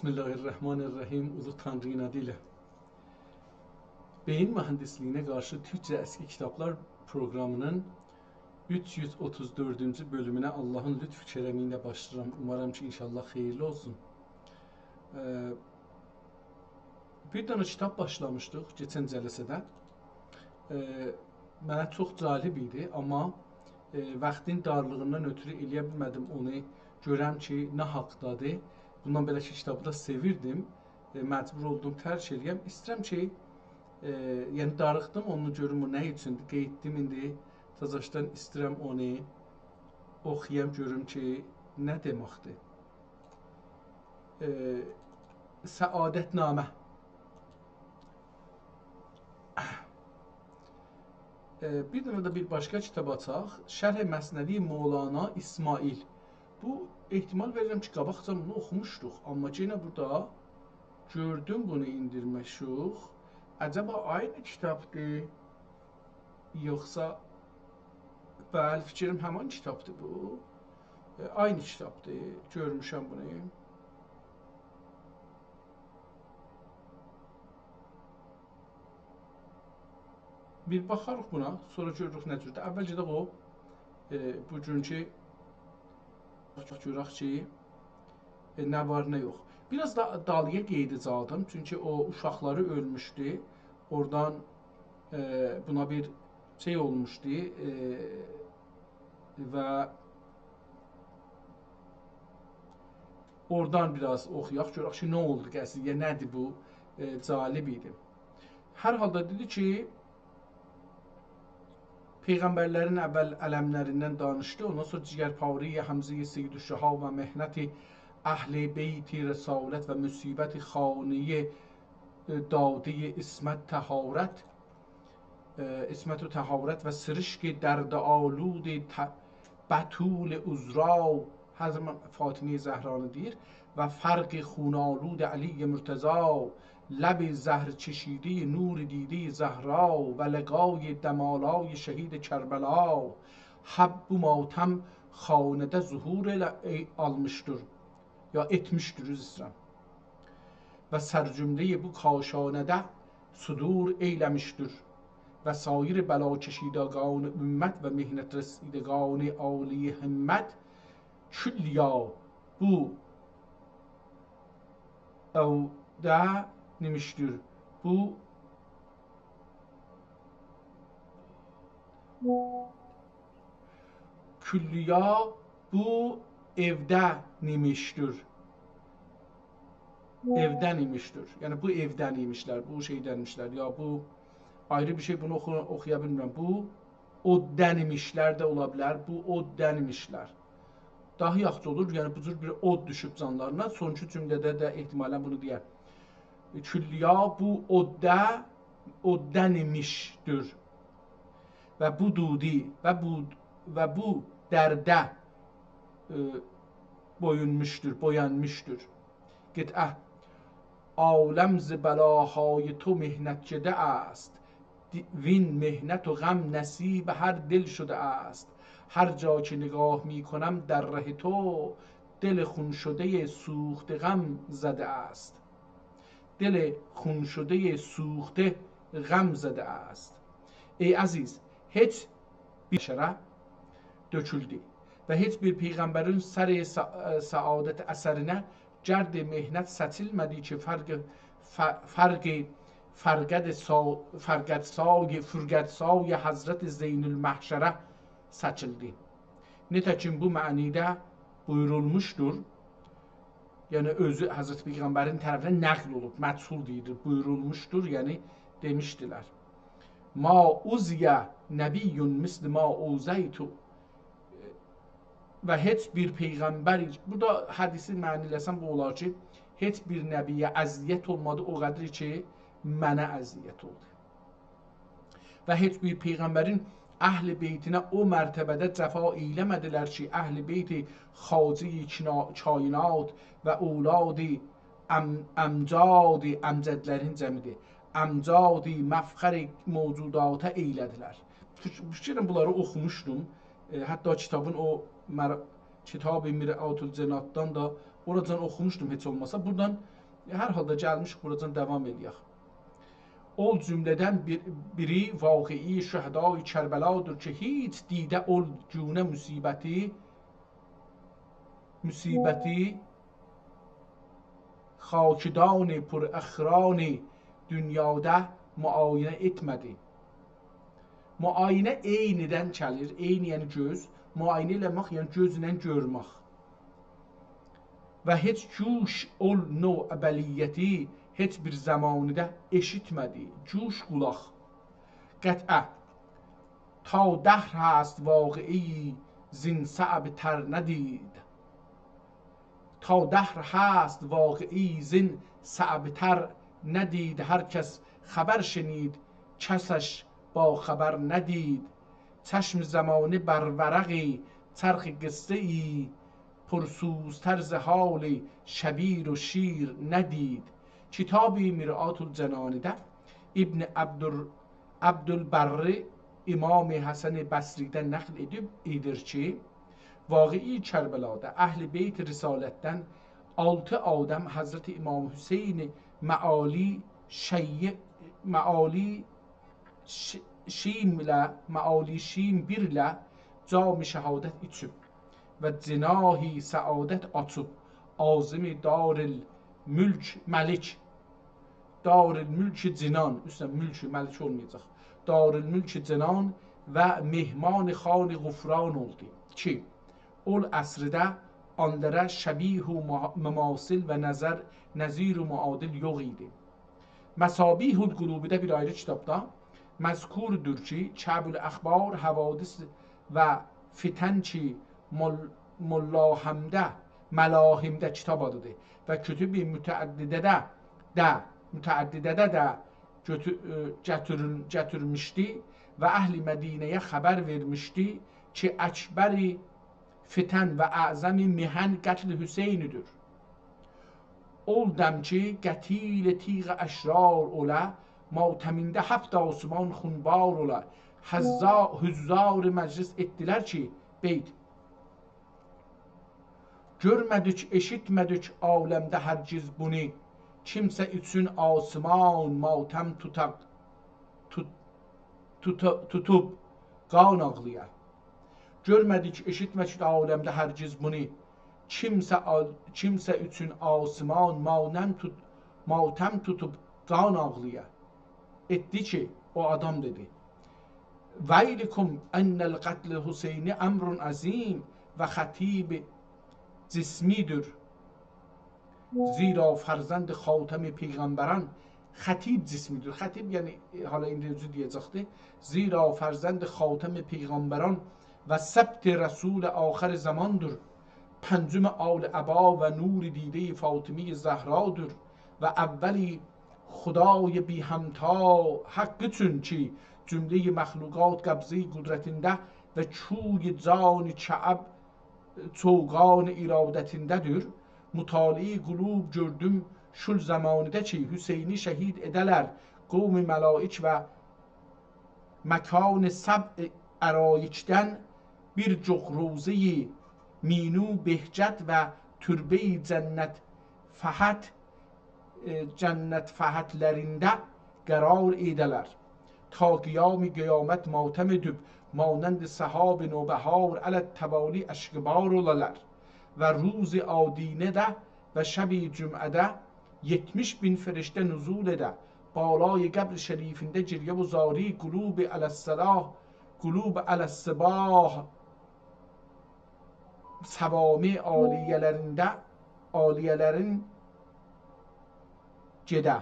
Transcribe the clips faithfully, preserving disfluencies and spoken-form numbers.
بسم الله الرحمن الرحیم. اولو تانری‌نین آدی ایله. بئیین موهندیسلیگینه قارشی تورکجه اسکی کیتابلار پروقرامی‌نین اوچ یوز اوتوز دؤردونجو بؤلومونه آللاهین لطف و کرمی ایله باشلاییرام. اومارام کی، ان‌شاءالله خئییرلی اولسون. ائ، بیر دنه کیتاب باشلامیشدیق کئچن جلسه‌ده. ائ، منه چوخ جالب ایدی، آمما، ائ، واختین دارلیغیندان اؤتورو ائلیه بیلمه‌دیم اونو گؤرم کی، نه حاقدادیر. بوندان بئله کی، کیتابی دا سئویردیم. ائ، مجبور اولدوم ترک ائلیه‌م. ایسته‌ییرم کی، ائ، یعنی داریخدیم اونو گؤروم، بو نه اوچوندور. قئییتدیم ایندی. تازاشدان ایسته‌ییرم اونو اوخویام، گؤروم کی، نه دئمکدیر. ائ، سعادت‌نامه. ائ، بیر دنه ده بیر باشقا کیتاب آچاق. شرح مثنوی مولانا اسماعیل. بو، احتمال وئریرم کی، قاباقجا بونو اوخوموشدوق، آمما یئنه بورادا گؤردوم بونو ایندیرمیشیک. عجبا عینی کیتابدیر، یوخسا، بلی، فیکریم همان کیتابدیر بو. ائ، عینی کیتابدیر، گؤرموشم بونو. بیر باخاریق بونا، سونرا گؤروروک نه جوردور. اول گئدک او، ائ، بوگونکو، گؤرک کی، ائ، نه وار، نه یوخ. بیر آز دا دالییا قئییده‌جکدیم، چونکی او اوشاقلاری اؤلموشدو. اورادان، ائ، بونا بیر شئی اولموشدو، ائ، و اورادان بیر آز اوخویاق، گؤرک کی، نه اولدو قضیه، نه‌دیر بو، ائ، جالب ایدی. هر حالدا دئدی کی، پیغمبرلرین اول علملریندن دانیشدی، اوندان سونرا جگرپاره‌ی حمزه‌ی سیدالشهاب و محنت اهل بیت رسالت و مصیبت خانه‌ی، ائ، داده‌ی عصمت طهارت، ائ، عصمت و طهارت و سرشک دردآلود ط-، بتول عذرا، هر زامان فاطمه‌ی زهرانی دئییر، و فرق خون‌آلود علی مرتضی، لب زهرچشیده‌ی نور دیده‌ی زهرا و لقای دم‌آلای شهید کربلا. حب بو ماتم‌خانه‌ده ظهور ائله-، ائ-، آلمیشدیر، یا ائتمیشدیر، عذر ایسته‌ییرم. و سرجمله‌ی بو کاشانه‌ده صدور ائیله‌میشدیر. و سایر بلاکشیدگان امت و محنت‌رسیدگان عالی‌همت کلیا بو عهده نمیشدیر. بو کلیا بو عهده نمیشدیر. عهده نمیشدیر. یعنی بو عهده نمیشلر، بو شئیدن ایمیشلر، یا بو آیری بیر شئی، بونو اوخو-، اوخویا بیلمیرم. بو عهده نمیشلر ده اولا بیلر، بو عهده نمیشلر. داها یاخشی اولور، یعنی بو جور بیر عهد دوشوب جانلارینا. سونکی جمله‌ده ده احتمالاً بونو دئیر. کلیا بو عهده، عهده نمیشدیر. و بو دودی و بو، و بو درده، ائ، بویونموشدور، بویانمیشدیر. قطعه. عالم ز بلاهای تو محنت شده است، دی-، وین محنت و غم نصیب هر دل شده است. هر جا که نگاه می‌کنم در ره تو، دل خون شدهٔ سوخته غم زده است. دل خون شدهٔ سوخته غم زده است. ای عزیز، هئچ بیر بشره دؤکولدو و هئچ بیر پیغمبرین سر سع-، سعادت اثرینه گرد محنت سچیلمه‌دی کی، فرق، ف-، فرق، فرقد سا-، فرقدسای، فرقدسای حضرت زین‌المحشره سچیلدی. نئته‌کین بو معنیده بویورولموشدور. یعنی اؤزو حضرت پیغمبرین طرفیندن نقل اولوب، مجهول دئییلیر، بویورولموشدور، یعنی دئمیشدیلر. ما اوذی نبی مثل ما اوذیت. و هئچ بیر پیغمبر، بورادا حدیثی معنی‌له‌سم بو اولار کی، هئچ بیر نبی‌یه اذیت اولمادی او قدر کی، منه اذیت اولدو. و هئچ بیر پیغمبرین اهل بیتینه او مرتبه‌ده جفا ائیله‌مه‌دیلر کی، اهل بیت خواجهٔ کنا-، کاینات و اولاد ام-، امجاد، امجدلرین جمعی‌دیر. امجاد مفخر موجوداته ائیله‌دیلر. فیک-، فیکر ائدیرم، بونلاری اوخوموشدوم. ائ، حتی کیتابین او مر-، کتاب مرآت الجناتدان دا اوراجان اوخوموشدوم هئچ اولماسا. بورادان هر حالدا گلمیشیک، بوراجان داوام ائله‌یک. اول جمله‌دن بیر، بیری واقعی شهدای کربلادیر کی، هئچ دیده اول گونه مصیبتی، مصیبتی خاکدان پر اخران دونیادا معاینه ائتمه‌دی. معاینه عین‌دن گلیر. عین یعنی گؤز. معاینه ائله‌مک یعنی گؤزله گؤرمک. و هئچ گوش اول نوع بلیتی هئچ بیر زمانیده ائشیتمه‌دی. گوش، قولاق. قطعه. تا دهر هست واقعی زین صعب‌تر ندید. تا دهر هست واقعی زین صعب‌تر ندید، هر کس خبر شنید، کسش باخبر ندید. چشم زمانه بر ورق چرخ قصه‌ای، پرسوزتر ز حال شبیر و شیر ندید. کتاب مرآة الجنان‌ده ابن عبدال-، عبدالبر امام حسن بصری‌دن نقل ائدیب، ائدیر کی، واقعی کربلادا اهل بیت رسالتدن آلتی آدم حضرت امام حسین معالی شیع-، معالی ش-، شیم ایله، معالی شیم بیر ایله جام شهادت ایچیب و جناح سعادت آچیب، عازم دارالملک، ملک، دارالملک جنان، اوسته ملک، ملک اولمایاجاق، دارالملک جنان و مهمان خان غفران اولدو کی، اول عصرده آنلارا شبیه و مح-، مماثل و نظر، نظیر و معادل یوخ ایدی. مصابیح القلوب‌ده بیر آیری کیتابدا مذکوردور کی، کعب الاخبار حوادث و فتن کی، مل-، ملاحم‌ده، ملاحم‌ده کیتاب آدیدیر و کتب متعدده‌ده ده، متعدده‌ده ده گؤتو-، ائ، گتیرین-، گتیرمیشدی و اهل مدینه‌یه خبر وئرمیشدی کی، اکبر فتن و اعظم محن قتل حسین‌دیر. اول دم کی، قتیل تیغ اشرار اولا، ماتمینده هفت آسمان خونبار اولا. حضا-، حضار مجلس ائتدیلر کی، بیت. گؤرمه‌دیک، ائشیتمه‌دیک عالمده هرگز بونو، کیمسه اوچون آسمان ماتم توتاق، توت-، توتا-، توتوب قان آغلایا. گؤرمه‌دیک، ائشیتمه‌دیک عالمده هرگز بونو، کیمسه آ-، کیمسه اوچون آسمان مانم توت-، ماتم توتوب قان آغلایا. ائتدی کی، او آدام دئدی: «ویلکم ان القتل حسینی امر عظیم و خطیب جسمی‌دیر.» زیرا فرزند خاتم پیغمبران خطیب جسمی‌دیر. خطیب، یعنی، ائ، حالا ایندی اؤزو دئیه‌جکدی. زیرا فرزند خاتم پیغمبران و سبط رسول آخر زمان‌دیر. پنجم آل عبا و نور دیدهٔ فاطمهٔ زهرادیر و اولی خدای بی‌همتا حق اوچون کی، جملهٔ مخلوقات قبضهٔ قدرتینده و کوی جان کعب چوگان ارادتینده‌دیر. مطالعهٔ قلوب گؤردوم شول زمانیده کی، حسینی شهید ائده‌لر قوم ملائک و مکان سبع ارائکدن بیر جوخ روضهٔ مینو بهجت و تربهٔ جنت فحط ائ، جنت فحط‌لرینده قرار ائده‌لر. تا قیام قیامت ماتم ائدیب، مانند سحاب نوبهار علی التوالی اشک‌بار اولالار. و روز آدینه‌ده و شب جمعه‌ده یئتمیش بین فرشته نزول ائده، بالای قبر شریفینده گریه و زاری، قلوب علی الصلاح، قلوب علی الصباح، صوامع عالیه‌لرینده، عالیه‌لرین گئده.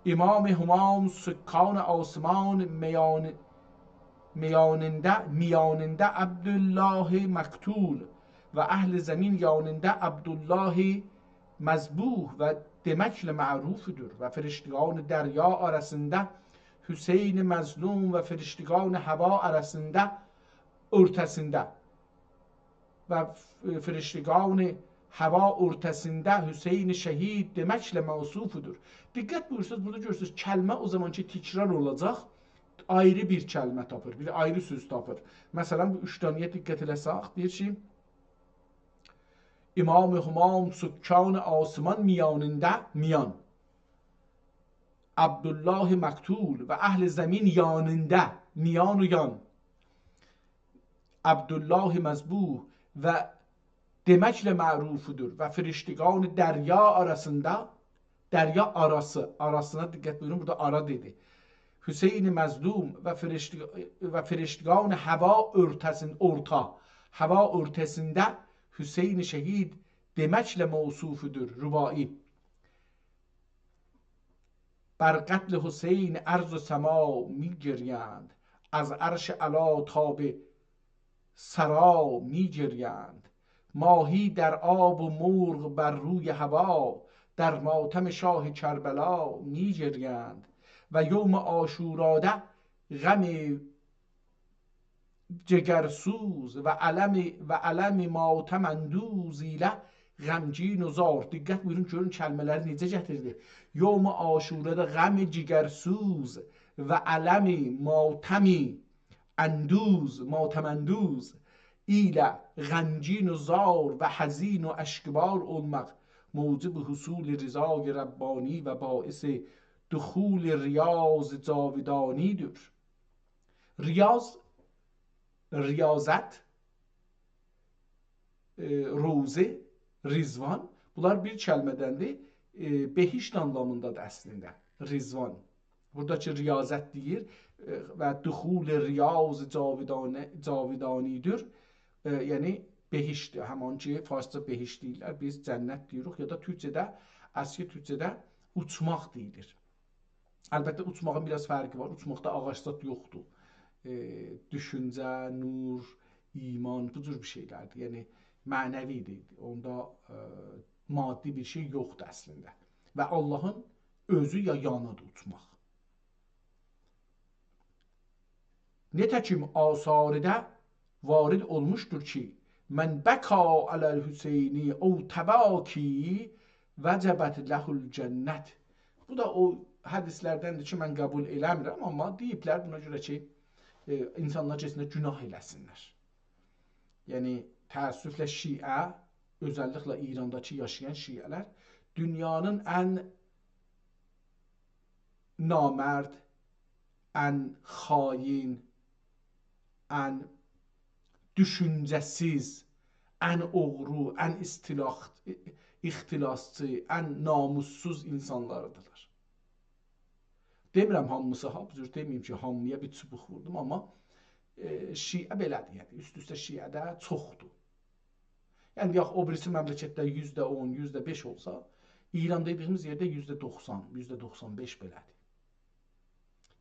امام همام سکان آسمان میان-، میانینده، میانینده عبدالله مقتول و اهل زمین یانینده عبدالله مذبوح و دئمکله معروف‌دور و فرشتگان دریا آراسیندا حسین مظلوم و فرشتگان هوا آراسیندا اورتاسیندا و ف-، فرشتگان هوا اورتاسیندا حسین شهید دئمکله موصوف‌دور. دقت بویورسونوز، بورادا گؤرورسونوز، کلمه او زامان کی تکرار اولاجاق، آیری بیر کلمه تاپیر، بیر آیری سؤز تاپیر. مثلا، بو اوچ دانه‌یه دقت ائله‌سک، دئییر کی، امام همام سکان آسمان میانینده، میان. عبدالله مقتول و اهل زمین یانینده، میان و یان. عبدالله مذبوح و دئمکله معروفودور و فرشتگان دریا آراسیندا، دریا آراسی، آراسینا دقت بویورون، بورادا آرا دئدی. حسین مظلوم و فرشت-، و فرشتگان هوا اورتاسین-، اورتا، هوا اورتاسیندا حسین شهید دئمکله موصوفودور، رباعی. بر قتل حسین ارض و سما می‌گریند، از عرش علی تا به ثری می‌گریند. ماهی در آب و مرغ بر روی هوا، در ماتم شاه کربلا می‌گریند. و یوم عاشورادا غم جگرسوز و الم، و الم ماتم اندوز ایله غمگین و زار. دقت بویورون، گؤرون کلمه‌لری نئجه گتیردی. یوم عاشورادا غم جگرسوز و الم ماتم اندوز، ماتم اندوز ایله غمگین و زار و حزین و اشکبار اولماق موجب حصول رضای ربانی و باعث دخول ریاض جاودانی‌دیر. ریاض، ریاضت، ائ، روضه، رضوان، بونلار بیر کلمه‌دندیر. ائ، بهشت آنلامیندادیر اصلینده، رضوان. بورادا کی ریاضت دئییر، ائ، و دخول ریاض جاودانه-، جاودانی‌دیر. ائ، یعنی بهشت، همان کی فارسجا بهشت دئییرلر، بیز جنت دئییریک، یا دا تورکجه‌ده، اسکی تورکجه‌ده اوچماق دئییلیر. البته، اوچماغین بیر آز فرقی وار. اوچماقدا آغاج زاد یوخدور. ائ، دوشونجه، نور، ایمان، بو جور بیر شئیلردیر. یعنی، معنوی‌دیر. اوندا، ائ، مادی بیر شئی یوخدور اصلینده. و آللاهین اؤزو یا یانیدیر اوچماق. نئته‌کیم آثاردا وارد اولموشدور کی، «من بکی علی الحسین او تباکی وجبت له الجنة.» بو دا او حدیثلردندیر کی، من قبول ائله‌میرم، آمما دئییبلر بونا گؤره کی، ائ، اینسانلار گئتسینلر گناه ائله‌سینلر. یعنی، تأسفله شیعه، اؤزللیکله ایرانداکی یاشایان شیعه‌لر دونیانین ان نامرد، ان خائن، ان دوشونجه‌سیز، ان اوغرو، ان استیلاخ-، اختلاسچی، ان ناموسسوز اینسانلاریدیرلار. دئمیرم هامیسی ها، بو جور دئمه‌ییم کی، هامییا بیر چوبوق ووردوم، آمما، ائ، شیعه بئله‌دیر، یعنی اوست-اوسته شیعه‌ده چوخدور. یعنی، یوخ، او بیریسی مملکتده یوزده اون، یوزده بئش اولسا، ایران دئدیییمیز یئرده یوزده دوخسان، یوزده دوخسان بئش بئله‌دیر.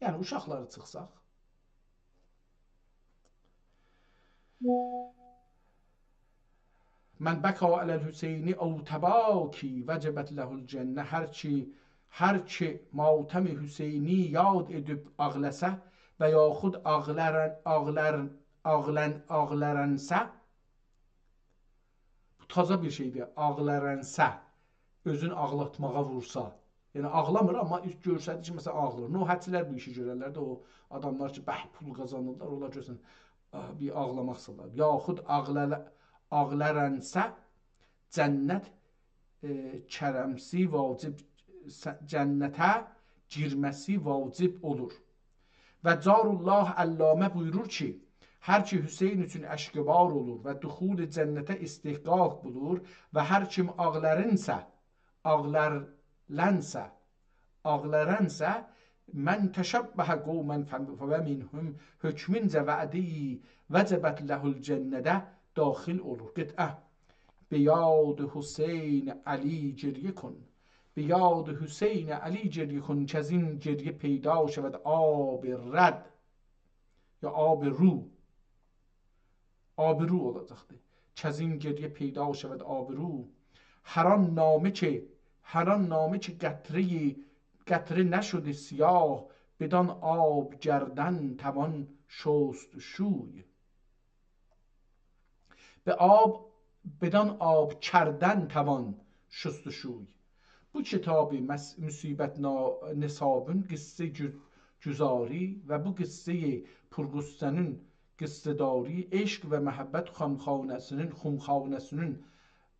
یعنی، اوشاقلاری چیخساق. «من بکی علی الحسین او تباکی وجبت له الجنة.» هر کی، هر کی ماتم حسینی یاد ائدیب آغلاسا و یاخود آغلاران-، آغلار-، آغلان-، آغلارانسا، بو تازا بیر شئیدیر. آغلارانسا، اؤزون آغلاتماغا وورسا. یعنی آغلامیر، آمما اوز گؤرسدیر کی، مثلا، آغلیر. نوحه‌چیلر بو ایشی گؤررلر ده، او آداملار کی، به‌به پول قازانیرلار، اونلار گؤرسن، آه، بیر آغلاماق سالار. یاخود آغلا-، آغلارانسا جنت، ائ، کرمسی واجب، س-، جنته گیرمه‌سی واجب اولور. و جارالله علامه بویورور کی، هر کی حسین اوچون اشکبار اولور و دخول جنته استحقاق بولور و هر کیم آغلارینسا، آغلارلانسا، آغلارانسا، «من تشبه قوما ف-، فهو منهم» حکمینجه وعده‌ی «وجبت له الجنة»ده داخل اولور. قطعه. «به یاد حسین علی گریه کن، به یاد حسین علی گریه کن، کز این گریه پیدا شود آب رد» یا «آب رو»، آبرو اولاجاقدیر. «کز این گریه پیدا شود آبرو»، هر آن نامه که، هر آن نامه که قطره‌ی، قطره نشده سیاه، بدان آب گردن توان شست شوی. به آب، بدان آب کردن توان شست شوی. بو کتاب مص-، مصیبت نا-، نصابین قصه گو-، گذاری و بو قصه‌ی پرغصه‌نین قصه‌داری، عشق و محبت خمخانه‌سینین، خمخانه‌سینین،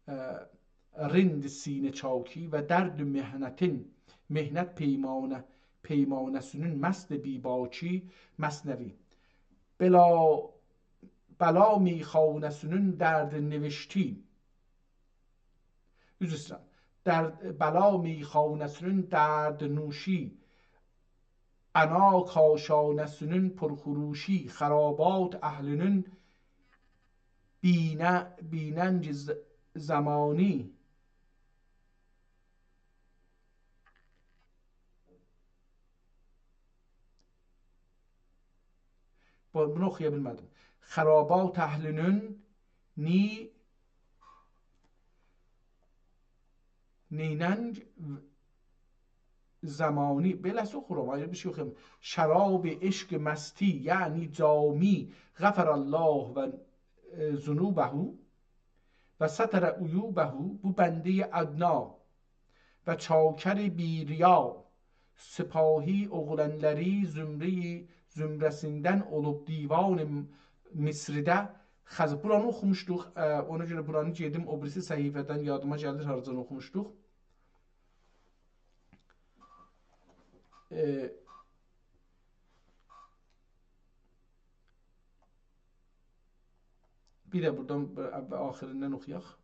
ائ، رند سینه چاکی و درد محنتین، محنت پیمانه، پیمانه‌سینین مست بی‌باکی. مثنوی. بلا، بلا میخانه‌سینین درد نوشتی. عذر ایسته‌ییرم. درد، بلا میخانه‌سینین درد نوشی، عنا کاشانه‌سینین پرخروشی، خرابات اهلینین بی‌ن-، بی‌ننج ز-، زمانی. بو-، بونو اوخویا بیلمه‌دیم. خرابات اهلینین نی-، نیننج زمانی، بئله‌سی اوخورام، آیری بیر شئی اوخویام. شراب عشق مستی، یعنی جامی، غفر الله و، ائ، ذنوبه و ستر عیوبه، بو بنده‌ی ادنا و چاکر بی‌ریا، سپاهی اوغلانلاری زمره‌ی، زمره‌سیندن اولوب دیوان مصرده خز-، بورانی اوخوموشدوق، اه، اونا گؤره بورانی گئدیم، او بیریسی صفحه‌دن یادیما گلیر، هاردان اوخوموشدوق. اه، بیر ده بورادان بیر آخیریندن اوخویاق.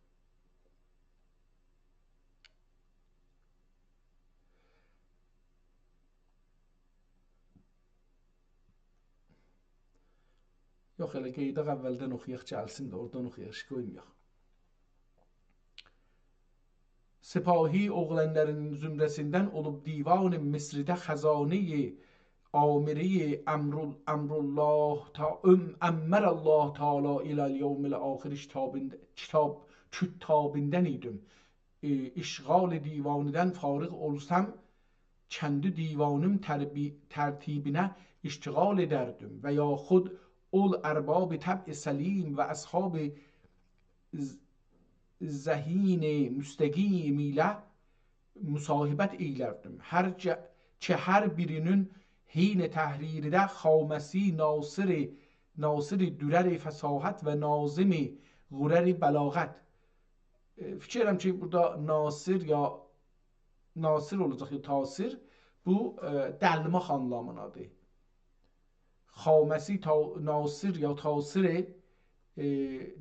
یوخ، ائله قئییداق، اولدن اوخویاق، گلسین ده، اورادان اوخویاق، ایش قویمایاق. سپاهی اوغلانلارین زمره‌سیندن اولوب دیوان مصرده خزانه‌ی عامری امرال-، امرالله تا-، ام-، امر الله تعالی الی الیوم الاخر کتابین-، کتاب، کتابیندن ایدیم. ائ، اشغال دیوانیدن فارغ اولسام، کندی دیوانیم تربی-، ترتیبینه اشتغال ائدردیم و یاخود اول ارباب طبع سلیم و اصحاب ذ-، ذهین مستقیم ایله مصاحبت ائیلردیم. هر جه-، کی هر بیرینین حین تحریریده خامسی ناصر، ناصر درر فصاحت و ناظم غرر بلاغت. ائ، فیکیر ائدیرم کی، بورادا ناصر یا ناصر اولاجاق، یا تاثیر، بو، ائ، دلماق آنلامینادیر. خامسی تا-، ناصر یا تاثیر، ائ،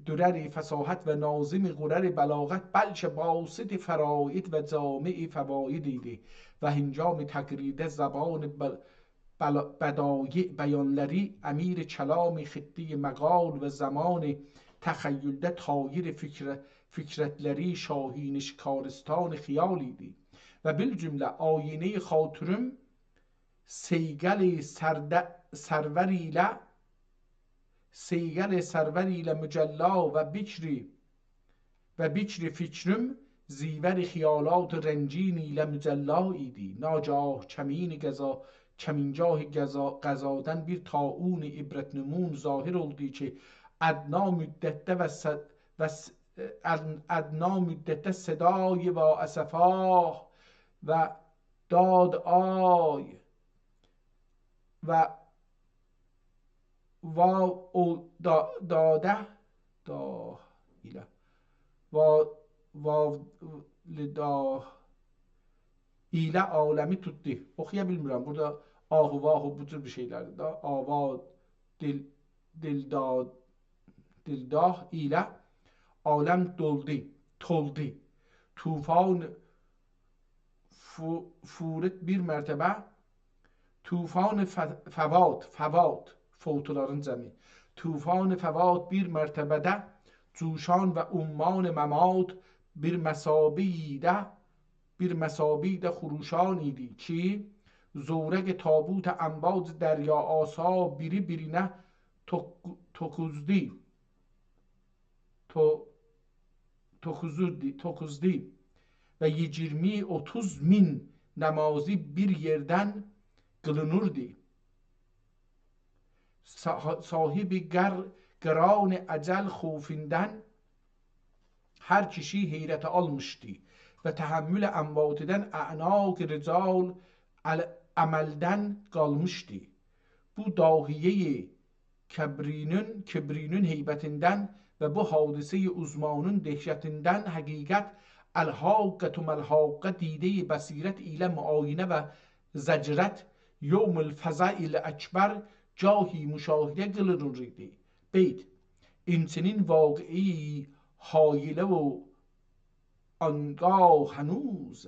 درر فصاحت و ناظم غرر بلاغت، بلکه باسط فرائد و جامع فواید ایدی و هنگام تقریده زبان بل-، بلا-، بدایع بیانلاری، امیر کلام خطه‌ی مقال و زمان تخیلده طایر فکر-، فکرتلری شاهین شکارستان خیال ایدی. و بالجمله آیینه‌ی خاطریم صیقل سرده-، سرور ایله، صیقل سرور ایله مجلا و بکری و بکر فکریم زیور خیالات رنگین ایله مجلا ایدی. ناگاه کمین قضا، کمینگاه قضا، قضادان بیر طاعون عبرت‌نمون ظاهر اولدو کی، ادنا مدتده و ص-، و ص-، اد-، ادنا مدتده صدای وا اسفاه و داد آی و واو او دا، داده، دا ایله. واو، واو، لدا ایله عالمی توتدو. اوخویا بیلمیرم. بورادا آه و واه و بو جور بیر شئیلردیر دا. آوا، دل، دلداد، دلداه ایله عالم دولدو، تولدو. طوفان فو-، فورت بیر مرتبه، طوفان ف-، فوات، فوات، فوتولارین جمعی. طوفان فوات بیر مرتبه‌ده جوشان و عمان ممات بیر مثابه‌یده، بیر مثابه‌یده خروشان ایدی کی، زورق تابوت امواج دریا آسا بیری بیرینه توق-، توقوزدو. تو-، توقوزودی، توقوزدو و ایگیرمی، اوتوز مین نمازی بیر یئردن قیلینیردی. صا-، صاحب قر-، قران اجل خوفوندان هر کیشی حیرته آلمیشدی و تحمل امواتیدن اعناق رجال ال-، املدن قالمیشدی. بو داهیه‌ی کبرینین، کبرینین هیبتیندن و بو حادثهٔ عظمی‌نین دهشتیندن حقیقت، الحاقة مالحاقة، دیدهٔ بصیرت ایله معاینه و زجرت، یوم الفزع الاکبر، گاهی مشاهده قیلینیر ایدی. بئیت. اینچی‌نین واقعه‌ای حایله و آنگاه هنوز،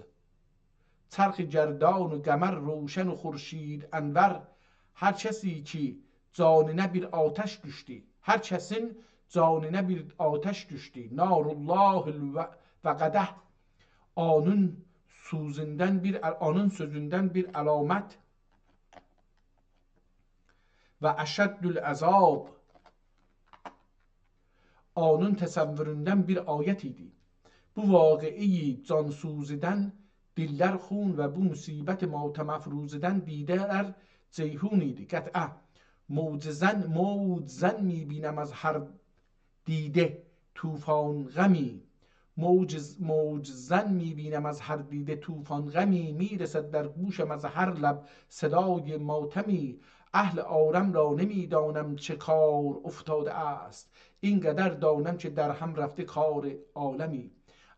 چرخ گردان و قمر روشن و خورشید انور، هر کسی کی جانینا بیر آتش دوشدو، هر کسین جانینا بیر آتش دوشدو، نار الله الوقده، آنین سوزوندن بیر، آنین سؤزوندن بیر علامت، و اشد العذاب، آنین تصوروندن بیر آیت ایدی. بو واقعه‌ی جان‌سوزیدن دیللر خون و بو مصیبت ماتم‌افروزیدن دیده‌لر جیحون ایدی. قطعه. موج زن، موج زن می‌بینم از هر دیده طوفان غمی. موج، موج زن می‌بینم از هر دیده طوفان غمی، می‌رسد در گوشم از هر لب صدای ماتمی. اهل عالم را نمی‌دانم چه کار افتاده است، این قدر دانم که در هم رفته کار عالمی.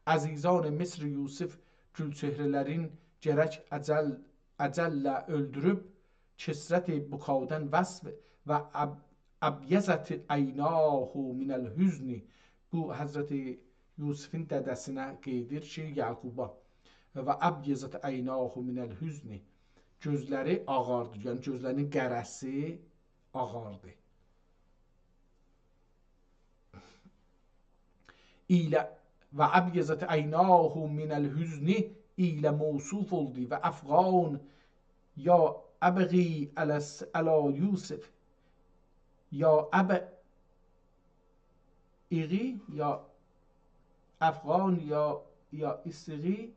عزیزان مصر یوسف گل‌چهره‌لرین گرک اجل، اجلله اؤلدوروب، کثرت بکادن وصف و اب-، ابیضت عیناه من الحزن. بو حضرت یوسفین دده‌سینه قاییدیر کی، یعقوبا. و ابیضت عیناه من الحزن. گؤزلری آغاردی، یعنی گؤزلرینین قره‌سی آغاردی. ایله و ابیضت عیناه من الحزن ایله موصوف اولدو و افغان یا ابغی علی، علی یوسف، یا ابغی، یا افغان، یا، یا ایسیغی،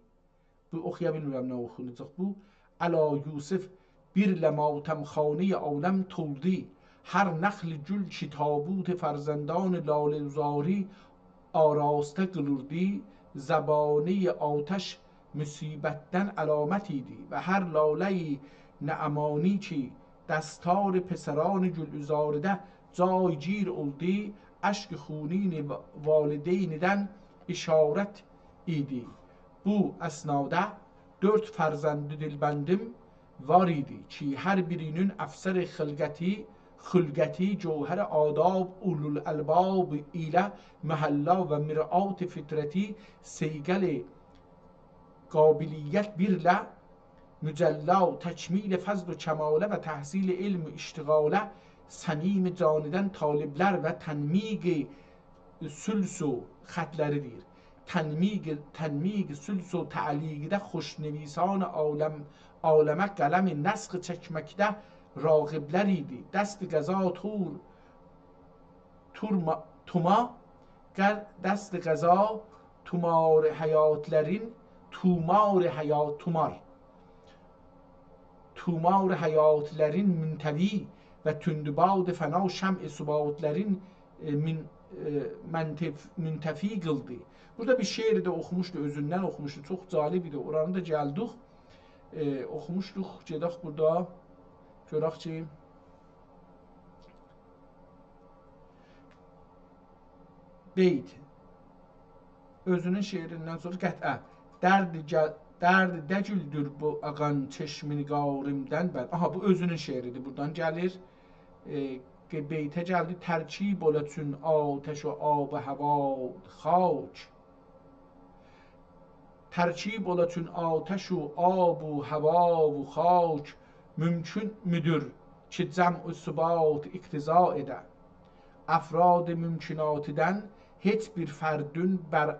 بو اوخویا بیلمیرم نه اوخوناجاق بو. علی یوسف، بیر له ماتم‌خانهٔ عالم تولدو. هر نخل گل کی تابوت فرزندان لاله‌زاری آراسته قیلیردی، زبانهٔ آتش مصیبتدن علامت ایدی و هر لاله‌ی نعمانی کی دستار پسران گل‌عذاریده جایگیر اولدو، اشک خونین و-، والدینیدن اشارت ایدی. بو اثنادا دؤرد فرزندی دلبندیم وار ایدی کی، هر بیرینین افسر خلقتی، خلقتی، جوهر آداب اولوالالباب ایله محلا و مرآت فطرتی، صیقل قابلیت بیرله مجلا، تکمیل فضل و کماله و تحصیل علم و اشتغاله صمیم جانیدن طالبلر و تنمیق ثلث و خطلری دئییر. تنمیق، تنمیق ثلث و تعلیقده خوشنویسان عالم، عالمه قلم نسخ چکمکده راغبلر ایدی. دست قضا تور، تورما، توما، قر-، دست قضا تومار حیاتلرین، تومار حیات، تومار. تومار حیاتلرین منطوی و تندباد فنا شمع ثباتلرین، ائ، من-، ائ، منطف-، منطفی قیلدی. بورادا بیر شعر ده اوخوموشدو، اؤزوندن اوخوموشدو. چوخ جالب ایدی. اورانی دا گلدیک، ائ، اوخوموشدوق. گئدک بورادا گؤرک کی، بئیت. اؤزونون شعریندن سونرا قطعه. درد گل-، درد دگیلدیر بو آغان چشم نگاریمدن بد. آها، بو اؤزونون شعریدیر. بورادان گلیر. ائ، بئیته گلدی. ترکیب اولا چون آتش و آب و هوا خاک. ترکیب اولا چون آتش و آب و هوا و خاک، ممکن مودور کی جمع و ثبات اقتضا ائده؟ افراد ممکناتیدن هئچ بیر فردین بر-،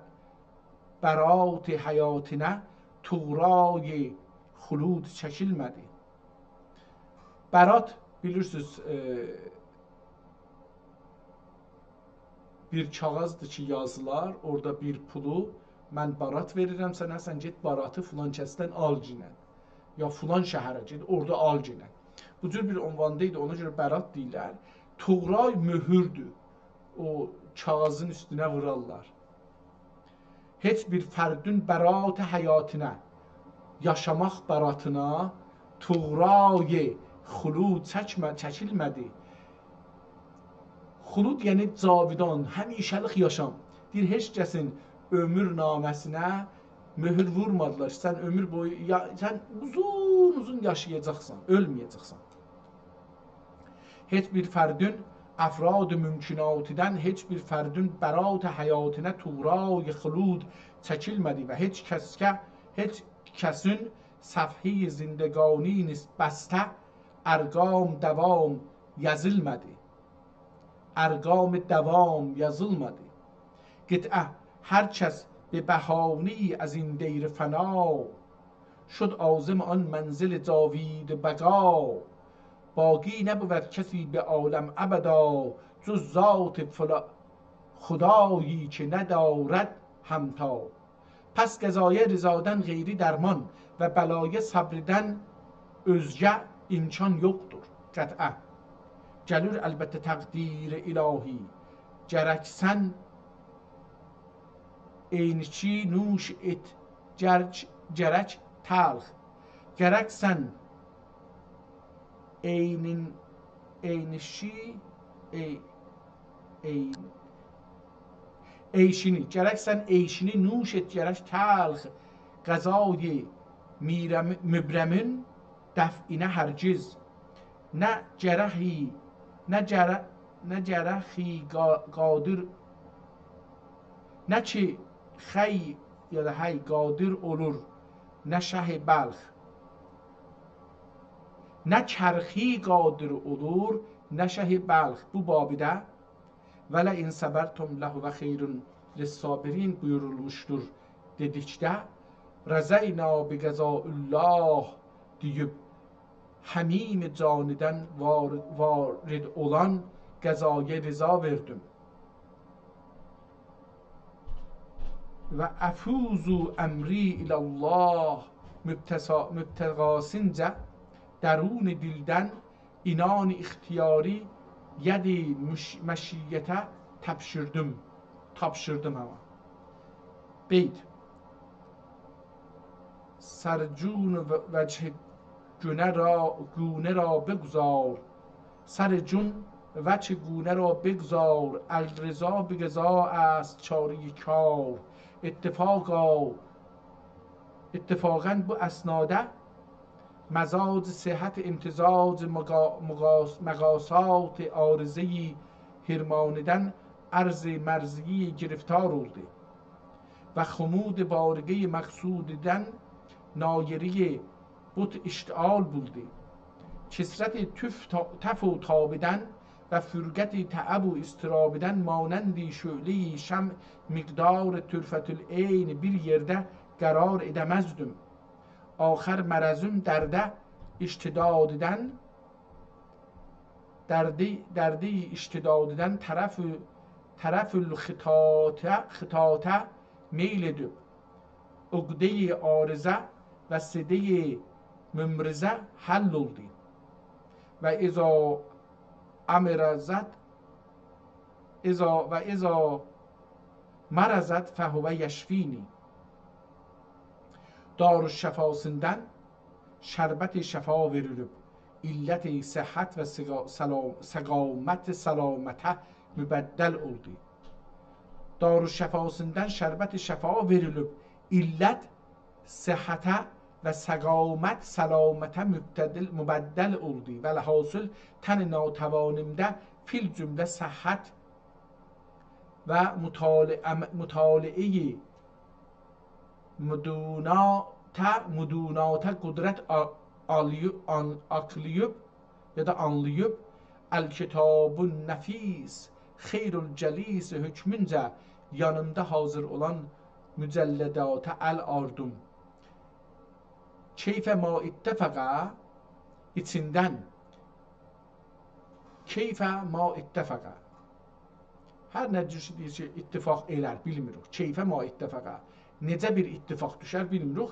برات حیاتینه طغرای خلود چکیلمه‌دی. برات، بیلیرسینیز، ائ، بیر کاغیذدیر کی یازیلار، اورادا بیر پولو، «من برات وئریرم سنه، سن گئت براتی فلان کسدن آلگینن. یا فلان شهره گئت، اورادا آلگینن.» بو جور بیر عنواندا ایدی، اونا گؤره برات دئییرلر. طغرای مؤهوردور. او کاغیذین اوستونه وورارلار. هئچ بیر فردین برات حیاتینه، یاشاماق براتینا طغرای خلود چکمه-، چکیلمه‌دی. خلود یعنی جاودان، همیشه‌لیک یاشام. دئییر، هئچ کسین عؤمورنامه‌سینه مؤهور وورمادیلار کی، سن عؤمور بویو، یا، سن اوزون اوزون یاشایاجاقسان، اؤلمه‌یه‌جکسن. هئچ بیر فردین افراد ممکناتیدن، هئچ بیر فردین برات حیاتینه طغرای خلود چکیلمه‌دی و هئچ کسه، هئچ کسین صفحه‌ی زندگانی نسبتده ارقام دوام یازیلمادی. ارقام دوام یازیلمادی. قطعه، هر کس به بهانه‌ای از این دیر فنا، شد عازم آن منزل جاوید بقا. باقی نبود کسی به عالم ابدا، جز ذات فلا-، خدایی که ندارد همتا. پس قضای رضادان غیری درمان و بلای صبردن اؤزگه امکان یوخدور. قطعه. گلیر البته تقدیر الهی. گرک سن عینکی نوش ائت، گرک، گرک تلخ. گرک سن عینین، عینکی، عی-، عین-، عیشینی، گرک سن عیشینی نوش ائت، گرک تلخ. قضای میرم-، مبرمین دفعینه هرگز. نه گرهی، نه گره-، نه گرهی قا-، قادر، نه کی خی یا دا هی قادر اولور، نه شه بلخ. نه کرخی قادر اولور، نه شه بلخ. بو بابیده «ولئن صبرتم لهو خیر للصابرین» بویورولموشدور دئدیکده، «رضینا بقضاء الله» دئییب، حمیم جانیدن وار-، وارد اولان قضایا رضا وئردیم. «و افوض امری الی الله» مبتسا-، مبتغاسینجا درون دلدن عنان اختیاری ید مش-، مشیته تاپشیردیم. تاپشیردیم آمما. بیت. سر جون و-، وجه گونه را، گونه را بگذار. سر جون وجه گونه را بگذار. الرضا بقضا است چارهٔ کار. اتفاقا، اتفاقاً بو اثنادا مزاج صحت امتزاج مقا-، مقاس-، مقاسات عارضهٔ حرمانیدن عرض مرضیهٔ گرفتار اولدو و خمود بارقهٔ مقصودیدن نایرهٔ بت اشتعال بولدو. کثرت تف تا-، تف و تابیدن و فرقت تعب و اضطرابیدن مانند شعلهٔ شمع مقدار طرفة العین بیر یئرده قرار ائده‌مزدیم. آخر مرضیم درده اشتدادیدن، دردی، دردی اشتدادیدن طرف، طرف الخطاطه، خطاطه میل ائدیب، عقدهٔ عارضه و صدهٔ ممرضه حل اولدو. و اذا امرضت، اذا، و اذا مرضت فهو یشفینی. دارالشفاسیندان شربت شفا وئریلیب، علت صحت و سقا-، سلام-، سقامت سلامته مبدل اولدو. دارالشفاسیندان شربت شفا وئریلیب، علت صحته و سقامت سلامته مبتدل، مبدل اولدو. ولحاصل تن ناتوانیمده فی الجمله صحت و مطالعه، مطالعهٔ مدوناته، مدوناته قدرت آ-، آلیی-، آن-، آکلاییب یا دا آنلاییب، الکتاب النفیس خیر الجلیس حکمونجه یانیمدا حاضر اولان مجلداتا ال آردیم. کیف ما اتفق، ایچیندن. کیف ما اتفق. هر نه جور کی، دئییر کی، اتفاق ائلر، بیلمیریک. کیف ما اتفق. نئجه بیر اتفاق دوشر، بیلمیریک.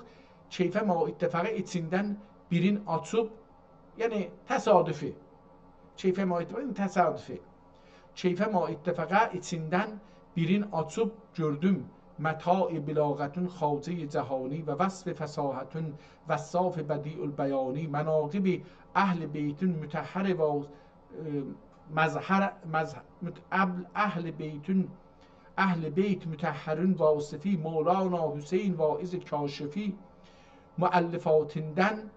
کیف ما اتفق ایچیندن بیرین آچیب، یعنی تصادفی. کیف ما اتفق، یعنی تصادفی. کیف ما اتفق ایچیندن بیرین آچیب گؤردوم. متاع بلاغتون خواجهٔ جهانی و وصف فصاحتون وصاف بدیع البیانی. مناقب اهل بیتون مطهر و، ائ، مظهر، مظهر، مت-، ابل-، اهل بیتون، اهل بیت مطهرون واصفی، مولانا حسین واعظ کاشفی مؤلفاتیندن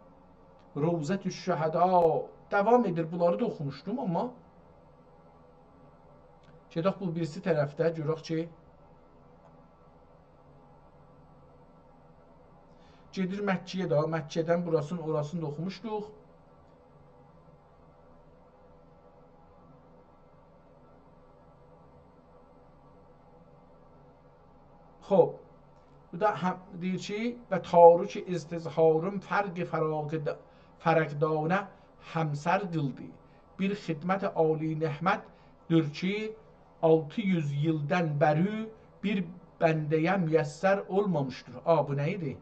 روضة الشهدا. داوام ائدیر، بونلاری دا اوخوموشدوم، آمما گئدک بو بیریسی طرفده، گؤرک کی، گئدیر مکه‌یه ده، مکه‌دن بوراسینی، اوراسینی دا اوخوموشدوق. خوب، بو دا هم دئییر کی، «و تارک استظهارم فرق فراق د-، فرقدانه همسر قیلدی. بیر خدمت عالی نهمتدیر کی، آلتی یوز ایلدن بری بیر بنده‌یه میسر اولمامیشدیر.» آ، بو نه ایدی؟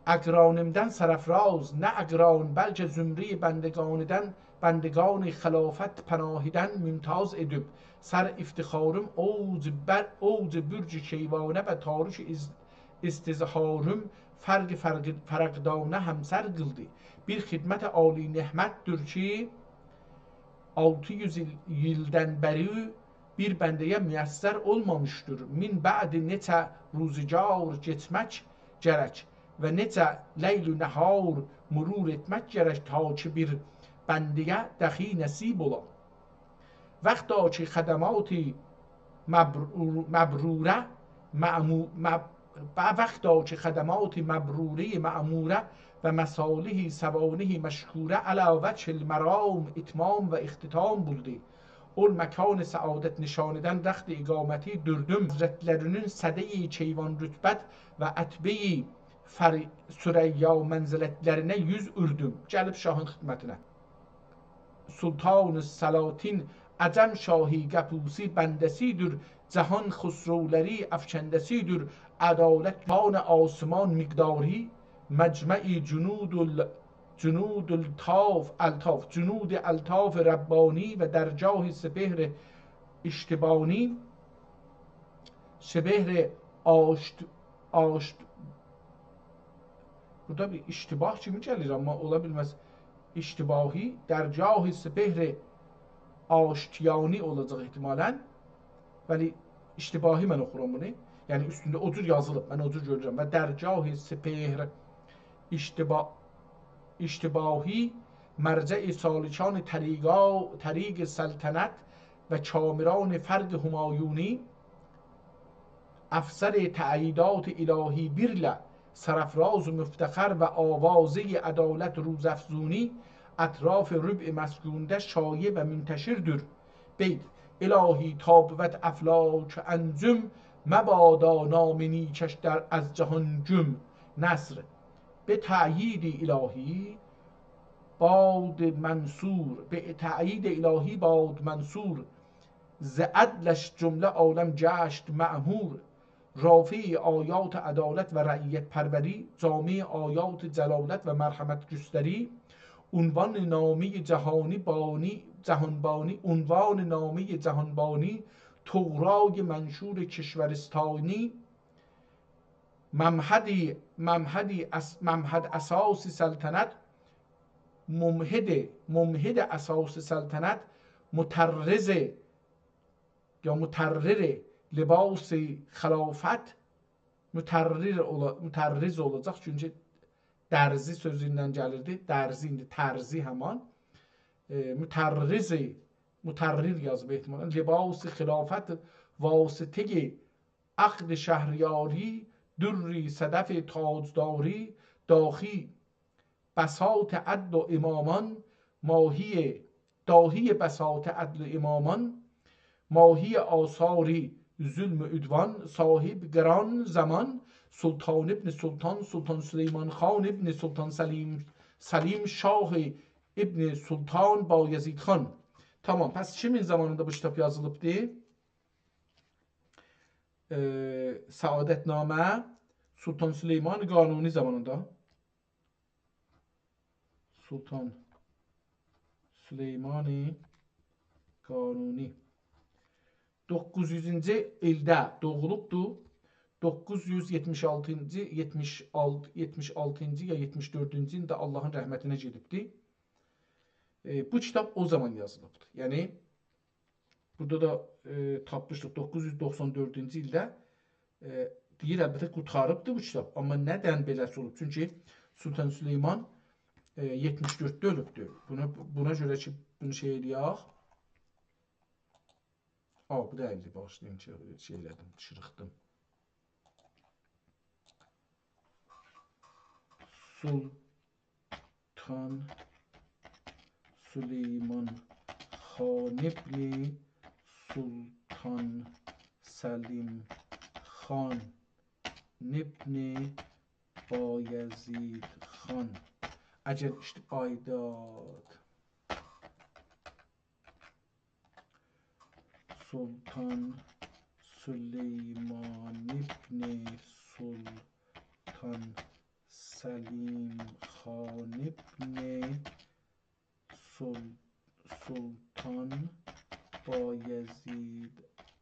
«اقرانیمدن سرافراز، نه اقران، بلکه زمرهٔ بندگانیدن، بندگان خلافت پناهیدن ممتاز ائدیب، سر افتخاریم اوج بر، اوج برج کیوانه و تارک از-، استظهاریم فرق، فرق، فرقدانه همسر قیلدی.» بیر خدمت عالی نهمتدیر کی، آلتی یوز ایل، ایلدن بری بیر بنده‌یه میسر اولمامیشدیر. من بعد نئچه روزگار کئچمک گرک و نئچه لیل و نهار مرور ائتمک گرک، تا کی بیر بنده‌یه دخی نصیب اولا. وقتا کی خدمات مبرور-، مبروره معمو-، مب-، وقتا کی خدمات مبروره معموره و مصالح صوانح مشکوره علی وجه المرام اتمام و اختتام بولدو. اول مکان سعادت نشانیدن رخت اقامتی دوردوم. حضرتلرینین سدهٔ کیوان رتبت و اتباع فر-، ثریا منزلتلرینه یوز اوردوم. گلیب شاهین خدمتینه. سلطان سلاطین عجم شاهی قپوسی بنده‌سی‌دیر، جهان خسرولری افکنده‌سی‌دیر، عدالت جان آسمان مقداری، مجمع جنود ال-، جنود الطاف، الطاف، جنود الطاف ربانی و درگاه سپهر اشتبانی، سپهر آشت-، آشت-، بورادا بیر اشتباه کیمی گلیر، آمما اولا بیلمز. اشتباهی، درگاه سپهر آشتیانی اولاجاق احتمالاً. ولی اشتباهی من اوخورام بونو. یعنی اوستونده او جور یازیلیب، من او جور گؤرورم. و درگاه سپهر اشتبا-، اشتباهی، مرجع سالکان طریقا-، طریق سلطنت و کامران فرق همایونی، افسر تأییدات الهی بیرله، سرافراز و مفتخر و آوازهٔ عدالت روزافزونی، اطراف ربع مسکونده شایع و منتشردیر. بیت: الهی تا بود افلاک انجم، مبادا نام نیکش در از جهان گم. نثر. به تأیید الهی باد منصور، به تأیید الهی باد منصور، ز عدلش جمله عالم گشت معمور. رافع آیات عدالت و رعیت‌پروری، جامع آیات جلالت و مرحمت‌گستری، عنوان نامهٔ جهانی بانی، جهانبانی، عنوان نامهٔ جهانبانی، طغرای منشور کشورستانی، ممهدی، ممهدی اس-، ممهد اساس سلطنت، ممهد، ممهد اساس سلطنت، مطرز یا مطرر لباس خلافت، مطرر اولا-، مطرز اولاجاق، چونکی درزی سؤزوندن گلیردی، درزی ایندی ترزی همان. ائ، مطرز، مطرر یازیب احتمالاً. لباس خلافت واسطهٔ عقد شهریاری، در صدف تاجداری، داخی بساط عدل و امامان، ماهی، داهی بساط عدل و امامان، ماهی آثار ظلم و عدوان، صاحب گران زمان، سلطان ابن سلطان، سلطان سلیمان خان ابن سلطان سلیم، سلیم شاه ابن سلطان بایزید خان. تمام، پس کیمین زامانیندا بو کیتاب یازیلیبدی؟ ائ، سعادت‌نامه سلطان سلیمان قانونی زامانیندا. سلطان سلیمان قانونی. دوققوز یوزونجو ایلده دوغولوبدو. دوققوز یوز یئتمیش آلتینجی، یئتمیش آلتی، یئتمیش آلتینجی یا یئتمیش دؤردونجو ایلده آللاهین رحمتینه گئدیبدی. ائ، بو کیتاب او زامان یازیلیبدیر. یعنی، بورادا دا، ائ، تاپمیشدیق دوققوز یوز دوخسان دؤردونجو ایلده، ائ، دئییر، البته، قورتاریبدیر بو کیتاب. آمما ندن بئله‌سی اولوب؟ چونکی سلطان سلیمان، ائ، یئتمیش دؤردده اؤلوبدور. بونا، بونا گؤره کی، بونو شئی ائله‌یک. آ، بو دئییلدی، باغیشلایین کی، شئی ائله‌دیم، چیریخدیم. سلطان سلیمان خان ابن سلطان سلیم خان ابن بایزید خان. اگر ایشته آیداد سلطان سلیمان ابن سلطان سلیم خان ابن سل-، سلطان بایزید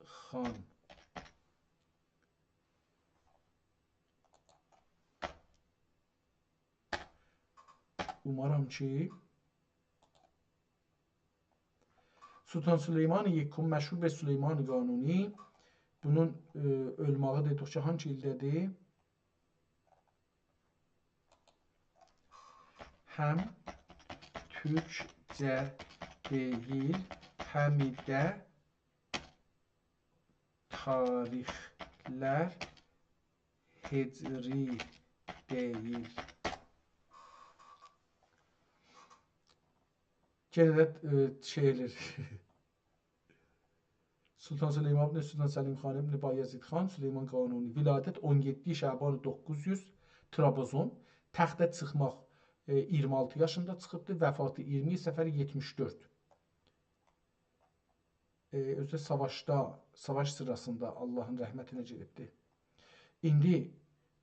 خان. اومارام کی، سلطان سلیمان یکم، مشهور به سلیمان قانونی، بونون، ائ، اؤلماغی دئدیک کی، هانسی ایلده‌دیر؟ هم تورکجه دئییل، هم ده تاریخلر هجری دئییل. گئنه ده، ائ، شئی ائله‌ییر. سلطان سلیمان ابن سلطان سلیم خان ابن بایزید خان، سلیمان قانونی. ولادت اون یئددی شعبان دوققوز یوز، ترابزون. تخته چیخماق، ائ، اییرمی آلتی یاشیندا چیخیبدی. وفاتی اییرمی صفر یئتمیش دؤرد. ائ، اؤزو ده ساواشدا، ساواش سیراسیندا آللاهین رحمتینه گئدیبدی. ایندی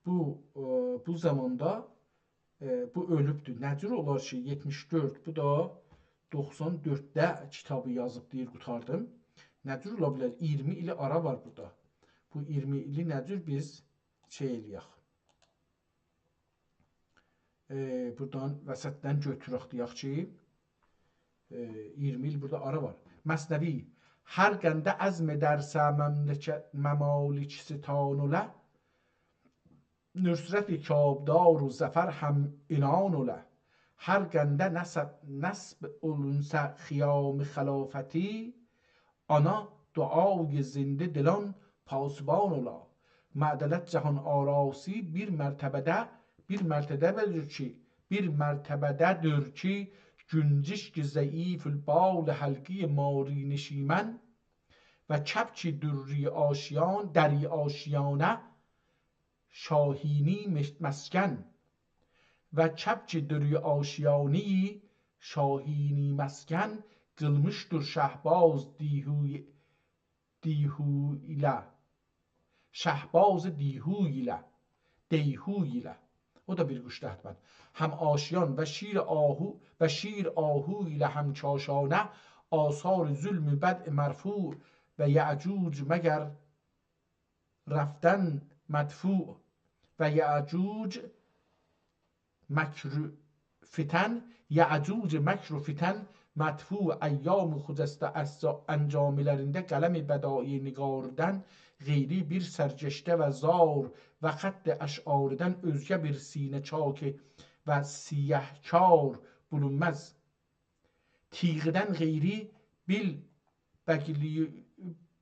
بو، ائ، بو زاماندا، ائ، بو اؤلوبدور. نه جور اولار کی، یئتمیش دؤرد، بو دا دوخسان دؤردده کیتابی یازیب، دئییر، قوتاردیم. نه جور اولا بیلر؟ اییرمی ایلی آرا وار بورادا. بو اییرمی ایلی نه جور بیز شئی ائله‌یک؟ ائ، بورادان وسطدن گؤتورک، دئیک کی، ائ، اییرمی ایل بورادا آرا وار. مثنوی: هر گنده عزم درس مملکت، ممالک ستان اله، نصرت کابدار و ظفر هم عنان اله. هر گنده نصب، نصب اولونسا خیام خلافتی، آنا دعای زنده دلان پاسبان اولا. معدلت جهان‌آراسی بیر مرتبه‌ده، بیر مرتبه‌ده‌دیر کی، بیر مرتبه‌ده‌دیر کی، گنجشک ضعیف البال حلقهٔ ماری نشیمن و کبک دری آشیان، دری آشیانه شاهینی مس-، مسکن و کبک دری آشیانهٔ شاهینی مسکن قیلمیشدیر شهباز دیهوی-، دیهو ایله. شهباز دیهو ایله. دیهو ایله. او دا بیر قوشدو حتماً. هم آشیان و شیر آهو، و شیر آهو ایله هم کاشانه، آثار ظلم بدء مرفوع و یأجوج مگر رفتن مدفوع و یأجوج مکر و فتن، یأجوج مکر و فتن مدفوع. ایام خجسته اسجا-، انجامه‌لرینده قلم بدایع نگاردن غیری بیر سرگشته و زار و خط اشعاردن اؤزگه بیر سینه چاک و سیه‌کار بولونماز. تیغدن غیری بیل بکله‌ییب،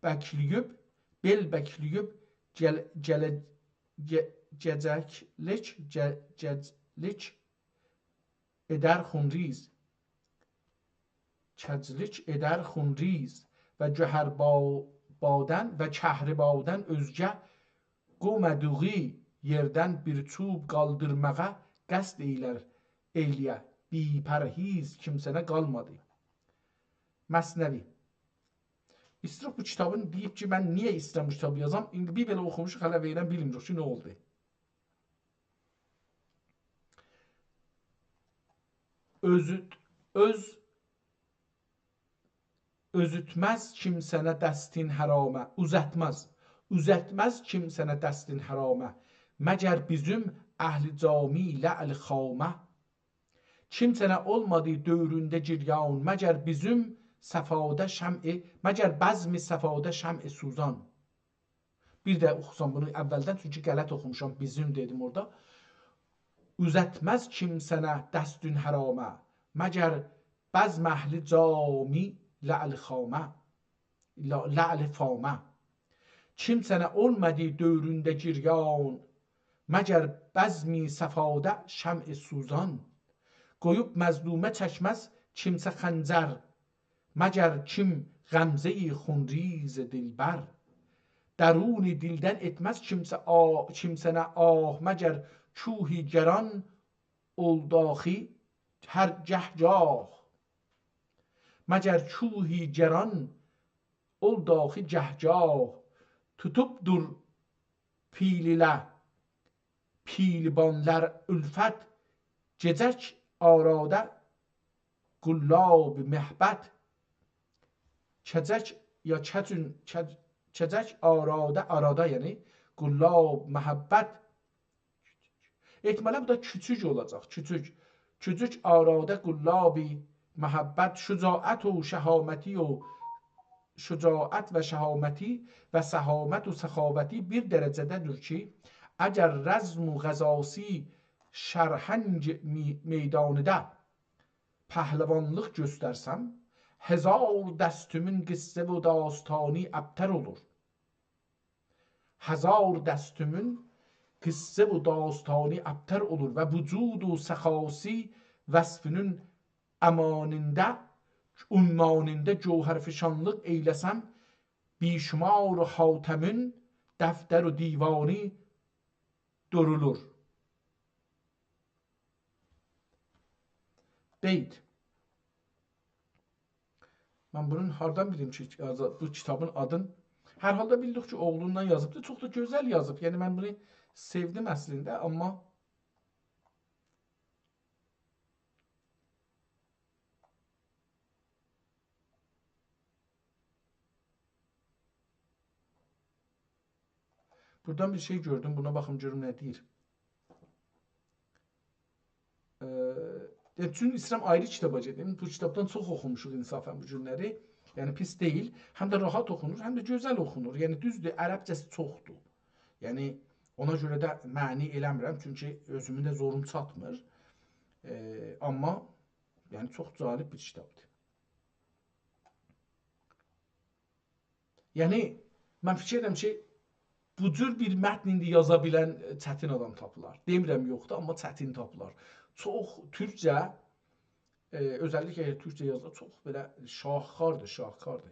بکله‌ییب، بئل بکله‌ییب، گل-، گله-، گه-، گجکلیک، گه-، گجلیک ائدر خونریز. کجلیک ائدر خونریز و گهر با-، بادن و کهربادن اؤزگه قومه‌دوغی یئردن بیر چوب قالدیرماغا قصد ائیلر، ائیله‌یه بی‌پرهیز کیمسنه قالمادی. مثنوی. ایستیروخ بو کیتابین، دئییب کی، من نییه ایستیرم بو کیتابی یازام؟ ایندی بیر بئله اوخوموشوق، هله وئریرم، بیلمیریک کی، نه اولدو. اؤزوت-، اؤز اُزتمز کیمسنه دستین حرامه، اوزاتماز، اوزاتماز کیمسنه دستین حرامه، مگر بیزیم اهل جامی لعل خامه. کیمسنه اولمادی دؤورونده گریان، مگر بیزیم صفادا شمع، مگر بزم صفادا شمع سوزان. بیر ده اوخوسام بونو اولدن، چونکی غلط اوخوموشام، بیزیم دئدیم اورادا. اوزتمز کیمسنه دستون حرامه، مگر بزم اهلی جامی لعل خامه، لا-، لعل فامه. کیمسنه اولمادی دؤورونده گریان، مگر بزم صفادا شمع سوزان. قویوب مظلومه چکمز کیمسه خنجر، مگر کیم غمزه‌ی خونریز دلبر. درون دیلدن ائتمز کیمسه آ-، کیمسنه آه، مگر کوه گران اولداخی هر گه‌گاه. مگر کوه گران اولداخی گه‌گاه. توتوبدور پیل ایله پیلبانلار الفت، گئجک آرادا قلاب محبت. کئجک یا کجون، کج-، کئجک آرادا، آرادا، یعنی قلاب محبت. احتمالاً بو دا کوچوک اولاجاق، کوچوک. کوچوک آرادا قلاب محبت، شجاعت و شهامتی و شجاعت و شهامتی و سخامت و سخاوتی بیر درجه‌ده‌دیر کی، اگر رزم و غزاسی شرهنگ می-، میدانیدا پهلوانلیق گؤسترسم، هزار دستومون قصه و داستانی ابتر اولور. هزار دستومون قصه و داستانی ابتر اولور و وجود و سخاسی وصفونون امانینده، عمانینده گوهرفشانلیق ائیله‌سم، بی‌شمار حاتمین دفتر و دیوانی دورولور. بیت. من بونون هاردان بیلیم کی، یازا-، بو کیتابین آدین؟ هر حالدا بیلدیک کی، اوغلوندان یازیبدیر. چوخ دا گؤزل یازیب. یعنی، من بونو سئودیم اصلینده، آمما بورادان بیر شئی گؤردوم، بونا باخیم گؤروم نه دئییر. ائ، یعنی، چونکی ایسته‌ییرم آیری کیتابا گئدیم. بو کیتابدان چوخ اوخوموشوق انصافاً بو گونلری. یعنی، پیس دئییل. هم ده راحت اوخونور، هم ده گؤزل اوخونور. یعنی، دوزدور، عربجه‌سی چوخدور. یعنی، اونا گؤره ده معنی ائله‌میرم، چونکی اؤزومون ده زوروم چاتمیر. ائ، آمما، یعنی، چوخ جالب بیر کیتابدیر. یعنی، من فیکیر ائدیرم کی، بو جور بیر متن ایندی یازا بیلن چتین آدام تاپیلار. دئمیرم یوخدور، آمما چتین تاپیلار. چوخ تورکجه، ائ، اؤزللیکله تورکجه یازیلیر، چوخ بئله شاهکاردیر، شاهکاردیر.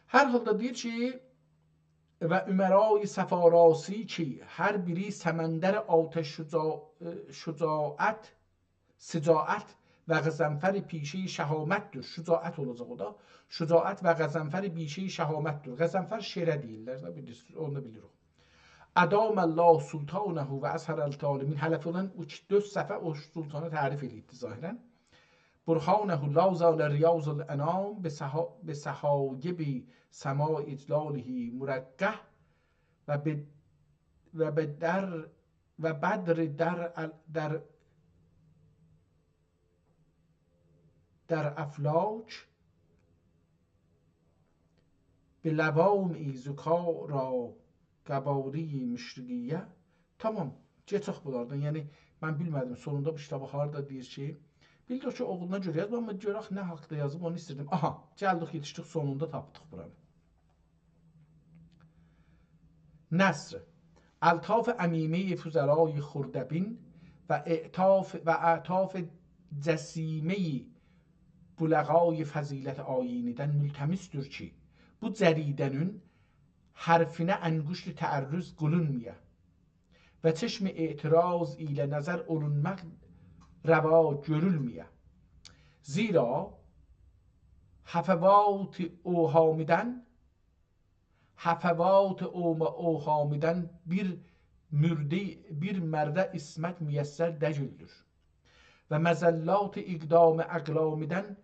هر حالدا دئییر کی، و امرای صفاراسی کی، هر بیری سمندر آتش شجاع-، شجاعت، شجاعت و غضنفر پیشه‌ی شهامت‌دور. شجاعت اولاجاق او دا. شجاعت و غضنفر پیشه‌ی شهامت‌دور. غضنفر شئره دئییرلر ده، بیلیرسینیز، اونو دا بیلیریک. ادام الله سلطانه و اظهر الطالمین. هلف اولان او کی، دؤرد صفحه او سلطانا تعریف ائله‌ییبدی ظاهراً. برهانه لا زال ریاض الانام، به سحا-، به سحایب سماء اجلاله مرقع و به، و به در، و بدر در ال-، در، در افلاک، به لوامع زکا را قبالی مشرقیه. تامام، کئچک بونلاردان. یعنی، من بیلمه‌دیم، سونوندا بو کیتابی هاردا دئییر کی، بیلدیک کی، اوغلونا گؤره یازیب، آمما گؤرک نه حاقدا یازیب، اونو ایستیردیم. آها، گلدیک، یئتیشدیک، سونوندا تاپدیق بورانی. نثر. الطاف عمیمه‌ی فضلای خردبین و اعطاف، و اعطاف جسیمه‌ی بلغای فضیلت آیینی‌دن ملتمس‌دور کی، بو جریده‌نین حرفینه انگشت تعرض قیلینمایا و چشم اعتراض ایله نظر اولونماق روا گؤرولمه‌یه. زیرا هفوات اوهامی‌دن، هفوات اوما-، اوهامی‌دن بیر مرده، بیر مرده عصمت میسر دئییلدیر. و مذلات اقدام اقلامی‌دن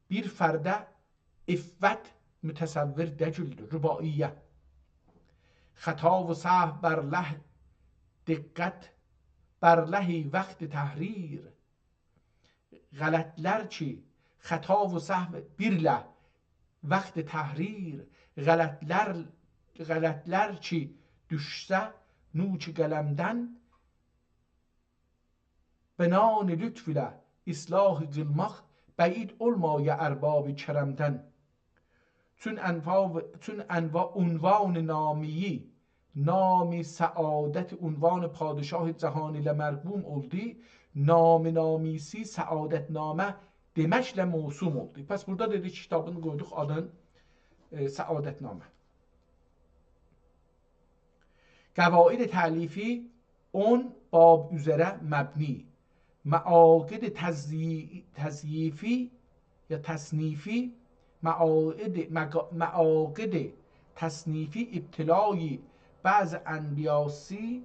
بیر فرده عفت متصور دئییلدیر. رباعیه. خطا و سهو بر له دقت، بر له وقت تحریر. غلطلر کی، خطا و سهو بیر له وقت تحریر، غلطلر، غلطلر کی دوشسه نوک قلمدن، بنان لطف ایله اصلاح قیلماق بعید اولمایا ارباب کرمدن. چون انوا-، چون انوا-، عنوان نامیی، نام سعادت، عنوان پادشاه جهان ایله مرقوم اولدو، نام نامیسی سعادت‌نامه دئمکله موسوم اولدو. پس بورادا دئدیک، کیتابین قویدوق آدین، ائ، سعادت‌نامه. قواعد تألیفی اون باب اوزره مبنی. معاقد تضیی-، تضییفی یا تصنیفی، معاقد، مقا-، معاقد تصنیفی ابتلای بعض انبیاسی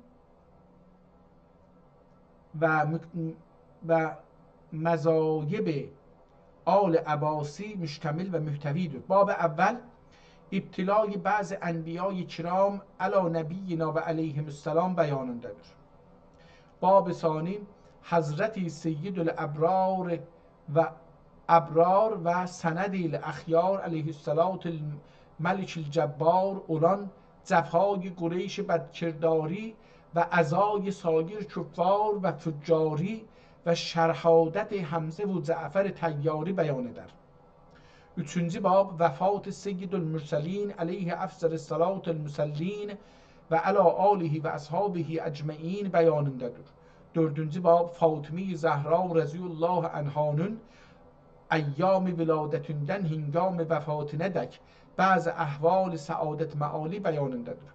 و مک-، و مذایب آل عباسی مشتمل و محتوی‌دیر. باب اول ابتلای بعض انبیای کرام علی نبینا و علیهم السلام بیانیندادیر. باب ثانی حضرت سید الابرار و ابرار و سند الاخیار علیه الصلاة الملک الجبار اولان جفای قریش بدکرداری و عزای سایر کفار و فجاری و شهادت حمزه و جعفر طیاری بیان ائدر. اوچونجو باب وفات سید المرسلین علیه افضل الصلاة المصلین و علی آله و اصحابه اجمعین بیانیندادیر. دؤردونجو باب فاطمه زهرا رضی الله عنهانین ایام ولادتیندن هنگام وفاتینه‌دک بعض احوال سعادت معالی بیانیندادیر.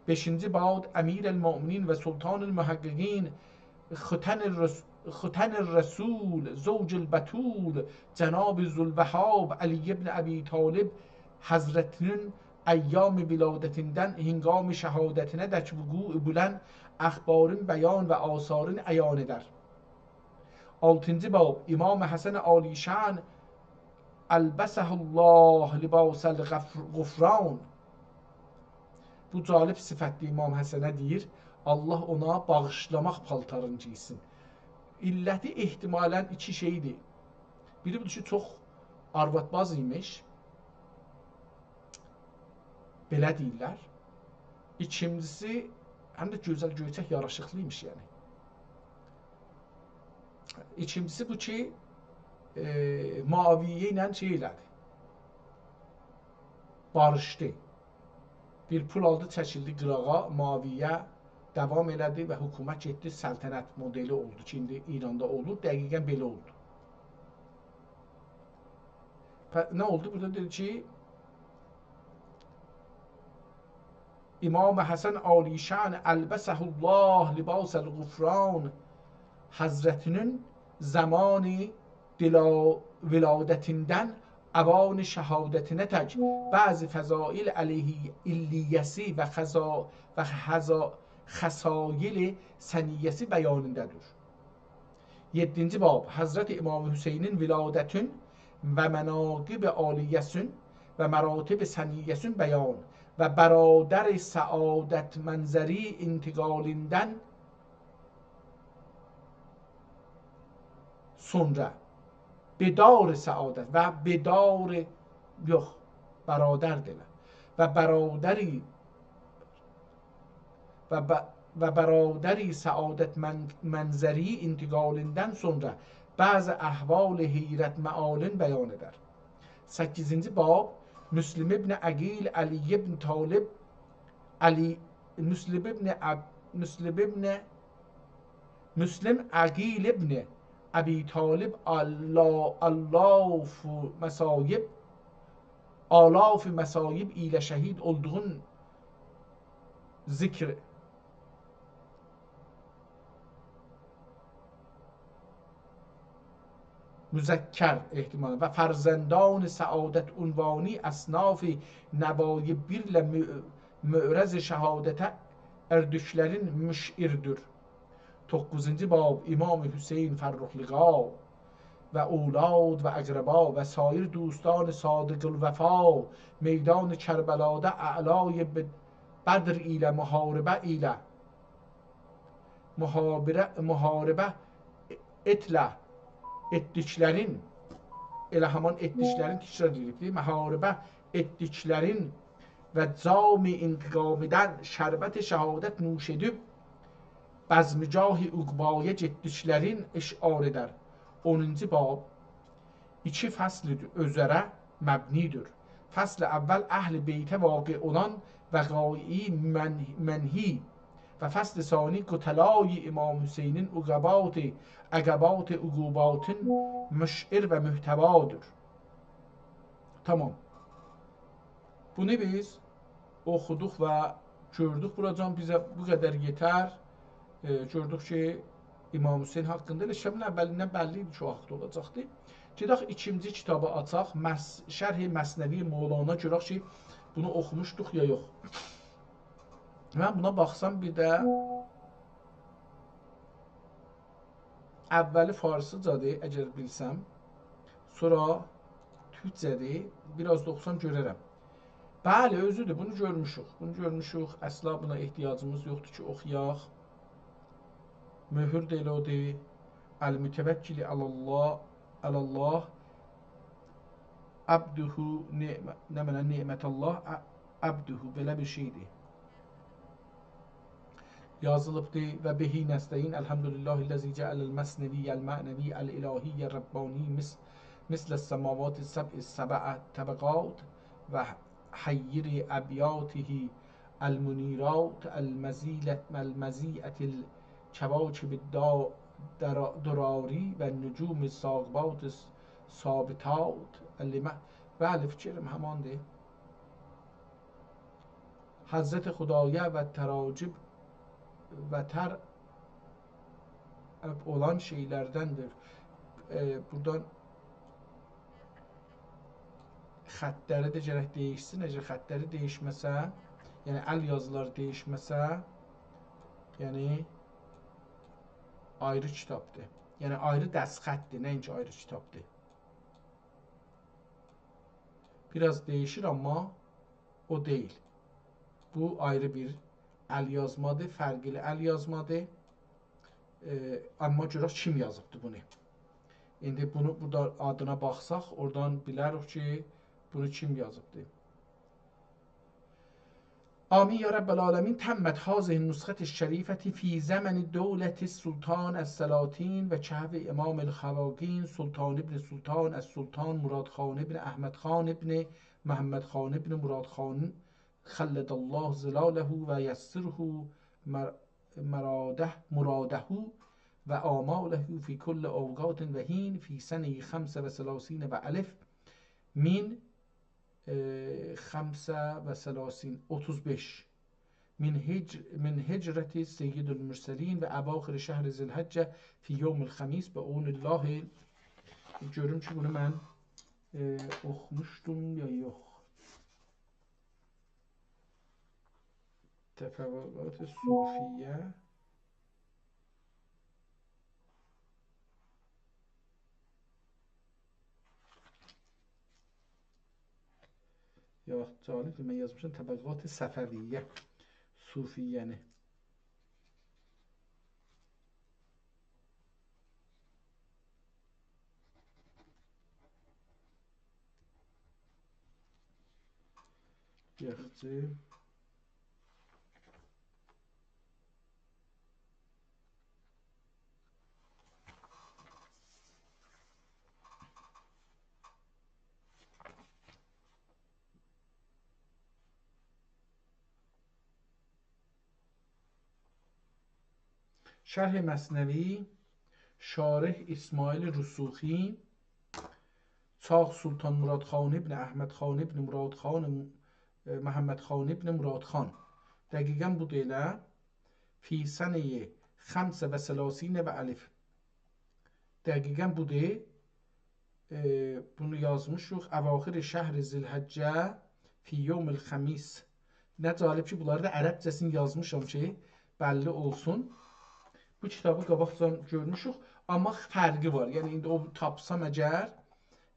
بئشینجی باب امیرالمؤمنین و سلطان المحققین ختن الرس-، ختن الرسول، زوج البتول، جناب ذوالوهاب علی ابن ابی‌طالب حضرتینین ایام ولادتیندن هنگام شهادتینه‌دک وقوع بولن اخبارین بیان و آثارین عیان ائدر. آلتینجی باب امام حسن عالی‌شأن البسه الله لباس الغف-، غفران. بو جالب صفتدیر، امام حسنه دئییر، الله اونا باغیشلاماق پالتارین گئیسین. علتی احتمالاً ایکی شئیدیر. بیری بودور کی، چوخ آروادباز ایمیش. بئله دئییرلر. ایکینجیسی، هم ده گؤزل، گؤیچک، یاراشیقلی ایمیش، یعنی. ایکینجیسی بو کی، ائ، معاویه ایله شئی ائله‌دی. باریشدی. بیر پول آلدی، چکیلدی قیراغا، معاویه داوام ائله‌دی و حکومت گئتدی، سلطنت مدلی اولدو کی، ایندی ایراندا اولور، دقیقاً بئله اولدو. پ-، نه اولدو؟ بورادا دئدی کی، امام حسن عالی‌شأن البسه الله لباس الغفران حضرتینین زمان دلا-، ولادتیندن اوان شهادتینه‌دک بعض فضائل علیه علیه‌سی و خصا-، و خصا-، خصایل ثنیه‌سی بیانیندادیر. یئددینجی باب، حضرت امام حسینین ولادتین و مناقب عالیه‌سین و مراتب ثنیه‌سین بیان و برادر سعادت منظری انتقالیندن سونرا بدار سعادت و بدار، یوخ، برادر دئمه. و برادری و ب-، و برادری سعادت من-، منظری انتقالیندن سونرا بعض احوال حیرت معالین بیان ائدر. سککیزینجی باب، مسلم ابن عقیل علی ابن طالب، علی، مسلم ابن عب-، مسلم ابن، مسلم عقیل ابن ابی طالب آلا-، آلاف مصایب، آلاف مصایب ایله شهید اولدوغون ذکر مذکر احتمالاً و فرزندان سعادت عنوانی اصناف نوایب بیر ایله مع-، معرض شهادته اردوکلرین مشعردیر. دوققوزونجو باب، امام حسین فرخ‌لقا و اولاد و اقربا و سایر دوستان صادق‌الوفا میدان کربلادا اعلای ب-، بدر ایله محاربه ایله، محابره، محاربه ائتله، ائتدیکلرین، ائله همان ائتدیکلرین تکرار ائدیبدیر. محاربه ائتدیکلرین و جام انتقامیدن شربت شهادت نوش ائدیب، بزمگاه عقبایا گئتدیکلرین اشعار ائدر. اونونجو باب ایکی فصل اؤزره مبنی‌دیر. فصل اول اهل بیته واقع اولان وقایعی من-، منهی و فصل ثانی قتلای امام حسینین عقبات، عقبات عقوباتین مشعر و محتوادیر. تمام. بونو بیز اوخودوق و گؤردوک. بوراجان بیزه بو قدر یئتر. ائ، گؤردوک کی، امام حسین حاقیندا ائله شبین اولیندن بللی ایدی کی، او حاقدا اولاجاقدی. گئدک ایکینجی کیتابی آچاق، مس-، شرح مثنوی مولانا، گؤرک کی، بونو اوخوموشدوق یا یوخ. من بونا باخسام، بیر ده اولی فارسیجادیر، اگر بیلسم. سونرا تورکجه‌دیر. بیر آز دا اوخوسام گؤررم. بلی، اؤزودور. بونو گؤرموشوک. بونو گؤرموشوک. اصلا بونا احتیاجیمیز یوخدور کی، اوخویاق. مؤهور دا ائله اودور. المتوکل علی الله، علی الله، عبده نعم-، نه منه، نعمت الله، ع-، عبده، بئله بیر شئیدیر. یازیلیبدی: «و به نستعین، الحمد لله الذی جعل المثنوی المعنوی الالهی الربانی مث-، مثل السماوات السبع طبقات و حیر ابیاته المنیرات المضیلة، المضیئة الکواکب الدا-، درا-، دراری و نجوم ثاقبات الثابتات الم-»، بلی، فیکریم هماندیر. حضرت خدایه و تراجب و تر اولان شئیلردندیر. ائ، بورادان خطلری ده گرک دییشسین. اگر خطلری دییشمه‌سه، یعنی ال یازیلاری دییشمه‌سه، یعنی آیری کیتابدیر. یعنی آیری دستخطدیر، نه اینکی آیری کیتابدیر. بیر آز دییشیر، آمما او دئییل. بو آیری بیر ال یازمادیر، فرقلی ال یازمادیر. ائ، آمما گؤرک کیم یازیبدی بونو. ایندی بونو بورادا آدینا باخساق، اورادان بیلریک کی، بونو کیم یازیبدی. آمین یا رب العالمین. تمت هذه النسخة الشریفة فی زمن دولة السلطان السلاطین و کهف امام الخواقین، سلطان ابن سلطان السلطان مراد خان ابن احمد خان ابن محمد خان ابن مراد خان، خلد الله ظلاله و یسره مر-، مراده، مراده و آماله فی کل اوقات و حین، فی سنة خمس و ثلاثین و الف، من، ائ، خمس و ثلاثین، اوتوز بئش، من هج-، من هجرة سید المرسلین و اواخر شهر ذی‌الحجة فی یوم الخمیس، به عون الله. گؤروم کی، بونو من، ائ، اوخوموشدوم یا یوخ. تفوقات صوفیه. یوخ، جالبدیر، من یازمیشام طبقات صفویه، صوفیه‌نی. یاخشی. شرح مثنوی، شارح اسماعیل رسوخی، چاغ سلطان مراد خان ابن احمد خان ابن مراد خان، ائ، محمد خان ابن مراد خان. دقیقاً بودور ائله. فی سنة خمس و ثلاثین و الف. دقیقاً بودور. ائ، بونو یازمیشیق. اواخر شهر ذی‌الحجة فی یوم الخمیس. نه جالب کی، بونلاری دا عربجه‌سینی یازمیشام کی، بللی اولسون. بو کیتابی قاباقجادان گؤرموشوک، آمما فرقی وار. یعنی، ایندی او تاپسام اگر،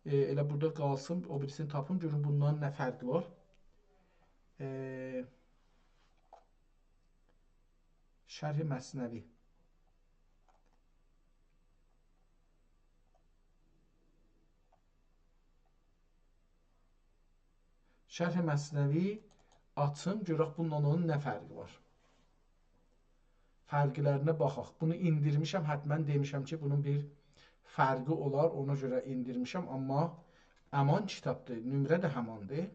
ائ، ائله بورادا قالسین، او بیریسینی تاپیم، گؤروم بوندان نه فرقی وار. ائ، شرح مثنوی. شرح مثنوی آچیم، گؤرک بونونلا اونون نه فرقی وار. فرقلرینه باخاق. بونو ایندیرمیشم، حتماً دئمیشم کی، بونون بیر فرقی اولار، اونا گؤره ایندیرمیشم، آمما همان کیتابدیر، نمره ده هماندیر.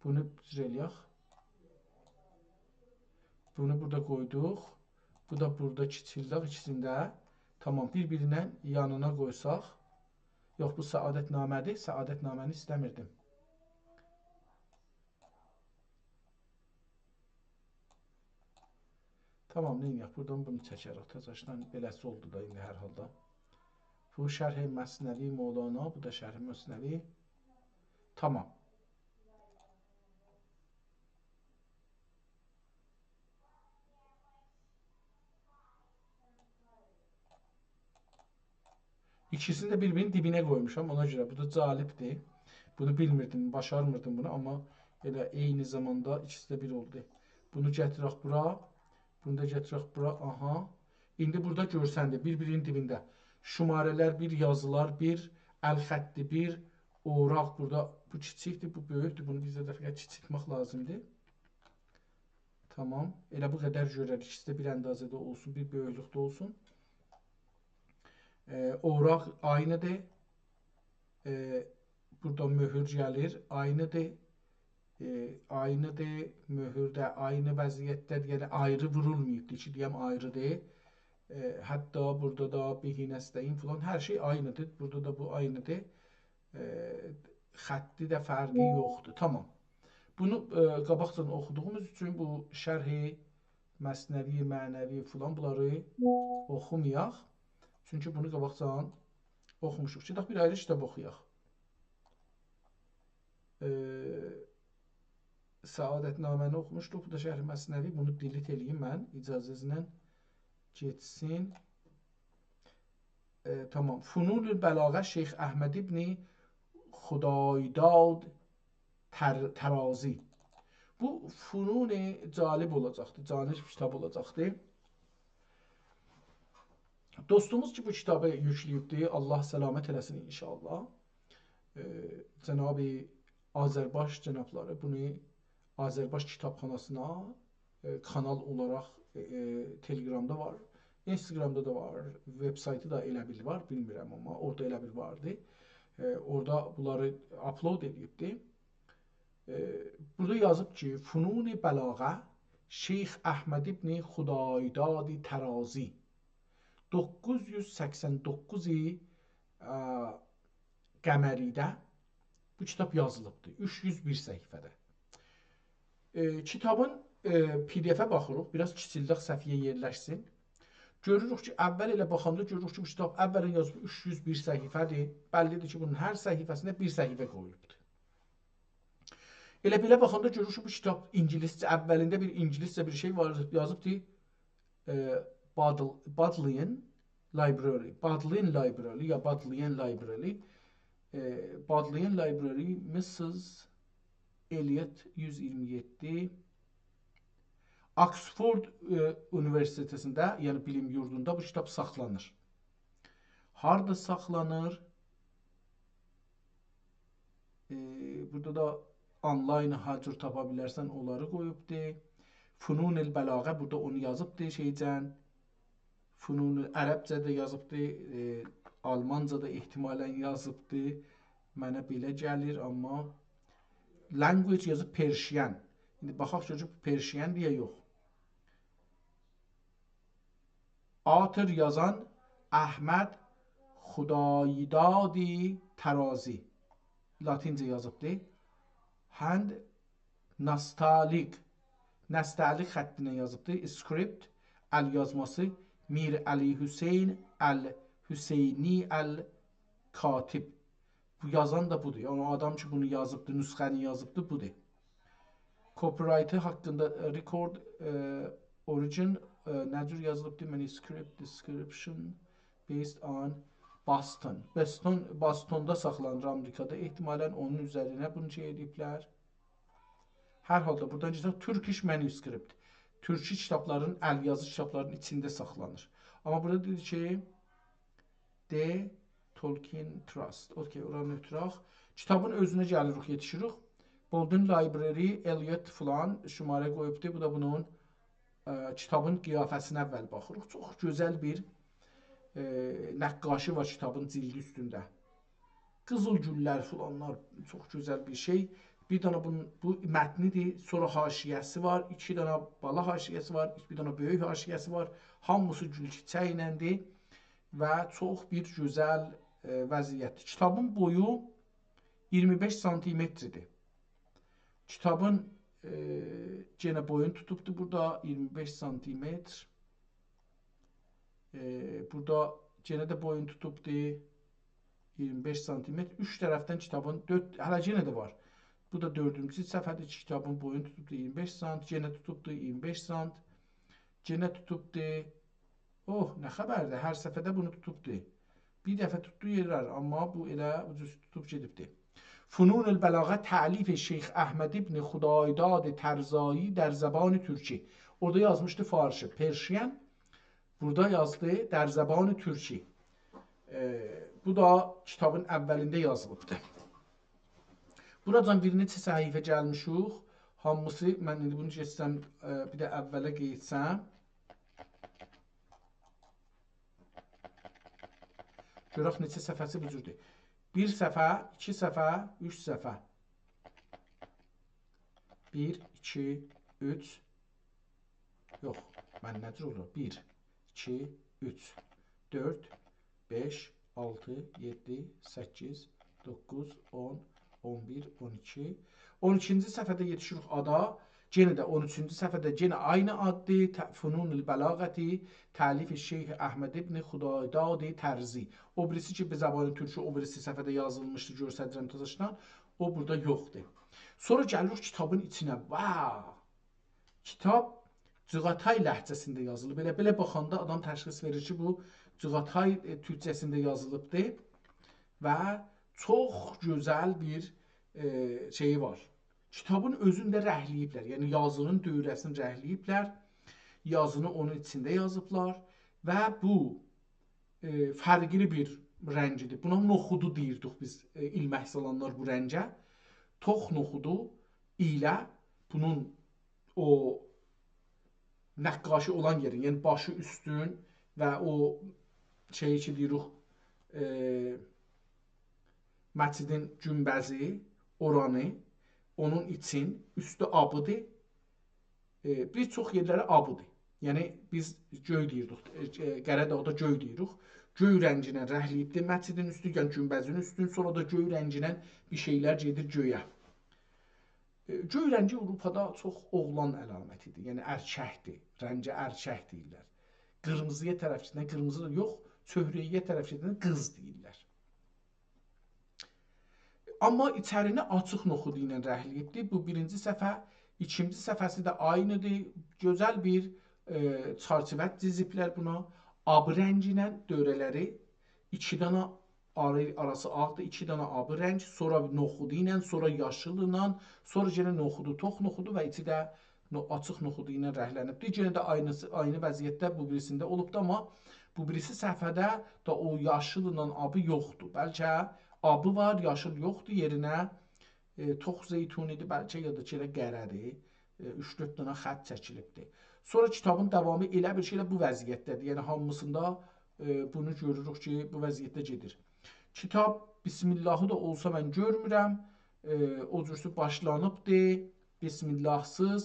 بونو جور ائله‌یک. بونو بورادا قویدوق. بو دا بورادا کیچیلدیک ایکیسینی ده. تامام، بیر-بیرینین یانینا قویساق. یوخ، بو سعادت‌نامه‌دیر. سعادت‌نامه‌نی ایسته‌میردیم. تامام، نئینیه‌ک؟ بورادان بونو چکریک. تازاشدان بئله‌سی اولدو دا ایندی هر حالدا. بو شرح مثنوی مولانا، بو دا شرح مثنوی. تامام. ایکیسینی ده بیر-بیرینین دیبینه قویموشام، اونا گؤره. بو دا جالبدیر. بونو بیلمیردیم، باشارمیردیم بونو، آمما ائله عینی زاماندا ایکیسی ده بیر اولدو. بونو گتیرک بورا، بونو دا گتیرک بورا، آها. ایندی بورادا گؤرسندی، بیر-بیرینین دیبینده. شماره‌لر بیر، یازیلار بیر، ال خطی بیر، اوراق بورادا، بو کیچیکدیر، بو بؤیوکدور، بونو بیزه ده فقط کیچیلتمک لازیمدیر. تامام. ائله بو قدر گؤرریک. ایکیسی ده بیر اندازه‌ده اولسون، بیر بؤیوکلوکده اولسون. ائ، اوراق عینیدیر. ائ، بورادا مؤهور گلیر، عینیدیر. ائ، عینیدیر، مؤهور ده عینی وضعیتده‌دیر. یعنی آیری وورولماییبدیر کی، دئیم آیریدیر. ائ، حتی بورادا دا «به نستعین» فلان، هر شئی عینیدیر. بورادا دا بو عینیدیر. ائ، خطی ده فرقی یوخدور. تامام. بونو، ائ، قاباقجادان اوخودوغوموز اوچون بو شرح مثنوی، معنوی فلان، بونلاری اوخومایاق. چونکی بونو قاباقجادان اوخوموشوق. گئدک بیر آیری کیتاب اوخویاق. ائ، سعادت‌نامه‌نی اوخوموشدوق. بو دا شرح مثنوی. بونو delete ائله‌ییم من. اجازه‌نیزله گئتسین. ائ، تامام. فنون البلاغه، شیخ احمد ابن خدایداد تر-، ترازی. بو فنون جالب اولاجاقدیر، جالب کیتاب اولاجاقدیر. دوستوموز کی، بو کیتابی یوکله‌ییبدی، الله سلامت ائله‌سین ان‌شاءالله. ائ، جناب آذرباش جنابلاری بونو آذرباش کیتابخاناسینا، ائ، کانال اولاراق، ائ، ائ، تلگرامدا وار، اینستاگرامدا دا وار، وبسایتی دا ائله بیل وار، بیلمیرم، آمما اورادا ائله بیل واردی. ائ، اورادا بونلاری آپلود ائله‌ییبدی. ائ، بورادا یازیب کی، فنون بلاغه، شیخ احمد ابن خدایداد ترازی. دوققوز یوز سکسن دوققوز، ائ، قمری‌ده بو کیتاب یازیلیبدیر. اوچ یوز بیر صفحه‌ده. ائ، کیتابین، ائ، PDF-ه باخیریق. بیر آز کیچیلدک، صفحه‌یه یئرلشسین. گؤروروک کی، اول ائله باخاندا گؤروروک کی، بو کیتاب اولاً یازیب اوچ یوز بیر صفحه‌دیر. بللی‌دیر کی، بونون هر صفحه‌سینده بیر صفحه قویولوبدور. ائله بئله باخاندا گؤروروک کی، بو کیتاب اینگیلیسجه، اولینده بیر اینگیلیسجه بیر شئی وار، یازیبدیر. ائ، Bodl-، Bodleian Library، Bodleian Library یا Bodleian Library، ائ، Bodleian Library، Missus Eliot یوز ایگیرمی یئددی. آکسفورد، ائ، اونیوئرسیتئتینده، یعنی بیلیم یوردوندا بو کیتاب ساخلانیر. هاردا ساخلانیر؟ ائ، بورادا دا آنلاین هار جور تاپا بیلرسن، اونلاری قویوبدور. فنون البلاغه، بورادا اونو یازیبدیر شئیجن. فنون عربجه ده یازیبدیر، ائ، آلمانجا دا احتمالاً یازیبدیر. منه بئله گلیر، آمما language یازیب Persian. ایندی باخاق گؤرک Persian-دیر یا یوخ. Author یازان احمد خدایداد ترازی. لاتینجه یازیبدی. Hand نستعلیق. نستعلیق خطینن یازیبدی. Script، ال یازماسی، میر علی حسین الحسینی الکاتب. بو یازان دا بودور. یعنی، او آدام کی، بونو یازیبدی، نسخه‌نی یازیبدی، بودور. Copyright-ی حاقیندا، ائ، record، ائ، origin، ائ، نه جور یازیلیبدی؟ Manuscript description based on Boston. Boston، Boston-دا ساخلانیر آمریکادا. احتمالاً اونون اوزرینه بونو شئی ائدیبلر. هر حالدا بورادان گئدک Turkish manuscript. تورکی کیتابلارین، ال‌یازی کیتابلارین ایچینده ساخلانیر. آمما بورادا دئییر کی، The Tolkien Trust. اوکئی، اورانی اؤتورک. کیتابین اؤزونه گلیریک، یئتیشیریک. Bowden Library، Eliot فلان شماره قویوبدور. بو دا بونون، ائ، کیتابین قیافه‌سینه اول باخیریق. چوخ گؤزل بیر، ائ، نقاشی وار کیتابین جیلدی اوستونده. قیزیل گوللر فلانلار، چوخ گؤزل بیر شئی. بیر دنه بونون، بو متنی‌دیر، سونرا حاشیه‌سی وار، ایکی دنه بالا حاشیه‌سی وار، بیر دنه بؤیوک حاشیه‌سی وار. هامیسی گول چیچه‌یی ایلندیر و چوخ بیر گؤزل، ائ، وضعیتدیر. کیتابین بویو اییرمی بئش سانتیمتردیر. کیتابین، ائ، یئنه بویون توتوبدور بورادا، اییرمی بئش سانتیمتر. ائ، بورادا یئنه ده بویون توتوبدور، اییرمی بئش سانتیمتر. اوچ طرفدن کیتابین، دؤرد، هله یئنه ده وار. بو دا دؤردونجو صفحه‌دیر کی، کیتابین بویون توتوبدور اییرمی بئش سانت، یئنه توتوبدور اییرمی بئش سانت، یئنه توتوبدور. اوه، نه خبردیر؟ هر صفحه‌ده بونو توتوبدور. بیر دفعه توتدو یئرلر، آمما بو ائله اوجوز توتوب گئدیبدی. فنون البلاغه، تألیف شیخ احمد ابن خدایداد طرزایی در زبان ترکی. اورادا یازمیشدی فارسی، Persian. بورادا یازدی در زبان ترکی. ائ، بو دا کیتابین اولینده یازیلیبدی. بوراجان بیر نئچه صفحه گلمیشیک. هامیسی، من ایندی بونو گئتسم، ائ، بیر ده اوله قئییتسم. گؤرک نئچه صفحه‌سی بو جوردور. بیر صفحه، ایکی صفحه، اوچ صفحه. بیر، ایکی، اوچ. یوخ، من نه جور اولور؟ بیر، ایکی، اوچ، دؤرد، بئش، آلتی، یئددی، سککیز، دوققوز، اون، اون بیر، اون ایکی. اون ایکینجی صفحه‌ده یئتیشیریک آدا. یئنه ده اون اوچونجو صفحه‌ده یئنه عینی آددیر. ت-، فنون البلاغه، تألیف شیخ احمد ابن خدایداد طرزی. او بیریسی کی، به زبان ترکی او بیریسی صفحه‌ده یازیلمیشدی، گؤستریرم تازاشدان. او بورادا یوخدور. سونرا گلیریک کیتابین ایچینه. واو! کیتاب جیغاتای لهجه‌سینده یازیلیب. بئله، بئله باخاندا آدام تشخیص وئریر کی، بو جیغاتای، ائ، تورکجه‌سینده یازیلیبدیر و چوخ گؤزل بیر، ائ، شئیی وار. کیتابین اؤزونو ده رنگله‌ییبلر. یعنی یازی‌نین دؤوره‌سینی رنگله‌ییبلر. یازینی اونون ایچینده یازیبلار و بو، ائ، فرقلی بیر رنگیدیر. بونا نوخودو دئییردیک بیز، ائ، ایلمک سالانلار بو رنگه. توخ نوخودو ایله بونون او نقاشی اولان یئرین، یعنی باشی اوستون و او شئی کی دئییریک، ائ، مسجدین گونبزی، اورانی، اونون ایچین، اوستو آبیدیر. ائ، بیر چوخ یئرلری آبیدیر. یعنی بیز گؤی دئییردیک، ائ، ائ، قره‌داغدا گؤی دئییریک. گؤی رنگینن رنگله‌ییبدیر مسجدین اوستو، یعنی گونبزین اوستون، سونرا دا گؤی رنگینن بیر شئیلر گئدیر گؤیه. ائ، گؤی رنگی آوروپادا چوخ اوغلان علامتی‌دیر، یعنی ارککدیر، رنگه ارکک دئییرلر. قیرمیزی‌یا طرف گئدن، قیرمیزی دا یوخ، چهره‌یه طرف گئدن قیز دئییرلر. آمما ایچرینی آچیق نوخودو ایله رنگله‌ییبدیر. بو بیرینجی صفحه، ایکینجی صفحه‌سی ده عینی‌دیر. گؤزل بیر، ائ، چرچیوه جیزیبلر بونا. آبی رنگینن دؤوره‌لری، ایکی دانا آری-، آراسی آغدیر، ایکی دانا آبی رنگ، سونرا نوخودو ایله، سونرا یاشیللا، سونرا یئنه نوخودو، توخ نوخودو و ایچی ده نو-، آچیق نوخودو ایله رنگله‌نیبدیر. یئنه ده عینی‌سی، عینی وضعیتده بو بیریسینده اولوبدو، آمما بو بیریسی صفحه‌ده ده او یاشیللا آبی یوخدور. بلکه آبی وار، یاشیل یوخدور، یئرینه، ائ، توخ زیتونی‌دیر، بلکه یا دا کی، ائله قره‌دیر. ائ، اوچ-دؤرد دنه خط چکیلیبدیر. سونرا کیتابین داوامی ائله بیر شئیله بو وضعیتده‌دیر. یعنی هامیسیندا، ائ، بونو گؤروروک کی، بو وضعیتده گئدیر. کیتاب بسم‌اللهی دا اولسا من گؤرمورم. ائ، او جورسو باشلانیبدیر. بسم‌الله‌سیز،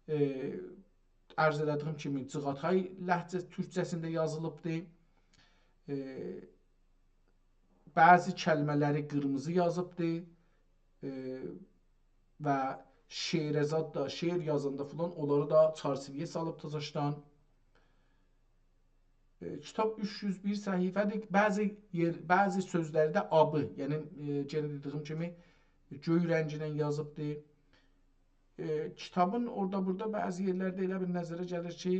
ائ، عرض ائله‌دیگیم کیمی، جیغاتای لهجه تورکجه‌سینده یازیلیبدیر. ائ، بعضی کلمه‌لری قیرمیزی یازیبدیر. ائ، و شعره زاد دا، شعر یازاندا فلان، اونلاری دا چرچیوه‌یه سالیب تازاشدان. ائ، کیتاب اوچ یوز بیر صفحه‌دیر. بعضی یئر، بعضی سؤزلری ده آبی، یعنی، ائ، یئنه دئدیگیم کیمی، گؤی رنگینن یازیبدیر. ائ، کیتابین اورادا بورادا بعضی یئرلرده ائله بیر نظره گلیر کی،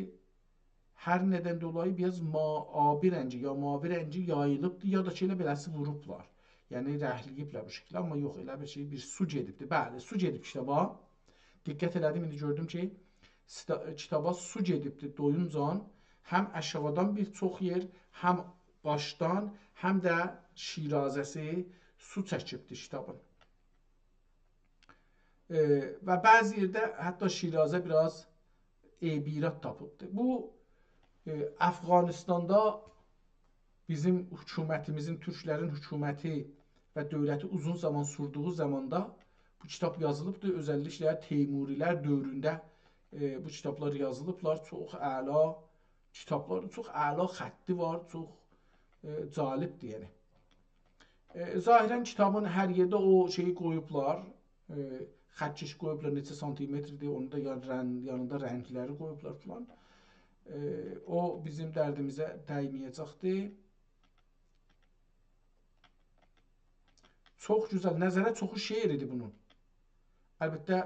هر ندن دولایی بیر آز ما-، آبی رنگی یا ماوی رنگی یاییلیبدیر، یا دا کی، ائله بئله‌سی ووروبلار. یعنی، رنگله‌ییبلر بو شکیلده، آمما یوخ، ائله بیر شئی، بیر سو گئدیبدیر. بلی، سو گئدیب کیتابا. دقت ائله‌دیم، ایندی گؤردوم کی، ستا-، کیتابا سو گئدیبدی دویونجان. هم آشاغیدان بیر چوخ یئر، هم باشدان، هم ده شیرازه‌سی سو چکیبدی کیتابین. ائ، و بعضی یئرده حتی شیرازه بیر آز عیب ایراد تاپیبدی. بو، ائ، افغانستاندا بیزیم حکومتیمیزین، تورکلرین حکومتی و دؤولتی اوزون زامان سوردویو زاماندا بو کیتاب یازیلیبدی. اؤزللیکله تیموری‌لر دؤورونده، ائ، بو کیتابلار یازیلیبلار. چوخ اعلا کیتابلار، چوخ اعلا خطی وار، چوخ، ائ، جالبدیر، یعنی. ائ، ظاهراً کیتابین هر یئرده او شئیی قویوبلار، ائ، خط‌کشی قویوبلار، نئچه سانتیمتردیر، اونو دا یان-، رن-، یانیندا رنگلری قویوبلار فلان. ائ، او بیزیم دردیمیزه دیمه‌یه‌جکدیر. چوخ گؤزل، نظره چوخو شعر ایدی بونون. البته،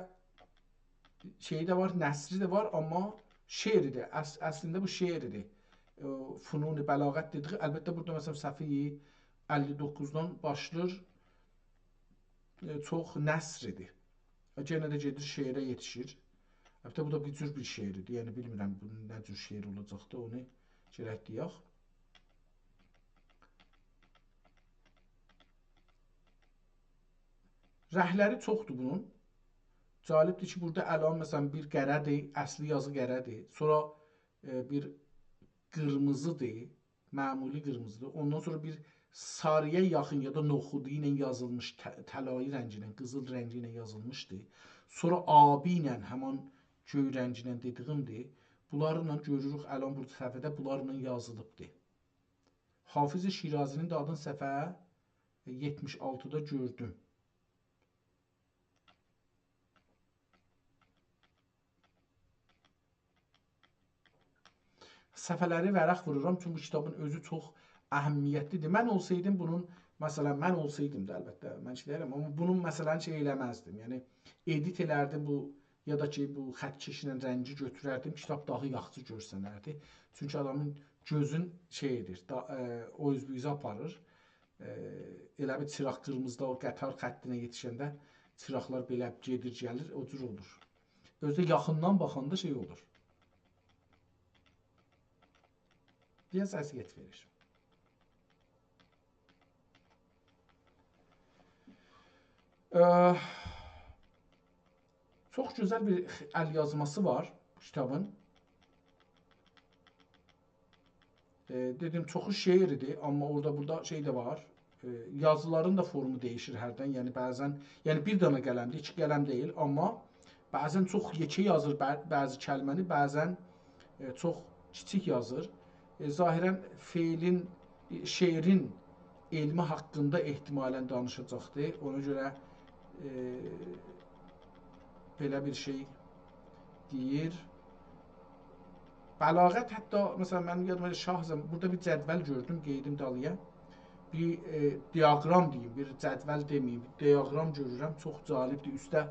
شعری ده وار، نثری ده وار، آمما شعر ایدی. اص-، اصلینده بو شعر ایدی. او، فنون بلاغت دئدیگی، البته، بورادا، مثلا، صفحه اللی دوققوزدان باشلاییر، ائ، چوخ نثر ایدی. یئنه ده گئدیر شعره یئتیشیر. البته، بو دا بیر جور بیر شعر ایدی. یعنی، بیلمیرم، بو نه جور شعر اولاجاقدی، اونو گرک دئیک. رنگلری چوخدور بونون. جالبدیر کی، بورادا الان، مثلا، بیر قره‌دیر، اصلی یازی قره‌دیر. سونرا، ائ، بیر قیرمیزیدیر، معمولی قیرمیزیدیر. اوندان سونرا بیر ساری‌یا یاخین یا دا نوخودو ایله یازیلمیش، ط-، طلایی رنگی ایله، قیزیل رنگی ایله یازیلمیشدی. سونرا آبی ایله، همان گؤی رنگی ایله دئدیگیمدیر. بونلارلا گؤروروک، الان بورادا صفحه‌ده بونلارلا یازیلیبدیر. حافظ شیرازی‌نین ده آدین صفحه یئتمیش آلتیدا گؤردوم. صفحه‌لری ورق وورورام، چونکی بو کیتابین اؤزو چوخ اهمیتلی‌دیر. من اولسایدیم بونون، مثلا، من اولسایدیم دا، البته، من شئی دئییرم، آمما بونون، مثلا، شئی ائله‌مزدیم. یعنی، ادیت ائلردیم بو، یا دا کی، بو خط‌کشی ایله رنگی گؤتورردیم، کیتاب داها یاخشی گؤرسنردی. چونکی آدامین گؤزون شئی ائدیر، دا، ائ، او اوز بو اوزه آپاریر. ائ، ائله بیر چیراق قیرمیزیدا او قطار خطینه یئتیشنده چیراقلار بئله گئدیر، گلیر، او جور اولور. اؤزو ده یاخیندان باخاندا شئی اولور. بیر آز اذیت وئریر. اه، چوخ گؤزل بیر ال یازماسی وار بو کیتابین. ائ، دئدیم، چوخو شعر ایدی، آمما اورادا بورادا شئی ده وار. ائ، یازیلارین دا فورمو دییشیر هردن. یعنی بعضا، یعنی بیر دنه قلمدیر، ایکی قلم دئییل، آمما بعضا چوخ یئکه یازیر بع-، بعضی کلمه‌نی، بعضا، ائ، چوخ کیچیک یازیر. ائ، ظاهرا فعلین، ائ، شعرین علمی حاقیندا احتمالا دانیشاجاقدیر. اونا گؤره، ائ، بئله بیر شئی دئییر. بلاغت حتی، مثلا، منیم یادیما گلیر، شاه زم-، بورادا بیر جدول گؤردوم، قئییدیم دالییا. بیر، ائ، دیاگرام دئییم، بیر جدول دئمه‌ییم، دیاگرام گؤرورم، چوخ جالبدیر. اوسته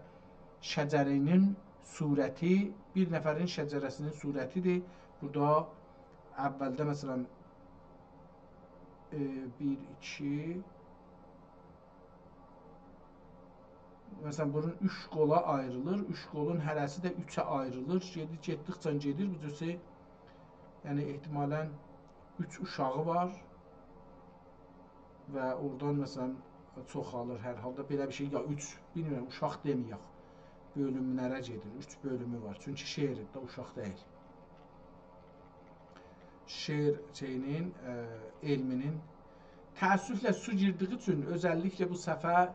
شجره‌نین صورتی، بیر نفرین شجره‌سینین صورتیدیر. بورادا اولده، مثلا، ائ، بیر، ایکی، مثلا، بونون اوچ قولا آیریلیر، اوچ قولون هره‌سی ده اوچه آیریلیر. گئدیر، گئتدیکجه گئدیر، بو جور شئی، یعنی احتمالا اوچ اوشاغی وار و اورادان، مثلا، چوخالیر هر حالدا بئله بیر شئی، یا اوچ، بیلمیرم، اوشاق دئمه‌یک، بؤلوملره گئدیر، اوچ بؤلومو وار. چونکی شعر ده اوشاق دئییل. شعر شئیینین، ائ، علمینین. تأسفله سو گیردیگی اوچون اؤزللیکله بو صفحه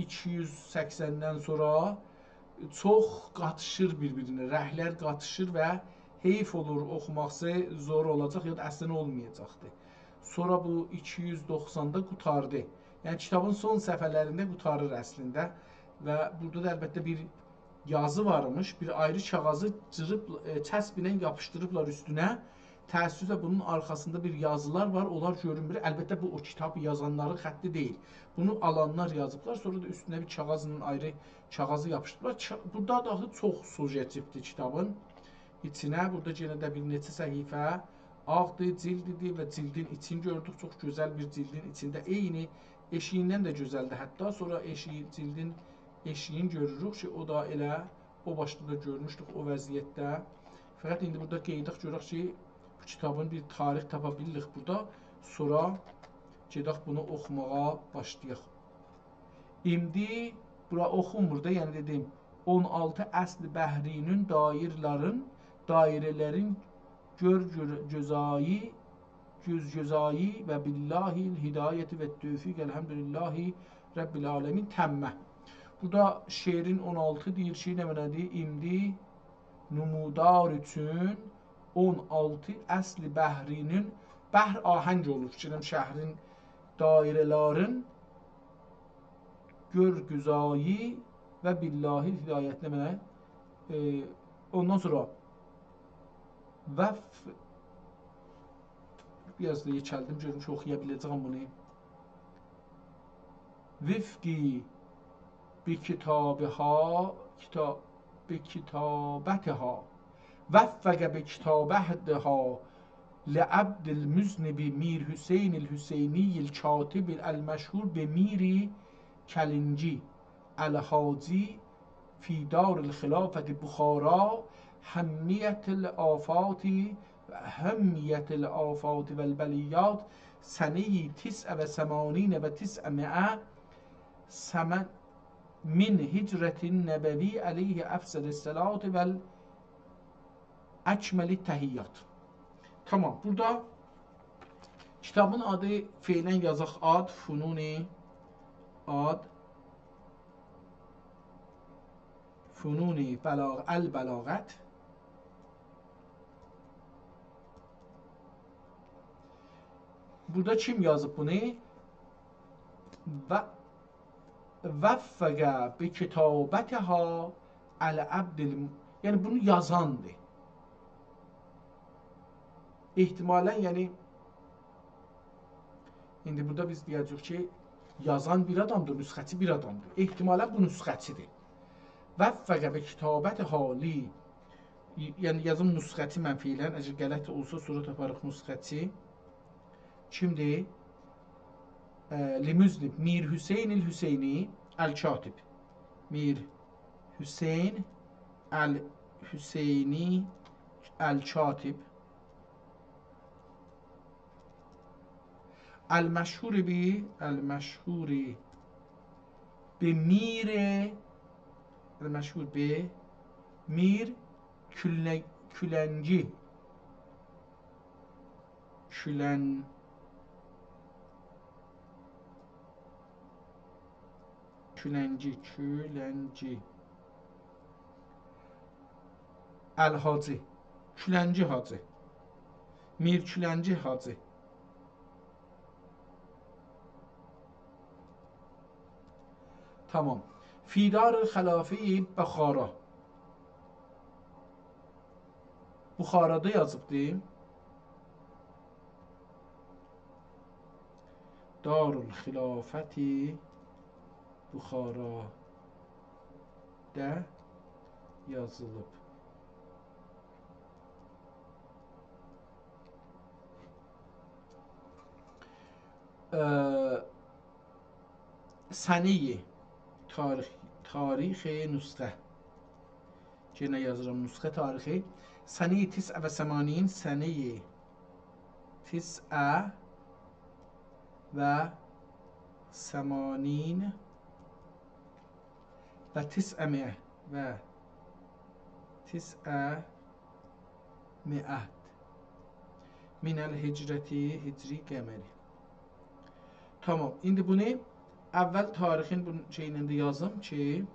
ایکی یوز سکسندن سونرا چوخ قاتیشیر بیر-بیرینه، رنگلر قاتیشیر و حیف اولور، اوخوماسی زور اولاجاق، یا دا اصلا اولمایاجاقدی. سونرا بو ایکی یوز دوخساندا قوتاردی. یعنی کیتابین سون صفحه‌لرینده قوتاریر اصلینده و بورادا دا البته بیر یازی وارمیش، بیر آیری کاغاذی جیریب، ائ، چسب ایله یاپیشدیریبلار اوستونه. تأسفله بونون آرخاسیندا بیر یازیلار وار، اونلار گؤرونمور. البته، بو او کیتابی یازانلارین خطی دئییل. بونو آلانلار یازیبلار، سونرا دا اوستونه بیر کاغاذلا آیری کاغاذی یاپیشدیریبلار. چا-، بورادا داها چوخ سو گئچیبدی کیتابین ایچینه. بورادا یئنه ده بیر نئچه صفحه آغدیر، جیلدیدیر و جیلدین ایچین گؤردوک. چوخ گؤزل بیر جیلدین ایچینده، عینی ائشیگیندن ده گؤزلدیر حتی. سونرا ائشیگی، جیلدین ائشیگین گؤروروک کی، او دا ائله او باشدا دا گؤرموشدوک او وضعیتده. فقط ایندی بورادا قئییداق، گؤرک کی، بو کیتابین بیر تاریخ تاپا بیلیریک بورادا. سونرا گئدک بونو اوخوماغا باشلایاق. ایندی بورا اوخونمور دا، یعنی دئدیم، اون آلتی اصل بحرینین دایرلرین، دایره‌لرین گؤر، گؤر، گؤزایی، گؤز گؤزایی و بالله الهدایة و التوفیق، الحمدلله رب العالمین تمه. بورادا شعرین اون آلتی دئییر کی، نمنه‌دیر؟ ایندی نمودار اوچون اون آلتی اصل بحرینین، بحر آهنگ اولور، فیکریم شهرین دایره‌لرین گؤر گؤزایی و بالله الهدایة، نمنه؟ ائ، اوندان سونرا وف-، بیر آز دا یئکلدیم، گؤروم کی، اوخویا بیله‌جه‌یم بونو. وفقی بکتابها، کتا-، بکتابتها، وفق بکتابتها لعبد المذنب میر حسین الحسینی الکاتب المشهور بمیر کلنجی الحاجی فی دار الخلافة بخارا حمیة الآفات، حمیة الآفات و البلیات، سنهٔ تسع و ثمانین و تسعمائة سمن من هجرة النبوی علیه افضل الصلاة و اکمل التحیات. تمام، بورادا کیتابین آدی فعلاً یازاق، آد فنون، آد فنون بلاغ-، البلاغت. بورادا کیم یازیب بونو؟ و وفق بکتابتها العبد الم-، یعنی بونو یازاندیر. احتمالاً، یعنی، ایندی بورادا بیز دئیه‌جه‌ییک کی، یازان بیر آدامدیر، نسخه‌چی بیر آدامدیر. احتمالاً بو نسخه‌چیدیر. وفق بکتابتها ل-، یعنی یازیم نسخه‌چی من فعلاً، اگر غلط اولسا، سونرا تاپاریق نسخه‌چی. کیمدیر؟ اه، لمذنب میر حسین الحسینی الکاتب. میر حسین الحسینی الکاتب. المشهور به، المشهور به میر، المشهور به میر کلن-، کلنجی. کلن-، کلنجی، کلنجی. الحاجی. کلنجی حاجی. میر کلنجی حاجی. تمام. فی دار الخلافة بخارا. بخارادا یازیبدی. دارالخلافت بخارادا یازیلیب. اه، سنه‌ی، تاریخ، تاریخ نسخه. یئنه یازیرام نسخه تاریخی. سنه‌ی تسع و ثمانین، سنه‌ی تسع و ثمانین و تسعمائة و تسعمائة من الهجرة هجری قمری. تمام. ایندی بونو اول تاریخین بونون شئیینده یازیم کی،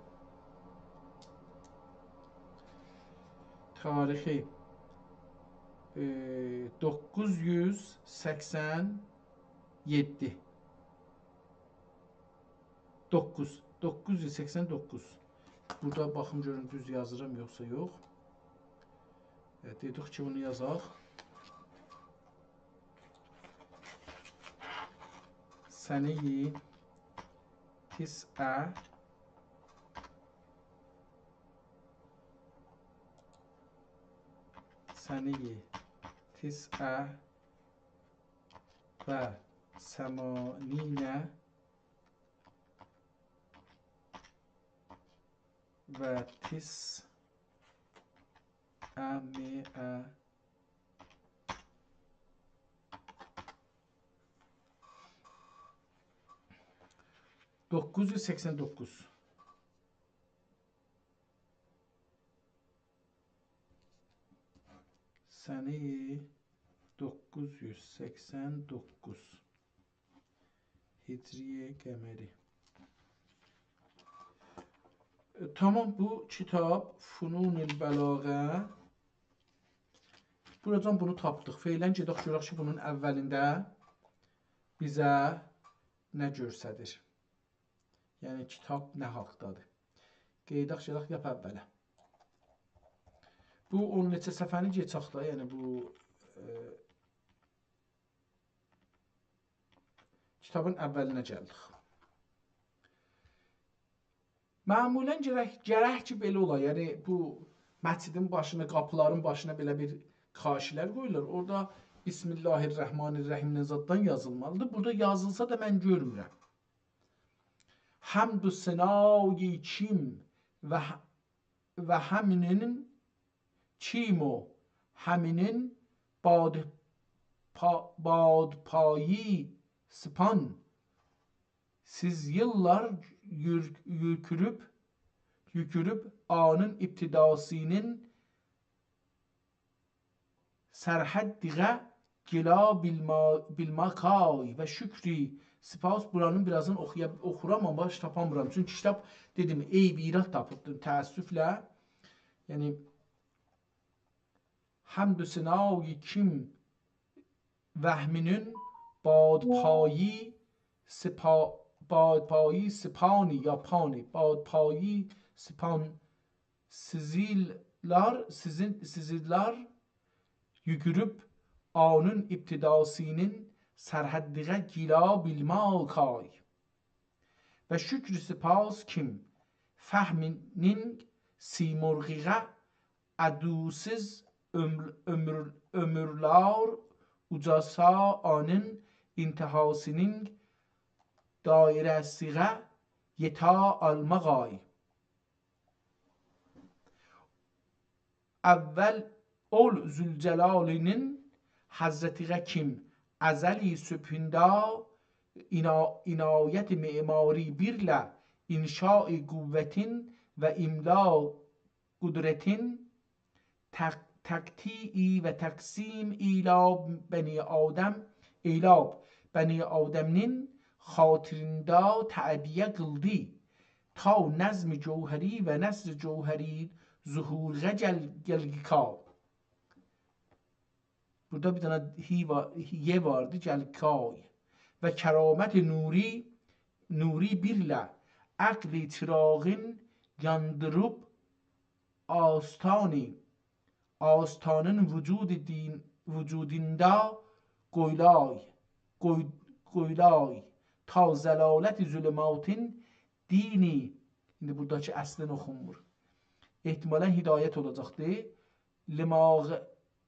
تاریخی، ائ، دوققوز یوز سکسن یئددی. دوققوز. دوققوز یوز سکسن دوققوز. بورادا باخیم گؤروم دوز یازیرام یوخسا یوخ. ائ، دئدیک کی، بونو یازاق. سنه‌ی تسع سنه‌ی تسع و ثمانین و تسع ا، م، ا. دوققوز یوز سکسن دوققوز. سنه دوققوز یوز سکسن دوققوز. هجری قمری. ائ، تمام، بو کیتاب فنون البلاغه. بوراجان بونو تاپدیق. فعلاً گئدک گؤرک کی، بونون اولینده بیزه نه گؤستریر. یعنی کیتاب نه حاقدادیر. قئییداق گئدک لاپ اوله. بو اون نئچه صفحه‌نی گئچک ده، یعنی بو، ائ، کیتابین اولینه گلدیک. معمولاً گرک، گرک کی، بئله اولا. یعنی بو مسجدین باشینا، قاپیلارین باشینا بئله بیر کاشی‌لر قویولور. اورادا «بسم الله الرحمن الرحیم» نه زاددان یازیلمالیدیر. بورادا یازیلسا دا من گؤرمورم. حمد و ثنای کیم و ه-، و همینین، کیم و همینین باد پا-، بادپایی سپان. سیز ییللار یور-، یوکوروب، یوکوروب آنین ابتداسینین سرحدیغه گیلا بیلما-، بیلماکای و شکری سپاس. بورانین بیرازین اوخویا-، اوخورام، آمما باش تاپامیرام. چونکی کیتاب، دئدیم، عیب، ایراد تاپیبدیم، تأسفله. یعنی، حمد و ثنای کیم وهمینین بادپایی سپا-، بادپایی سپانی، یاپانی، بادپایی سپان، سیزیللار، سیزین، سیزیللار یوگوروب آنین ابتداسینین سرحدیغه گیلا بیلماکای. و شکر و سپاس کیم فهمینین سیمرغیغه ادوسوز عؤمر-، عؤمر-، عؤمورلار اوجاسا آنین انتهاسینین دایره‌سیغه یئتا آلماغای. اول اول ذوالجلالینین حضرتیغه کیم ازلی صبحوندا عنا-، عنایت معماری بیرله انشاء قوتین و املا قدرتین تق-، تقطیعی و تقسیم ایلا بنی آدم، ایلا بنی آدمین خاطریندا تعبیه قیلدی. تا نظم جوهری و نثر جوهری ظهورغه گل-، گلگیکا. بورادا بیر دنه هی وا-، ی واردی، گلگیکای. و کرامت نوری، نوری بیرله عقل چراغین یاندیریب آستانی، آستانین وجود دین، وجودیندا قویلای، قوی-، قویلای، تا ضلالت ظلماتین دینی، ایندی بوراداکی اصلین اوخونمور. احتمالاً هدایت اولاجاقدی. لماغ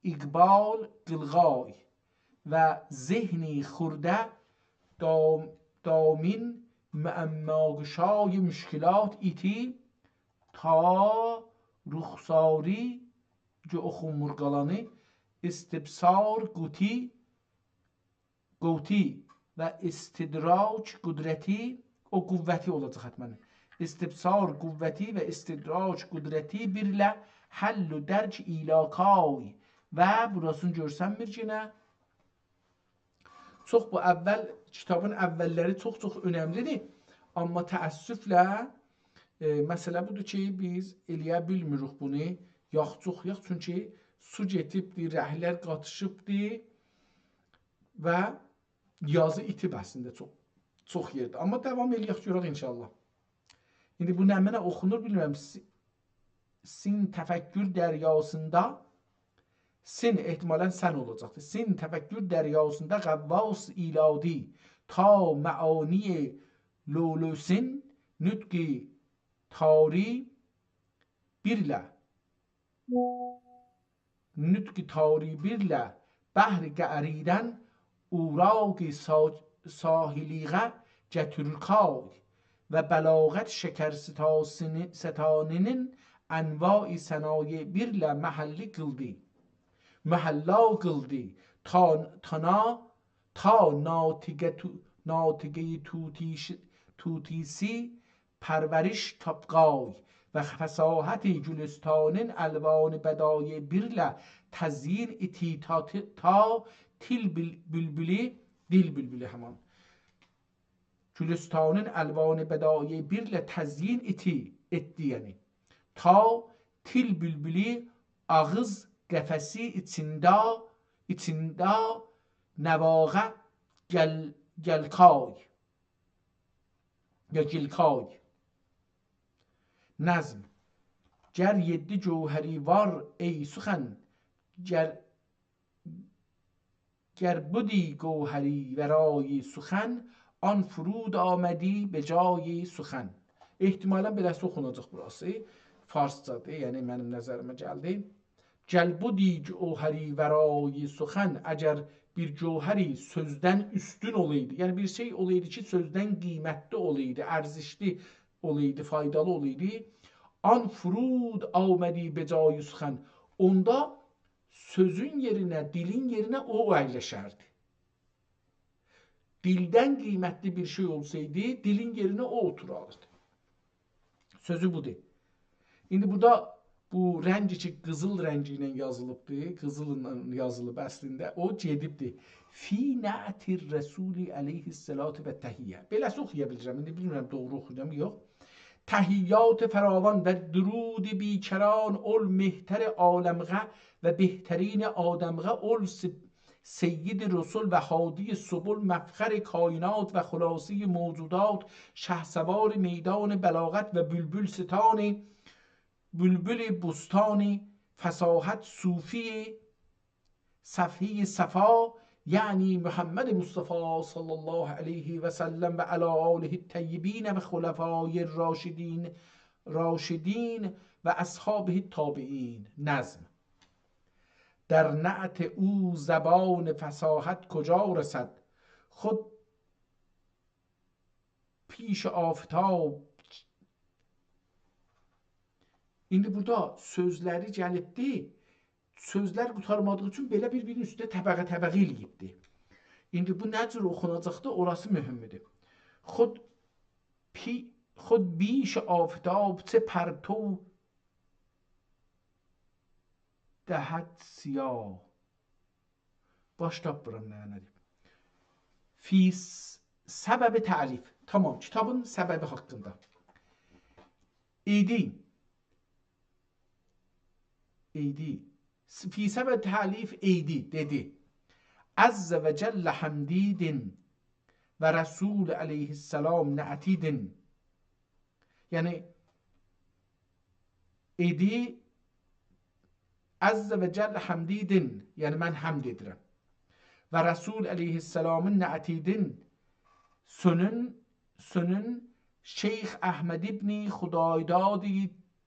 اقبال قیلغای و ذهنی خورده دام-، دامین معماگشای مشکلات ایتی تا رخساری، کی اوخونمور قالانی، استبصار قوتی، قوتی و استدراک قدرتی، او قوتی اولاجاق حتماً. استبصار قوتی و استدراک قدرتی بیرله حل و درک ایلاکای. و بوراسینی گؤرسنمیر یئنه. چوخ بو اول، کیتابین اوللری چوخ-چوخ اؤنملیدیر. آمما تأسفله، ائ، مسئله بودور کی، بیز ائلیه بیلمیریک بونو یاخچی اوخویاق. چونکی سو گئدیبدی، رنگلر قاتیشیبدی و یازی ایتیب اصلینده چوخ، چوخ یئرده. آمما داوام ائلیک گؤرک انشاءالله. ایندی بو نمنه اوخونور بیلمیرم. سی-، سین تفکر دریاسیندا، سین احتمالاً سن اولاجاقدیر. سین تفکر دریاسیندا غواص ایلادی، تا معانی لؤلؤسین نطق تاری بیرله نطق تاری بیرله بحر قعریدن اوراق سا-، ساحلیغه گتیرکای و بلاغت شکر ستاسینی-، ستانینین انواع ثنای بیرله محلی قیلدی. محلا قیلدی. تا، تا نا، تا ناطقه تو، ناطقه طوطیش، طوطیسی پرورش تاپقای و فصاحت گلستانین الوان بدایع بیرله تزیین ایتی تا، تا تیل بول، بولبولی، دیل بولبولی همان. گلستانین الوان بدایع بیرله تزیین ایتی ائتدی، یعنی. تا تیل بولبولی آغیز قفسی ایچینده، ایچینده نواغه گل، گلکای. یا گیلکای. نظم. گر یئددی گوهری وار، ای سخن، گر، گر بودی گوهری ورای سخن، آن فرود آمدی به جای سخن. احتمالاً بئله‌سی اوخوناجاق بوراسی. فارسجادیر، یعنی منیم نظریمه گلدی. گر بودی گوهری ورای سخن، اگر بیر گوهری سؤزدن اوستون اولایدی، یعنی بیر شئی اولایدی کی، سؤزدن قیمتلی اولایدی، ارزشلی اولایدی، فایدالی اولایدی، آن فرود آمدی به جای سخن، اوندا سؤزون یئرینه، دیلین یئرینه او اَیلشردی. دیلدن قیمتلی بیر شئی اولسایدی، دیلین یئرینه او اوتوراردی. سؤزو بودور. ایندی بورادا بو رنگ کی، قیزیل رنگی ایله یازیلیبدی، قیزیللا یازیلیب اصلینده، او گئدیبدی. فی نعت الرسول علیه الصلاة و التحیه. بئله‌سی اوخویا بیلیرم، ایندی بیلمیرم دوغرو اوخویورام، یوخ. تحیات فراوان و درود بی‌کران، اول مهتر عالمقه و بهترین آدمقه، اول س، سید رسل و هادی سبل، مفخر کاینات و خلاصهٔ موجودات، شهسوار میدان بلاغت و بلبلستان، بلبل بستان فصاحت، صوفی صفحهٔ صفا، یعنی محمد مصطفی صلی الله علیه و سلم و علی آله الطیبین و خلفای الراشدین، راشدین و اصحابه التابعین. نظم. در نعت او زبان فصاحت کجا رسد؟ خود پیش آفتاب. ایندی بورادا سؤزلری گلیبدی. سؤزلر قوتارمادیغی اوچون بئله بیر-بیرینین اوستونه طبقه-طبقه ائله‌ییبدی. ایندی بو نه جور اوخوناجاقدی، اوراسی مهمدور. خود پی، خود بیش آفتاب چه پرتو دهد سیاه. باش تاپمیرام نه، نه دئییم. فی س، سبب تألیف. تامام، کیتابین سببی حاقیندا. ایدی. ایدی. فی سبب تألیف ایدی، دئدی. عز و جل حمدیدین و رسول علیه السلام نعتیدین. یعنی، ایدی عز و جل حمدیدین، یعنی من حمد ائدیرم. و رسول علیه السلامین نعتیدین، سؤنون، سؤنون شیخ احمد ابن خدایداد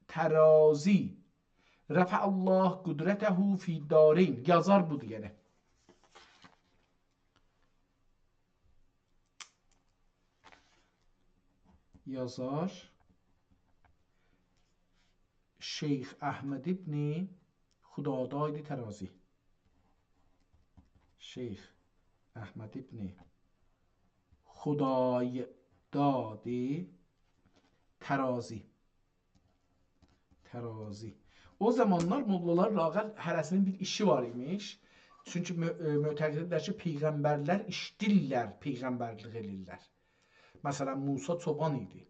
ترازی، رفع الله قدرته فی الدارین. یازار بودور، یعنی. یازار شیخ احمد ابن خداداد ترازی. شیخ احمد ابن خدایداد ترازی. ترازی. او زامانلار موللالار لااقل هره‌سینین بیر ایشی وار ایمیش. چونکی مو، ائ، معتقددیرلر کی، پیغمبرلر ایشلیرلر، پیغمبرلیک ائله‌ییرلر. مثلا، موسی چوبان ایدی.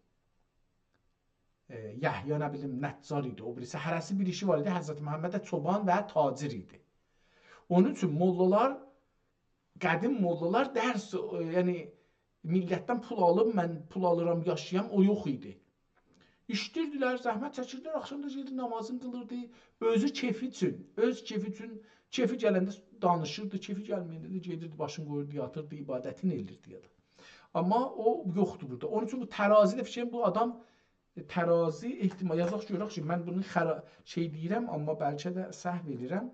ائ، یحیی، نه بیلیم، نجار ایدی. او بیریسی، هره‌سی بیر ایشی وار ایدی. حضرت محمد ده چوبان و تاجر ایدی. اونون اوچون موللالار قدیم موللالار درس، ائ، یعنی میللتدن پول آلیب، «من پول آلیرام، یاشایام»، او یوخ ایدی. ایشله‌ییردیلر، زحمت چکیردیلر، آخشام دا گئدیردی، نامازینی قیلیردی. اؤزو کئفی اوچون، اؤز کئفی اوچون، کئفی گلنده دانیشیردی، کئفی گلمه‌ینده ده گئدیردی، باشینی قویوردو، یاتیردی، عبادتینی ائله‌ییردی یا دا. آمما او یوخدور بورادا. اونون اوچون بو ترازی ده فیکریم، بو آدام، ائ، ترازی احتمال، یازاق گؤرک کی، من بونو خرا، شئی دئییرم، آمما بلکه ده سهو ائله‌ییرم.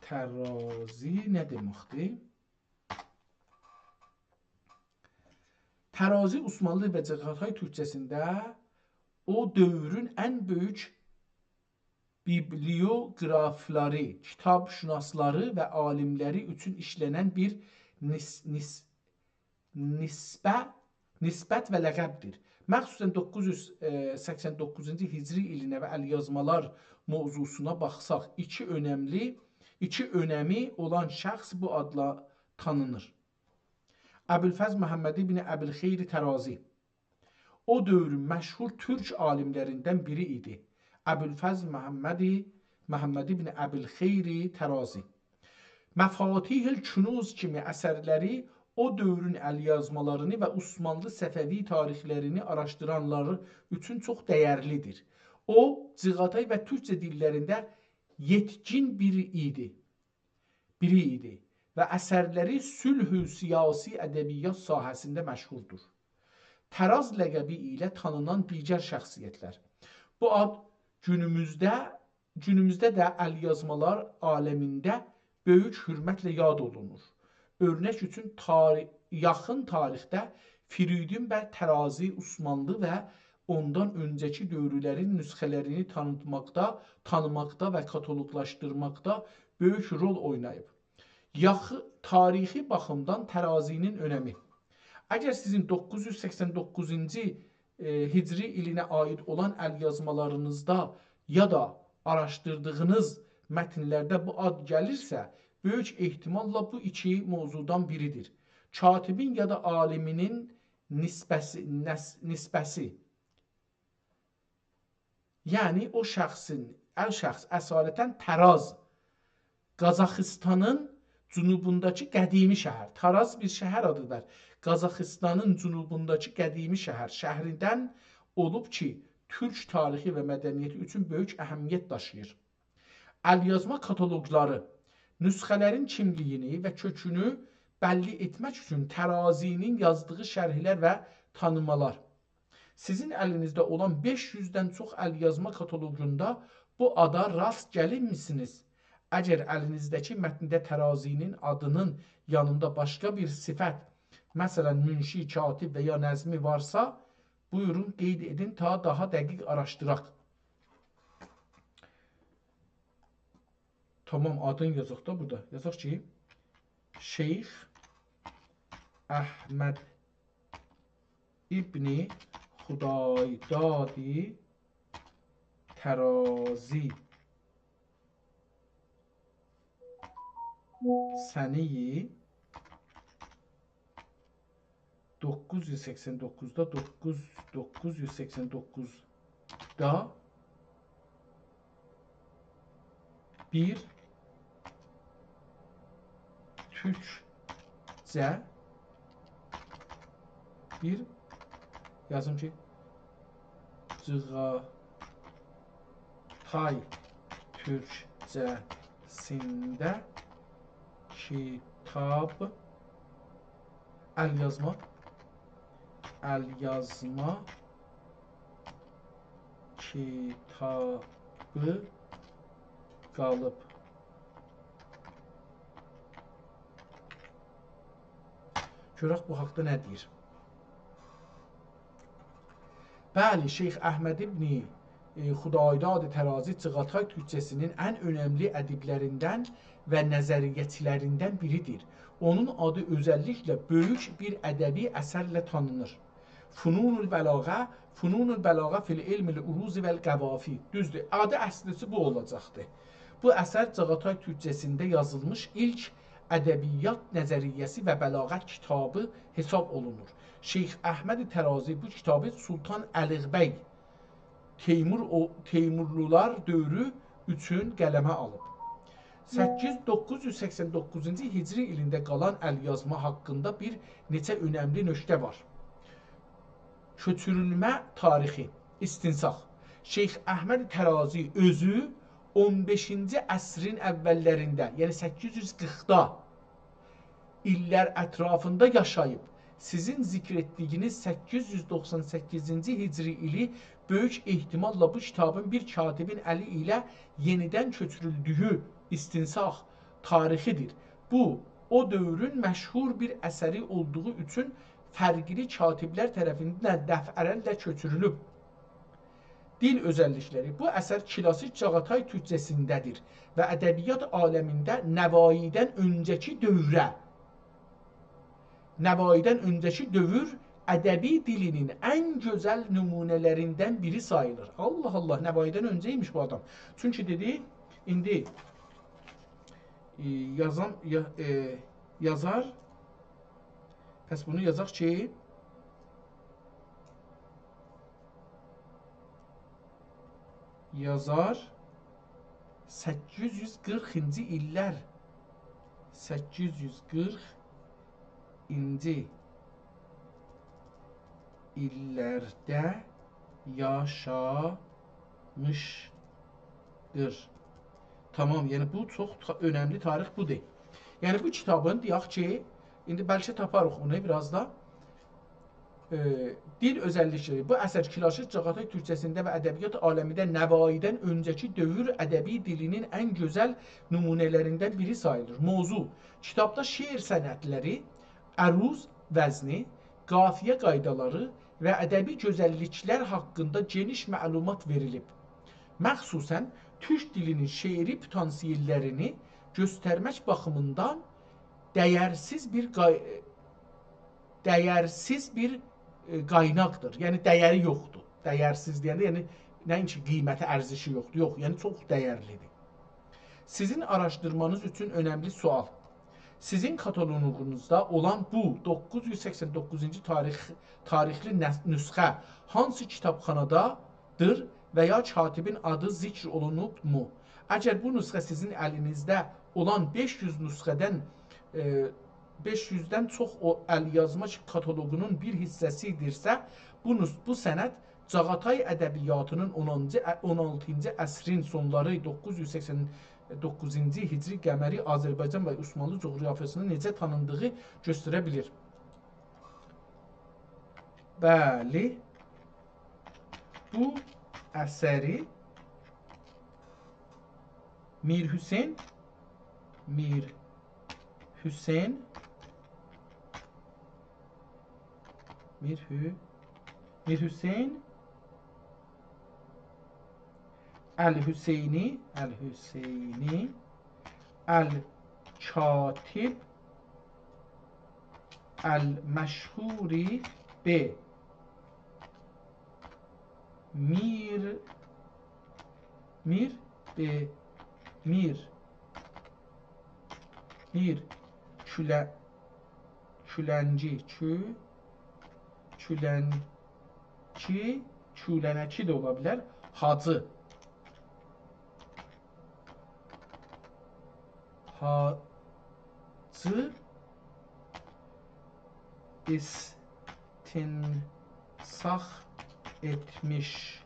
ترازی نه دئمکدیر؟ ترازی عثمانلی و جهادهای تورکجه‌سینده او دؤورون ان بؤیوک بیبلیوگرافلاری، کیتاب‌شناسلاری و عالیملری اوچون ایشله‌نن بیر نس-، نس-، نسبه-، نسبت و لقبدیر. مخصوصاً دوققوز یوز سکسن دوققوزونجو هجری ایلینه و الیازمالار موضوعسونا باخساق، ایکی اؤنملی، ایکی اؤنمی اولان شخص بو آدلا تانینیر. ابوالفضل محمد ابن ابی‌الخیر طرازی. او دؤورون مشهور تورک عالیملریندن بیری ایدی. ابوالفضل محمد، محمد ابن ابی‌الخیر طرازی. مفاتیح الکنوز کیمی اثرلری او دؤورون الیازمالارینی و عثمانلی صفوی تاریخلرینی آراشدیرانلار اوچون چوخ دَیرلیدیر. او، جیغاتای و تورکجه دیللرینده یئتکین بیری ایدی. بیری ایدی و اثرلری صلح و سیاسی ادبیات ساحه‌سینده مشهوردور. طراز لقبی ایله تانینان دیگر شخصیتلر. بو آد گونوموزده، گونوموزده ده الیازمالار عالمینده بؤیوک حؤرمتله یاد اولونور. اؤرنک اوچون، تاری-، یاخین تاریخده فریدون بی طرازی عثمانلی و اوندان اؤنجه‌کی دؤورلرین نسخه‌لرینی تانیتماقدا، تانیماقدا و کاتالوقلاشدیرماقدا بؤیوک رول اویناییب. یاخی-، تاریخی باخیمدان طرازی‌نین اؤنمی. اگر سیزین دوققوز یوز سکسن دوققوزونجو، ائ، هجری ایلینه عایید اولان الیازمالارینیزدا یا دا آراشدیردیغینیز متنلرده بو آد گلیرسه، بؤیوک احتماللا بو ایکی موضوعدان بیریدیر. کاتبین یا دا عالیمینین نسبه‌سی، نس-، نسبه‌سی. یعنی او شخصین، او شخص اصالتاً طراز، قازاخیستانین جنوبونداکی قدیمی شهر. تاراز بیر شهر آدیدیر. قازاخیستانین جنوبونداکی قدیمی شهر، شهریندن اولوب کی، تورک تاریخی و مدنیتی اوچون بؤیوک اهمیت داشیییر. الیازما کاتالوقلاری، نسخه‌لرین کیملیگینی و کؤکونو بللی ائتمک اوچون طرازی‌نین یازدیغی شرحلر و تانیمالار. سیزین الینیزده اولان بئش یوزدن چوخ الیازما کاتالوقوندا بو آدا راست گلینمیسینیز؟ اگر الینیزده‌کی متنده طرازی‌نین آدینین یانیندا باشقا بیر صفت، مثلاً، منشی، کاتب و یا نظمی وارسا، بویورون، قید ائدین، تا داها دقیق آراشدیراق. تامام، آدین یازاق دا بورادا. یازاق کی، شیخ احمد ابن خدایداد طرازی سنه‌ی دوققوز یوز سکسن دوققوزدا، دوققوز، دوققوز یوز سکسن دوققوزدا بیر تورکجه، بیر، یازیم کی، جیغاتای تورکجه‌سینده کیتاب، الیازما، الیازما کیتابی قالیب. گؤرک بو حاقدا نه دئییر. بلی، شیخ احمد ابن، ائ، خدایداد طرازی جیغاتای تورکجه‌سینین ان اؤنملی ادیبلریندن و نظریه‌چیلریندن بیریدیر. اونون آدی اؤزللیکله بؤیوک بیر ادبی اثرله تانینیر. فنون البلاغه، فنون البلاغه فی العلم العروض و القوافی. دوزدور، آدی اصلی‌سی بو اولاجاقدی. بو اثر جیغاتای تورکجه‌سینده یازیلمیش ایلک ادبیات نظریه‌سی و بلاغت کیتابی حساب اولونور. شیخ احمد طرازی بو کیتابی سلطان الیغ بی تیمور او-، تیمورلولار دؤورو اوچون قلمه آلیب. سککیز، دوققوز یوز سکسن دوققوزونجو هجری ایلینده قالان الیازما حاقیندا بیر نئچه اؤنملی نکته وار. کؤچورولمه تاریخی، استنساخ. شیخ احمد طرازی اؤزو اون بئشینجی عصرین اوللرینده، یعنی سککیز یوز قیرخدا ایللر اطرافیندا یاشاییب. سیزین ذکر ائتدیگینیز سککیز یوز دوخسان سککیزینجی هجری ایلی بؤیوک احتماللا بو کیتابین بیر کاتبین الی ایله یئنیدن کؤچورولدویو استنساخ تاریخی‌دیر. بو، او دؤورون مشهور بیر اثری اولدوغو اوچون فرقلی کاتبلر طرفیندن دفعه‌لرله کؤچورولوب. دیل اؤزللیکلری. بو اثر کلاسیک چاغاتای تورکجه‌سینده‌دیر و ادبیات عالمینده نوایی‌دن اؤنجه‌کی دؤوره، نوایی‌دن اؤنجه‌کی دؤور ادبی دیلینین ان گؤزل نمونه‌لریندن بیری ساییلیر. الله الله، نوایی‌دن اؤنجه ایمیش بو آدام. چونکی دئدی، ایندی، ائ، یازان، یا-، ائ، یازار. پس بونو یازاق کی، یازار سککیز یوز قیرخینجی ایللر، سککیز یوز قیرخینجی ایللرده یاشامیشدیر. تامام، یعنی بو چوخ تا-، اؤنملی تاریخ بودور. یعنی بو کیتابین، دئیک کی، ایندی بلکه تاپاریق اونو بیر آز دا. ائ، دیل اؤزللیکلری. بو اثر کلاسیک چاغاتای تورکجه‌سینده و ادبیات عالمینده نوایی‌دن اؤنجه‌کی دؤور ادبی دیلینین ان گؤزل نمونه‌لریندن بیری ساییلیر. موضوع: کیتابدا شعر صنعتلری، عروض وزنی، قافیه قایدالاری و ادبی گؤزللیکلر حاقیندا گئنیش معلومات وئریلیب. مخصوصاً تورک دیلینین شعری پتانسیل‌لرینی گؤسترمک باخیمیندان دَیَرسیز بیر قای-، دَیَرسیز بیر، ائ، قایناقدیر. یعنی دَیَری یوخدور. دَیَرسیز دئینده، یعنی نه‌اینکی قیمتی، ارزشی یوخدور. یوخ، یعنی چوخ دَیَرلیدیر. سیزین آراشدیرمانیز اوچون اؤنملی سؤال. سیزین کاتالوگونوزدا اولان بو دوققوز یوز سکسن دوققوزونجو تاریخ، تاریخلی نس-، نسخه هانسی کیتابخانادادیر و یا کاتبین آدی ذکر اولونوبمو؟ اگر بو نسخه سیزین الینیزده اولان بئش یوز نسخه‌دن، ائ، بئش یوزدن چوخ او ال‌یازما کاتالوگونون بیر حیصه‌سی ایدیرسه، بو نس-، بو سند چاغاتای ادبیاتینین اونونجو ع-، اون آلتینجی عصرین سونلاری، دوققوز یوز سکسن دوققوزونجو هجری قمری آذربایجان و عثمانلی جغرافیاسینین نئجه تانیندیغی گؤستره بیلیر. بلی، بو اثری میرحسین، میرحسین، میرحو-، میرحسین الحسینی، الحسینی، الکاتب المشهور به میر، میر، به میر، میر، کوله-، کولنگی، کو-، کولنکی، کولنکی ده اولا بیلر. حاجی. حاجی استنساخ ائتمیش.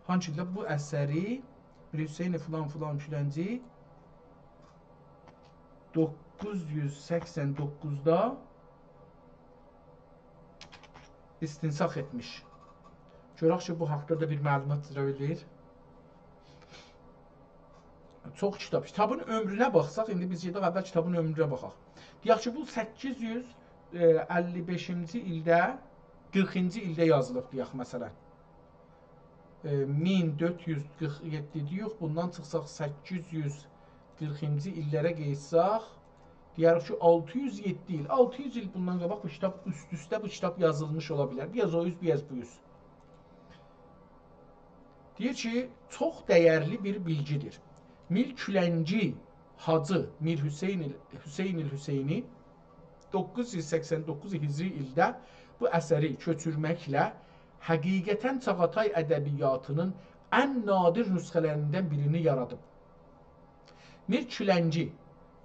هانسی ایلده بو اثری میرحسین فلان فلان کولنگی دوققوز یوز سکسن دوققوزدا استنساخ ائتمیش. گؤرک کی، بو حاقدا دا بیر معلومات وئریر. چوخ کیتاب. کیتابین عؤمرونه باخساق، ایندی بیز گئدک اول کیتابین عؤمرونه باخاق. دئیک کی، بو سککیز یوز اللی بئشینجی ایلده، قیرخینجی ایلده یازیلیب، دئیک، مثلا. ائ، مین دؤرد یوز قیرخ یئددی دئیک، بوندان چیخساق سککیز یوز قیرخینجی ایللره قئییتساق، دئیه‌ریک کی، آلتی یوز یئددی ایل. آلتی یوز ایل بوندان قاباق بو کیتاب، اوست-اوسته بو کیتاب یازیلمیش اولا بیلر. بیر آز او اوز، بیر آز بو اوز. دئییر کی، چوخ دَیَرلی بیر بیلگی‌دیر. میر کولنگی حاجی میر حسین ال-، حسین الحسینی دوققوز یوز سکسن دوققوز هجری ایلده بو اثری کؤچورمکله حقیقتاً چاغاتای ادبیاتینین ان نادر نسخه‌لریندن بیرینی یارادیب. میر کولنگی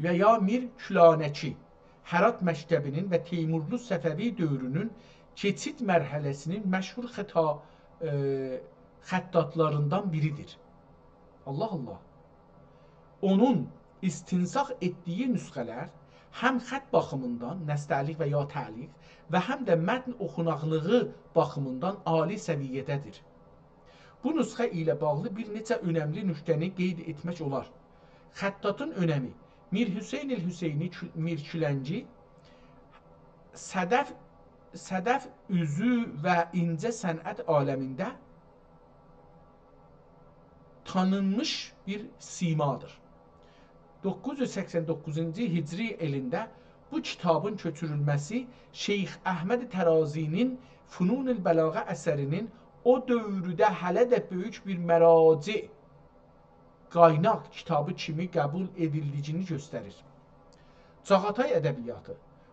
و یا میر کولانکی، هرات مکتبینین و تیمورلو صفوی دؤورونون کئچید مرحله‌سینین مشهور خطا-، ائ، خطاطلاریندان بیری‌دیر. الله الله. اونون استنساخ ائتدیگی نسخه‌لر هم خط باخیمیندان، نستعلیق و یا تعلیق، و هم ده متن اوخوناقلیغی باخیمیندان عالی سویه‌ده‌دیر. بو نسخه ایله باغلی بیر نئچه اؤنملی نکته‌نی قید ائتمک اولار. خطاطین اؤنمی. میر حسین الحسینی کو-، میر کولنگی صدف، صدف اوزو و اینجه صنعت عالمینده تانینمیش بیر سیمادیر. دوققوز یوز سکسن دوققوزونجو هجری ایلینده بو کیتابین کؤچورولمه‌سی شیخ احمد طرازی‌نین فنون البلاغه اثرینین او دؤورده هله ده بؤیوک بیر مراجع قایناق کیتابی کیمی قبول ائدیلدیگینی گؤستریر. چاغاتای ادبیاتی.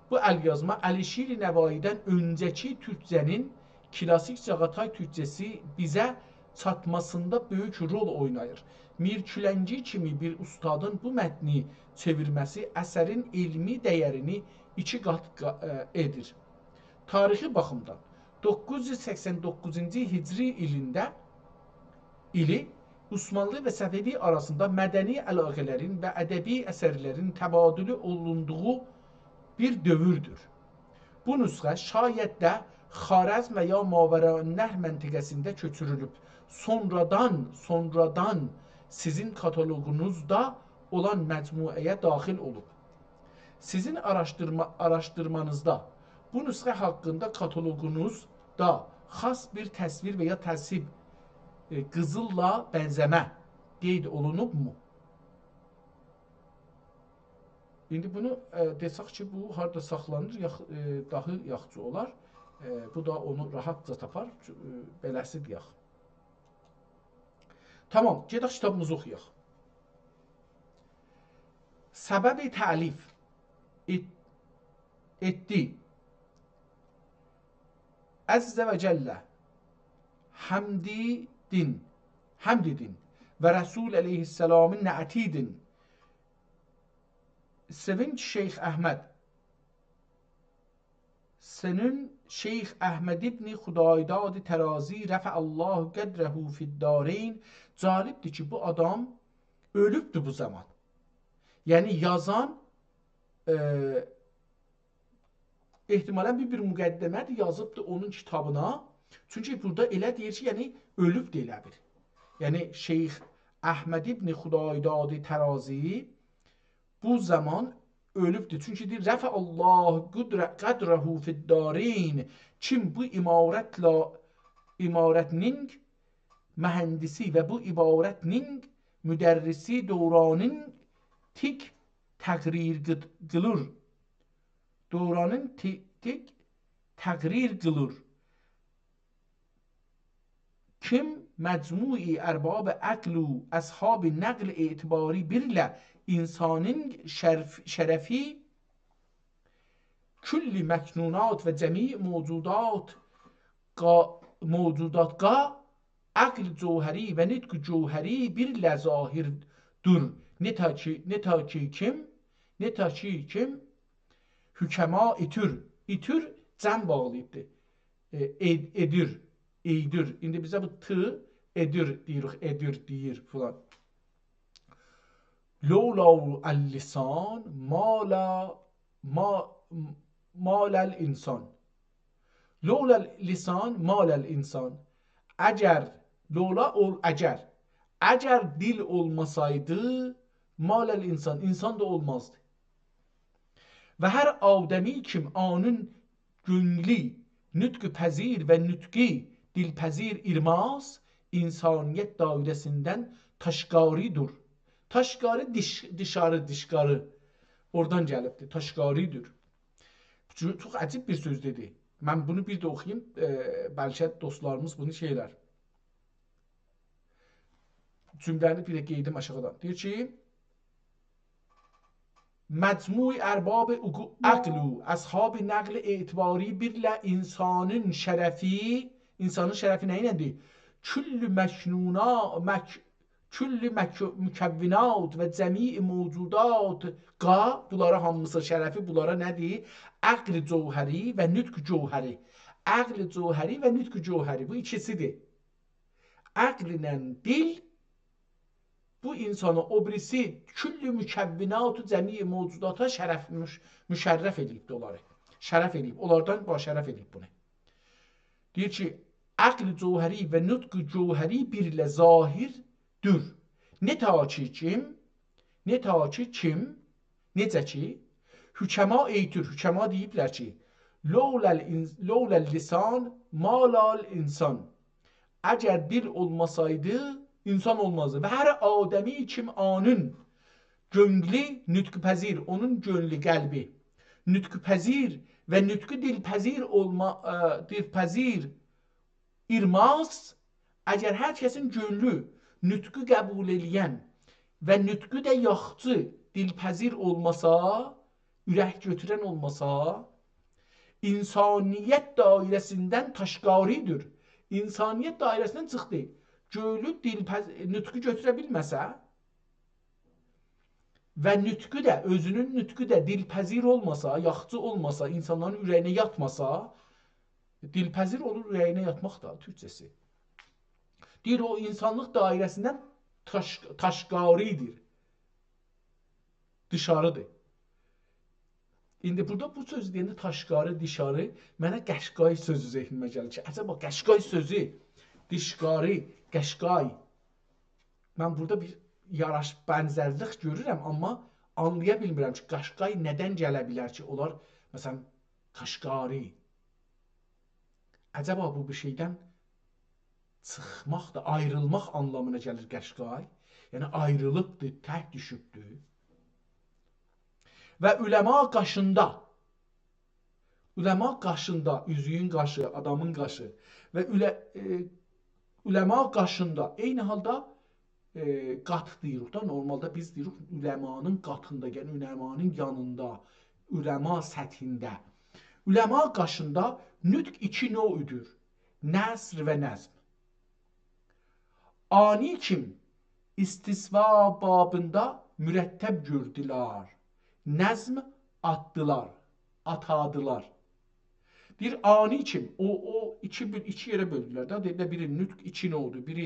بو الیازما علیشیر نوایی‌دن اؤنجه‌کی تورکجه‌نین کلاسیک چاغاتای تورکجه‌سی بیزه چاتماسیندا بؤیوک رول اویناییر. میر کولنگی کیمی بیر اوستادین بو متنی چئویرمه‌سی اثرین علمی دَیَرینی ایکی قات قا-، ائ، ائدیر. تاریخی باخیمدان، دوققوز یوز سکسن دوققوزونجو هجری ایلینده، ایلی عثمانلی و صفوی آراسیندا مدنی علاقه‌لرین و ادبی اثرلرین تبادلی اولوندوغو بیر دؤوردور. بو نسخه شاید ده خوارزم و یا ماوراءالنهر منطقه‌سینده کؤچورولوب، سونرادان، سونرادان سیزین کاتالوگونوزدا اولان مجموعه‌یه داخیل اولوب. سیزین آراشدیرما-، آراشدیرمانیزدا بو نسخه حاقیندا کاتالوگونوزدا خاص بیر تصویر و یا ترتیب، ائ، قیزیللا بنزه‌مه قید اولونوبمو؟ ایندی بونو، ائ، دئسک کی، بو هاردا ساخلانیر، یاخ-، ائ، داها یاخشی اولار. ائ، بو دا اونو راحتجا تاپار. ائ، بئله‌سی دئیک. تامام، گئدک کیتابیمیزی اوخویاق. سبب تألیف ائت-، ائتدی. عز و جل حمدیدین، حمدیدین و رسول علیه‌السلامین نعتیدین. سئوینج شیخ احمد. سنین شیخ احمد ابن خدایداد طرازی رفع الله قدره فی الدارین. جالبدیر کی، بو آدام اؤلوبدور بو زامان. یعنی یازان، ائ، احتمالاً بیر، بیر مقدمه‌دیر، یازیبدیر اونون کیتابینا. چونکی بورادا ائله دئییر کی، یعنی اؤلوبدور ائله بیل. یعنی شیخ احمد ابن خدایداد طرازی بو زامان اؤلوبدور. چونکی دئییر، «رفع الله قدر-، قدره فی الدارین.» کیم بو عمارتله، عمارتینین مهندسی و بو عمارتینین مدرسی دورانین تیک تقریر قیل-، قیلیر. دورانین تی-، تیک تقریر قیلیر. کیم مجموع ارباب عقل و اصحاب نقل اعتباری بیرله انسانین شرف-، شرفی کل مکنونات و جمیع موجودات قا-، موجودات قا عقل جوهری و نطق جوهری بیرله ظاهردور. نتا کی، نتا کی کیم، نتا کی کیم حکما ائتور. ائتور جمع باغلاییبدیر. ائ، ائد-، ائدیر، ائیدیر. ایندی بیزه بو ت، ائدیر دئییریک، ائدیر دئییر فلان. لولا اللسان ما لا، ما، ما لا الانسان. لولا اللسان ما لا الانسان. اگر، لولا اول-، اگر. اگر دیل اولماسایدی، ما لا الانسان، انسان دا اولمازدی. و هر آدمی کیم آنین گؤنلو نطق پذیر و نطقی دیل پذیر ایرماز، انسانیت دایره‌سیندن تاشقاری‌دور. تاشقاری، دیش-، دیشاری، دیشقاری. اورادان گلیبدیر، تاشقاری‌دیر. چو-، چوخ عجیب بیر سؤز دئدی. من بونو بیر ده اوخویوم، ائ، بلکه دوستلاریمیز بونو شئی ائلر. جمله‌نی بیر ده قئییدیم آشاغیدان. دئییر کی، مجموع ارباب عقو-، عقل و اصحاب نقل اعتباری بیرله انسانین شرفی، انسانین شرفی نه ایلندیر؟ کل مکنونا-، مک-، کل مک-، مکونات و جمیع موجودات قا، بونلارا هامیسی شرفی، بونلارا نه‌دیر؟ عقل جوهری و نطق جوهری. عقل جوهری و نطق جوهری، بو ایکیسی‌دیر. عقل‌له دیل بو انسانا، او بیریسی کل مکونات و جمیع موجوداتا شرف، مش-، مشرف ائله‌ییبدی اونلاری. شرف ائله‌ییب، اونلاردان باشرف ائله‌ییب بونو. دئییر کی، عقل جوهری و نطق جوهری بیرله ظاهردور. نتا کی کیم، نتا کی کیم، نئجه کی، حکما ائیتور، حکما دئییبلر کی، «لولا الانس-، لولا اللسان ما لا الانسان.» اگر دیل اولماسایدی، اینسان اولمازدی. و هر آدمی کیم آنین گؤنلو نطق‌پذیر، اونون گؤنلو، قلبی نطق‌پذیر و نطقو دیل‌پذیر اولما-، ائ، دیل‌پذیر ایرماز، اگر هر کسین گؤنلو نطقو قبول ائله‌ین و نطقو دا یاخشی دیل‌پذیر اولماسا، اورک گؤتورن اولماسا، انسانیت دایره‌سیندن تاشقاری‌دیر. انسانیت دایره‌سیندن چیخدی. گؤنلو دیل‌پذ-، نطقو گؤتوره بیلمه‌سه، و نطقو دا، اؤزونون نطقو دا دیل‌پذیر اولماسا، یاخشی اولماسا، اینسانلارین اوره‌یینه یاتماسا، دیل‌پذیر اولور اوره‌یینه یاتماق دا تورکجه‌سی. دئییر، او اینسانلیق دایره‌سیندن تاش-، تاشقاری‌دیر. دیشاری‌دیر. ایندی بورادا بو سؤزو دئینده تاشقاری، دیشاری، منه قشقای سؤزو ذهنیمه گلیر کی، عجبا قشقای سؤزو، دیشقاری، قشقای. من بورادا بیر یاراش، بنزرلیک گؤرورم، آمما آنلایا بیلمیرم کی، قشقای ندن گله بیلر کی، اولار، مثلا، قشقاری. عجبا بو بیر شئیدن چیخماق دا، آیریلماق آنلامینا گلیر قشقای. یعنی آیریلیبدیر، تک دوشوبدور. و علما قاشیندا، علما قاشیندا، اوزویون قاشی، آدامین قاشی و عله-، ائ، علما قاشیندا، عینی حالدا، ائ، قات دئییریک دا، نورمالدا بیز دئییریک علمانین قاتیندا، یعنی علمانین یانیندا، علما سطحینده. علما قاشیندا نطق ایکی نوعدور: نثر و نظم. آنی کیم استثوا بابیندا مرتب گؤردولر، نظم آتدیلار، آتادیلار. دئییر، آنی کیم، او، او ایکی، بیر، ایکی یئره بؤلدولر ده. دئدیلر، بیری نطق ایکی نوعدور، بیری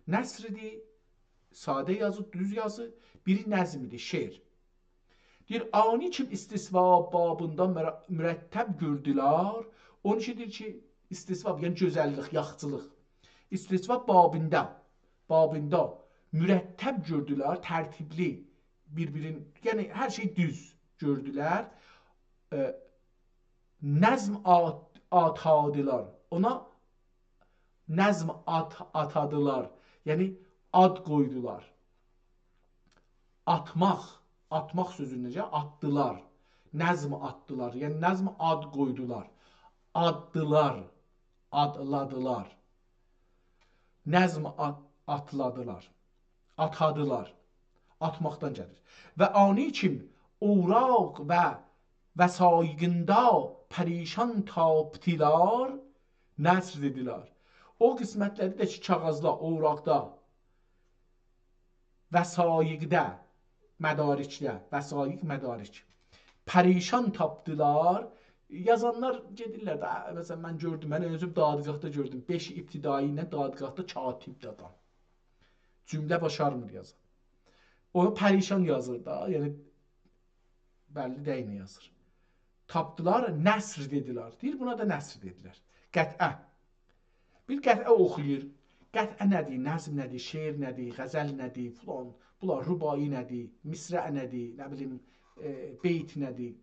نثردیر، ساده یازی، دوز یازی، بیری نظمدیر، شعر. دئییر، آنی کیم استثوا بابیندا مر-، مرتب گؤردولر. اونون اوچون دئییر کی، استثوا، یعنی گؤزللیک، یاخچیلیق. استثوا بابیندا، بابیندا مرتب گؤردولر، ترتیبلی، بیر-بیرین، یعنی هر شئی دوز گؤردولر. ائ، نظم آت-، آتادیلار. اونا نظم آت-، آتادیلار. یعنی آد قویدولار. آتماق، آتماق سؤزوندن گلیر، آتدیلار. نظم آتدیلار، یعنی نظم آد قویدولار. آددیلار، آدلادیلار. نظم آت-، آتلادیلار. آتادیلار. آتماقدان گلیر. و آنی کیم اوراق و وثایقیندا پریشان تاپدیلار، نثر دئدیلر. او قسمتلری ده کی، کاغیذدا، اوراقدا، وثایقده، مدارکده، وثایق، مدارک، پریشان تاپدیلار. یازانلار گئدیرلر ده، مثلا، من گؤردوم، من اؤزوم دادگاهدا گؤردوم، بئش ابتدایی ایله دادگاهدا کاتبدیر آدام. جمله باشارمیر یازا. اونو پریشان یازیر دا، یعنی بللی دئییل نه یازیر. تاپدیلار، نثر دئدیلر. دئییر، بونا دا نثر دئدیلر. قطعه. بیر قطعه اوخویور. قطعه نه‌دیر، نظم نه‌دیر، شعر نه‌دیر، غزل نه‌دیر، فلان، بونلار، رباعی نه‌دیر، مصرع نه‌دیر، نه بیلیم، ائ، بیت نه‌دیر.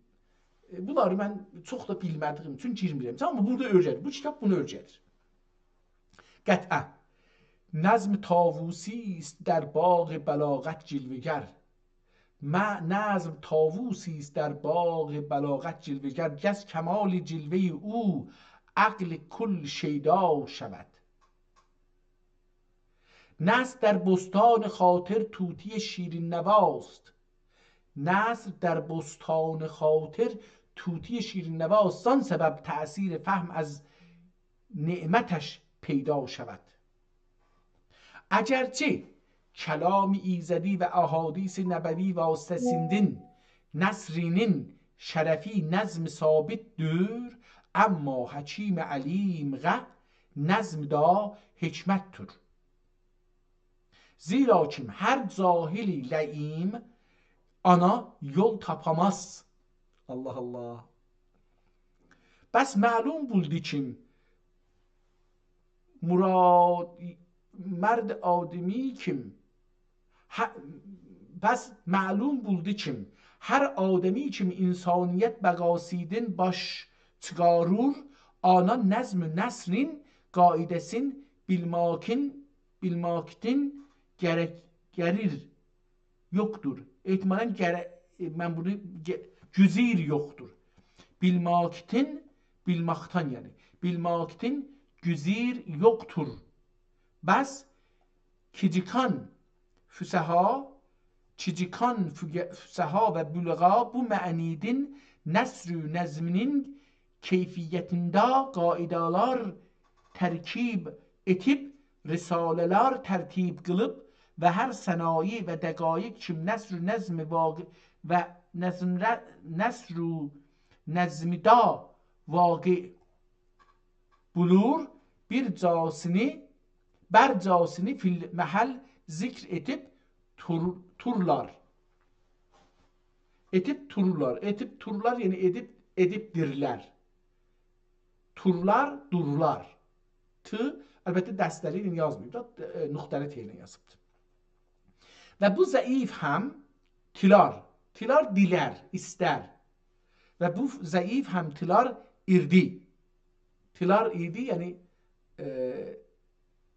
ائ، بونلاری من چوخ دا بیلمه‌دیگیم اوچون گیرمیرم. آمما بورادا اؤیره‌دیر. بو کیتاب بونو اؤیره‌دیر. قطعه. نظم طاووسی است در باغ بلاغت جلوه‌گر. م-، نظم طاووسی است در باغ بلاغت جلوه‌گر، کز کمال جلوهٔ او عقل کل شیدا شود. نثر در بستان خاطر طوطی شیرین‌نواست. نثر در بستان خاطر طوطی شیرین‌نواست، زان سبب تأثیر فهم از نعمتش پیدا شود. اگرچه کلام ایزدی و احادیث نبوی واسطه‌سیندن نثرینین شرفی نظم ثابتدیر، اما حکیم علیمغه نظم دا حکمتدیر. زیرا کیم هر جاهلی لئیم آنا یول تاپاماز. الله الله. بس معلوم بولدو کیم مراد، مرد آدمی کیم، ه-، بس معلوم بولدو کیم هر آدمی کیم انسانیت بقاسیدن باش چیخارور، آنا نظم و نثرین قاعده‌سین بیلماکین، بیلماکتین گرک، گریر، یوخدور. احتمالاً گره-، من بونو گه-، گوزیر یوخدور. بیلماکتین، بیلماکتان یعنی. بیلماکتین گوزیر یوخدور. بس کیجیکان فصحا، کیجیکان فوگه-، فصحا و بلغا بو معنیدین نثر و نظمینین کیفیتینده قاعده‌لر ترکیب ائتیب، رساله‌لر ترتیب قیلیب و هر صنایع و دقایق کیم نثر و نظم واقع و نظم ر-، نثر و نظمده واقع بولور، بیر جاسینی، بر جاسینی فی‌المحل ذکر ائتیب تور-، تورلار. ائتیب تورلار. ائتیب تورلار، یعنی ائدیب، ائدیبدیرلر. تورلار، دورلار. ت، البته دسته‌لی ایله یازماییب دا، ائ، نقطه‌لی ت ایله یازیبدیر. و بو ضعیف هم تیلار. تیلار دیلر، ایستر. و بو ضعیف هم تیلار ایردی. تیلار ایردی، یعنی، ائ،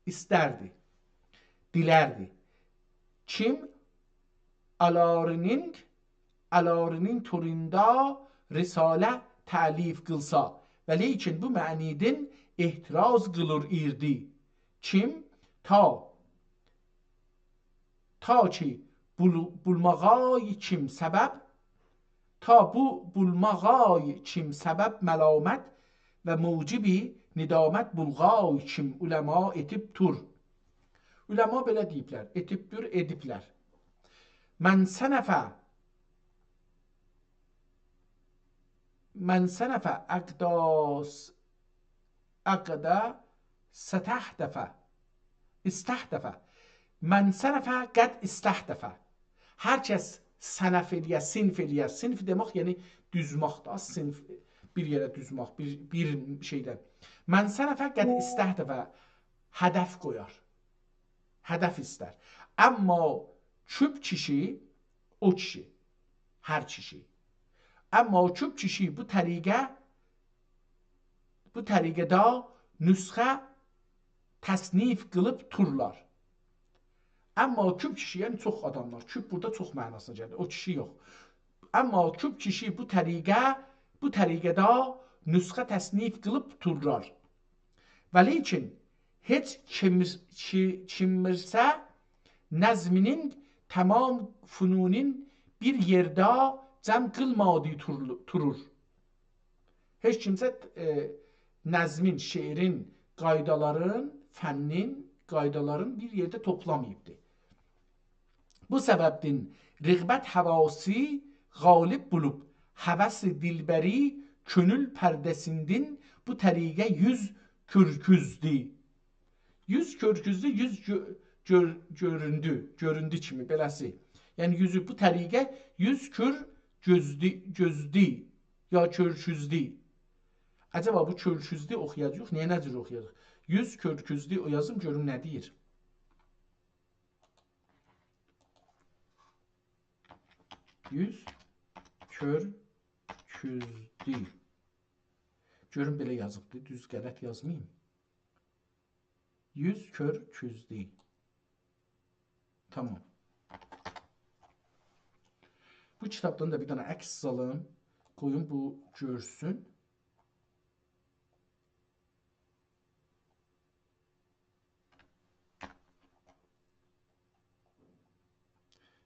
ایستردی، دیلردی. کیم آلارینین، آلارینین توروندا رساله تألیف قیلسا، و لیکن بو معنیدین احتراز قیلیر ایردی. کیم تا تا کی بول-، بولماغای کیم سبب، تا بو بولماغای کیم سبب ملامت و موجب ندامت بولغای کیم علما ائتیب دور. علما بئله دئییبلر، ائتیب دور، ائدیبلر. من صنف، من صنف اقداس، اقدا ستهدف، استهدف. من صنف قد استهدف. هر کس صنف ائله‌یه، صنف ائله‌یه. صنف دئمک، یعنی دوزمک دا، صنف، بیر یئره دوزمک، بیر، بیر شئیدن. من صنف قد استهدف، هدف قویار. هدف ایستر. اما کوب کیشی، او کیشی، هر کیشی. اما کوب کیشی بو طریقه، بو طریقه‌ده نسخه تصنیف قیلیب تورلار. اما کوب کیشی، یعنی چوخ آداملار. کوب بورادا چوخ معناسینا گلیر. او کیشی یوخ. اما کوب کیشی بو طریقه، بو طریقه‌ده نسخه تصنیف قیلیب تورلار. و لیکن هئچ کیمیر-، کی-، کیمسه نظمینین تمام فنونون بیر یئرده جمع قیلمادیغی تورلو-، تورور. هئچ کیمسه، ائ، نظمین، شعرین قایدالارین، فنین قایدالارین بیر یئرده توپلاماییبدی. بو سببدن رغبت هواسی غالب بولوب، هوس دلبری کؤنول پرده‌سیندن بو طریقه یوز کؤرکوزدو. یوز کؤرکوزدو، یوز گؤ-، گؤر-، گؤروندو، گؤروندو کیمی، بئله‌سی. یعنی یوزو بو طریقه یوز کؤر گؤزدو، گؤزدو، یا کؤرکوزدو. عجبا بو کؤرکوزدو اوخویاجاغیق، نییه، نه جور اوخویاجاق؟ یوز کؤرکوزدو، او یازیم گؤروم نه دئییر. یوز کؤرکوزدو. گؤروم بئله یازیبدی، دوز غلط یازماییم. یوز کؤرکوزدو. تامام. بو کیتابدان دا بیر دنه عکس سالیم، قویوم بو گؤرسون.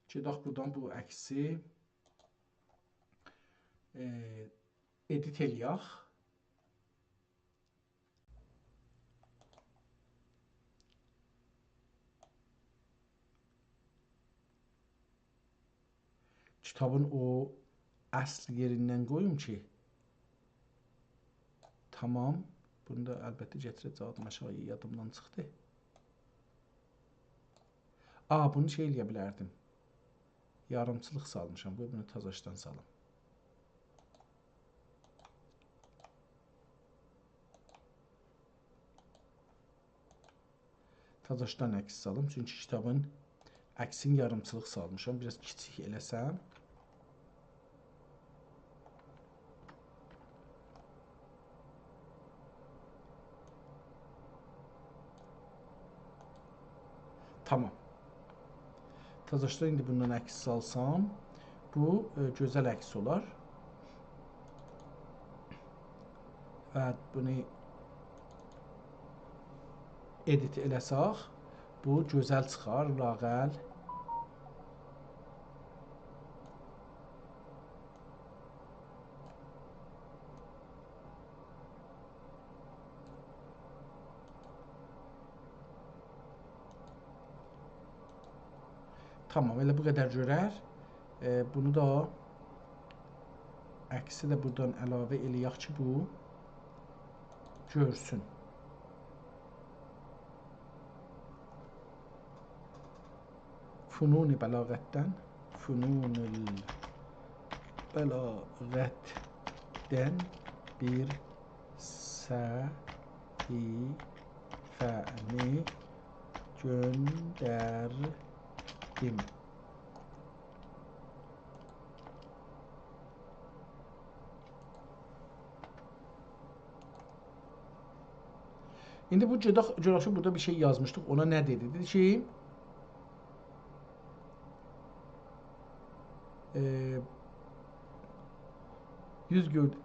گئدک بورادان بو عکسی، ائ، ادیت ائله‌یک. کیتابین او اصل یئریندن قویوم کی. تامام. بونو دا البته گتیره‌جکدیم آشاغییا، یادیمدان چیخدی. آ، بونو شئی ائله‌یه بیلردیم. یاریمچیلیق سالمیشام. قوی بونو تازاشدان سالیم. تازاشدان عکس سالیم، چونکی کیتابین عکسین یاریمچیلیق سالمیشام. بیر آز کیچیک ائله‌سم. تامام. تازاشدا ایندی بوندان عکس سالسام، بو، ائ، گؤزل عکس اولار. و بونو ادیت ائله‌سک، بو گؤزل چیخار، لااقل. تامام، ائله بو قدر گؤرر. ائ، بونو دا، عکسی ده بورادان علاوه ائله‌یک کی، بو گؤرسون. فنون بلاغتدن، فنون بلاغتدن بیر صحیفه‌نی گؤندردیم. ایندی بو گئدک، گؤرک کی، بورادا بیر شئی یازمیشدیق. اونا نه دئدی؟ دئدی کی، ائ، یوز گؤرد-،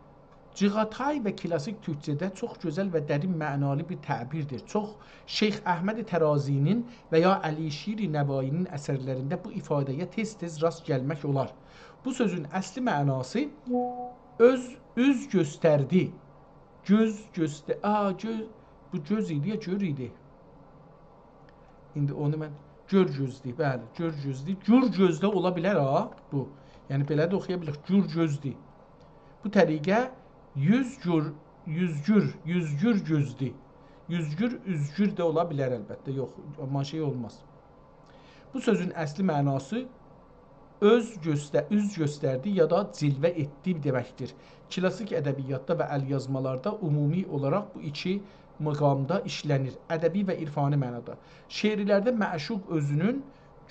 چیغاتای و کلاسیک تورکجه‌ده چوخ گؤزل و درین معنالی بیر تعبیردیر. چوخ شیخ احمد طرازی‌نین و یا علیشیر نوایی‌نین اثرلرینده بو ایفاده‌یه تئز-تئز راست گلمک اولار. بو سؤزون اصلی معناسی اؤز، اوز گؤستردی. گؤز گؤستر-، آ، گؤز، بو گؤز ایدی یا گؤر ایدی؟ ایندی اونو من گؤر گؤزدی، بلی، گؤر گؤزدی. گور گؤزده اولا بیلر ها، بو. یعنی بئله ده اوخویا بیلیر، گور گؤزدی. بو طریقه یوز گور، یوزگور، یوزگور گؤزدی. یوزگور، اوزگور ده اولا بیلر البته، یوخ، آمما شئی اولماز. بو سؤزون اصلی معناسی اؤز گؤستر-، اوز گؤستردی یا دا جلوه ائتدی دئمکدیر. کلاسیک ادبیاتدا و ال‌یازمالاردا عمومی اولاراق بو ایکی مقامدا ایشله‌نیر. ادبی و عرفانی معنادا. شعرلرده معشوق اؤزونون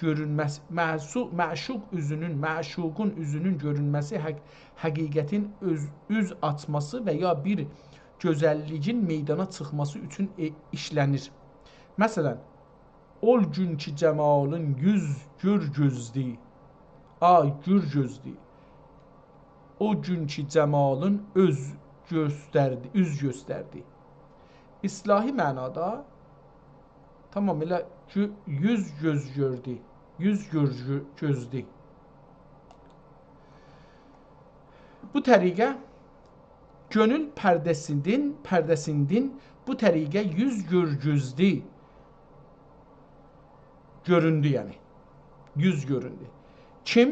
گؤرونمه‌سی، معسو-، معشوق اوزونون، معشوقون اوزونون گؤرونمه‌سی، حق-، حقیقتین اوز-، اوز آچماسی و یا بیر گؤزللیگین میدانا چیخماسی اوچون، ائ، ایشله‌نیر. مثلا، اول گون کی جمالین یوز گور گؤزدی. آی، گور گؤزدی. او گون کی جمالین اوز گؤستردی، اوز گؤستردی. اصطلاحی معنادا تامام ائله گؤ-، یوز گؤز گؤردو، یوز گؤر گؤ-، گؤزدو. بو طریقه گؤنول پرده‌سیندین، پرده‌سیندین، بو طریقه یوز گؤر گؤزدی. گؤروندو، یعنی. یوز گؤروندو. کیم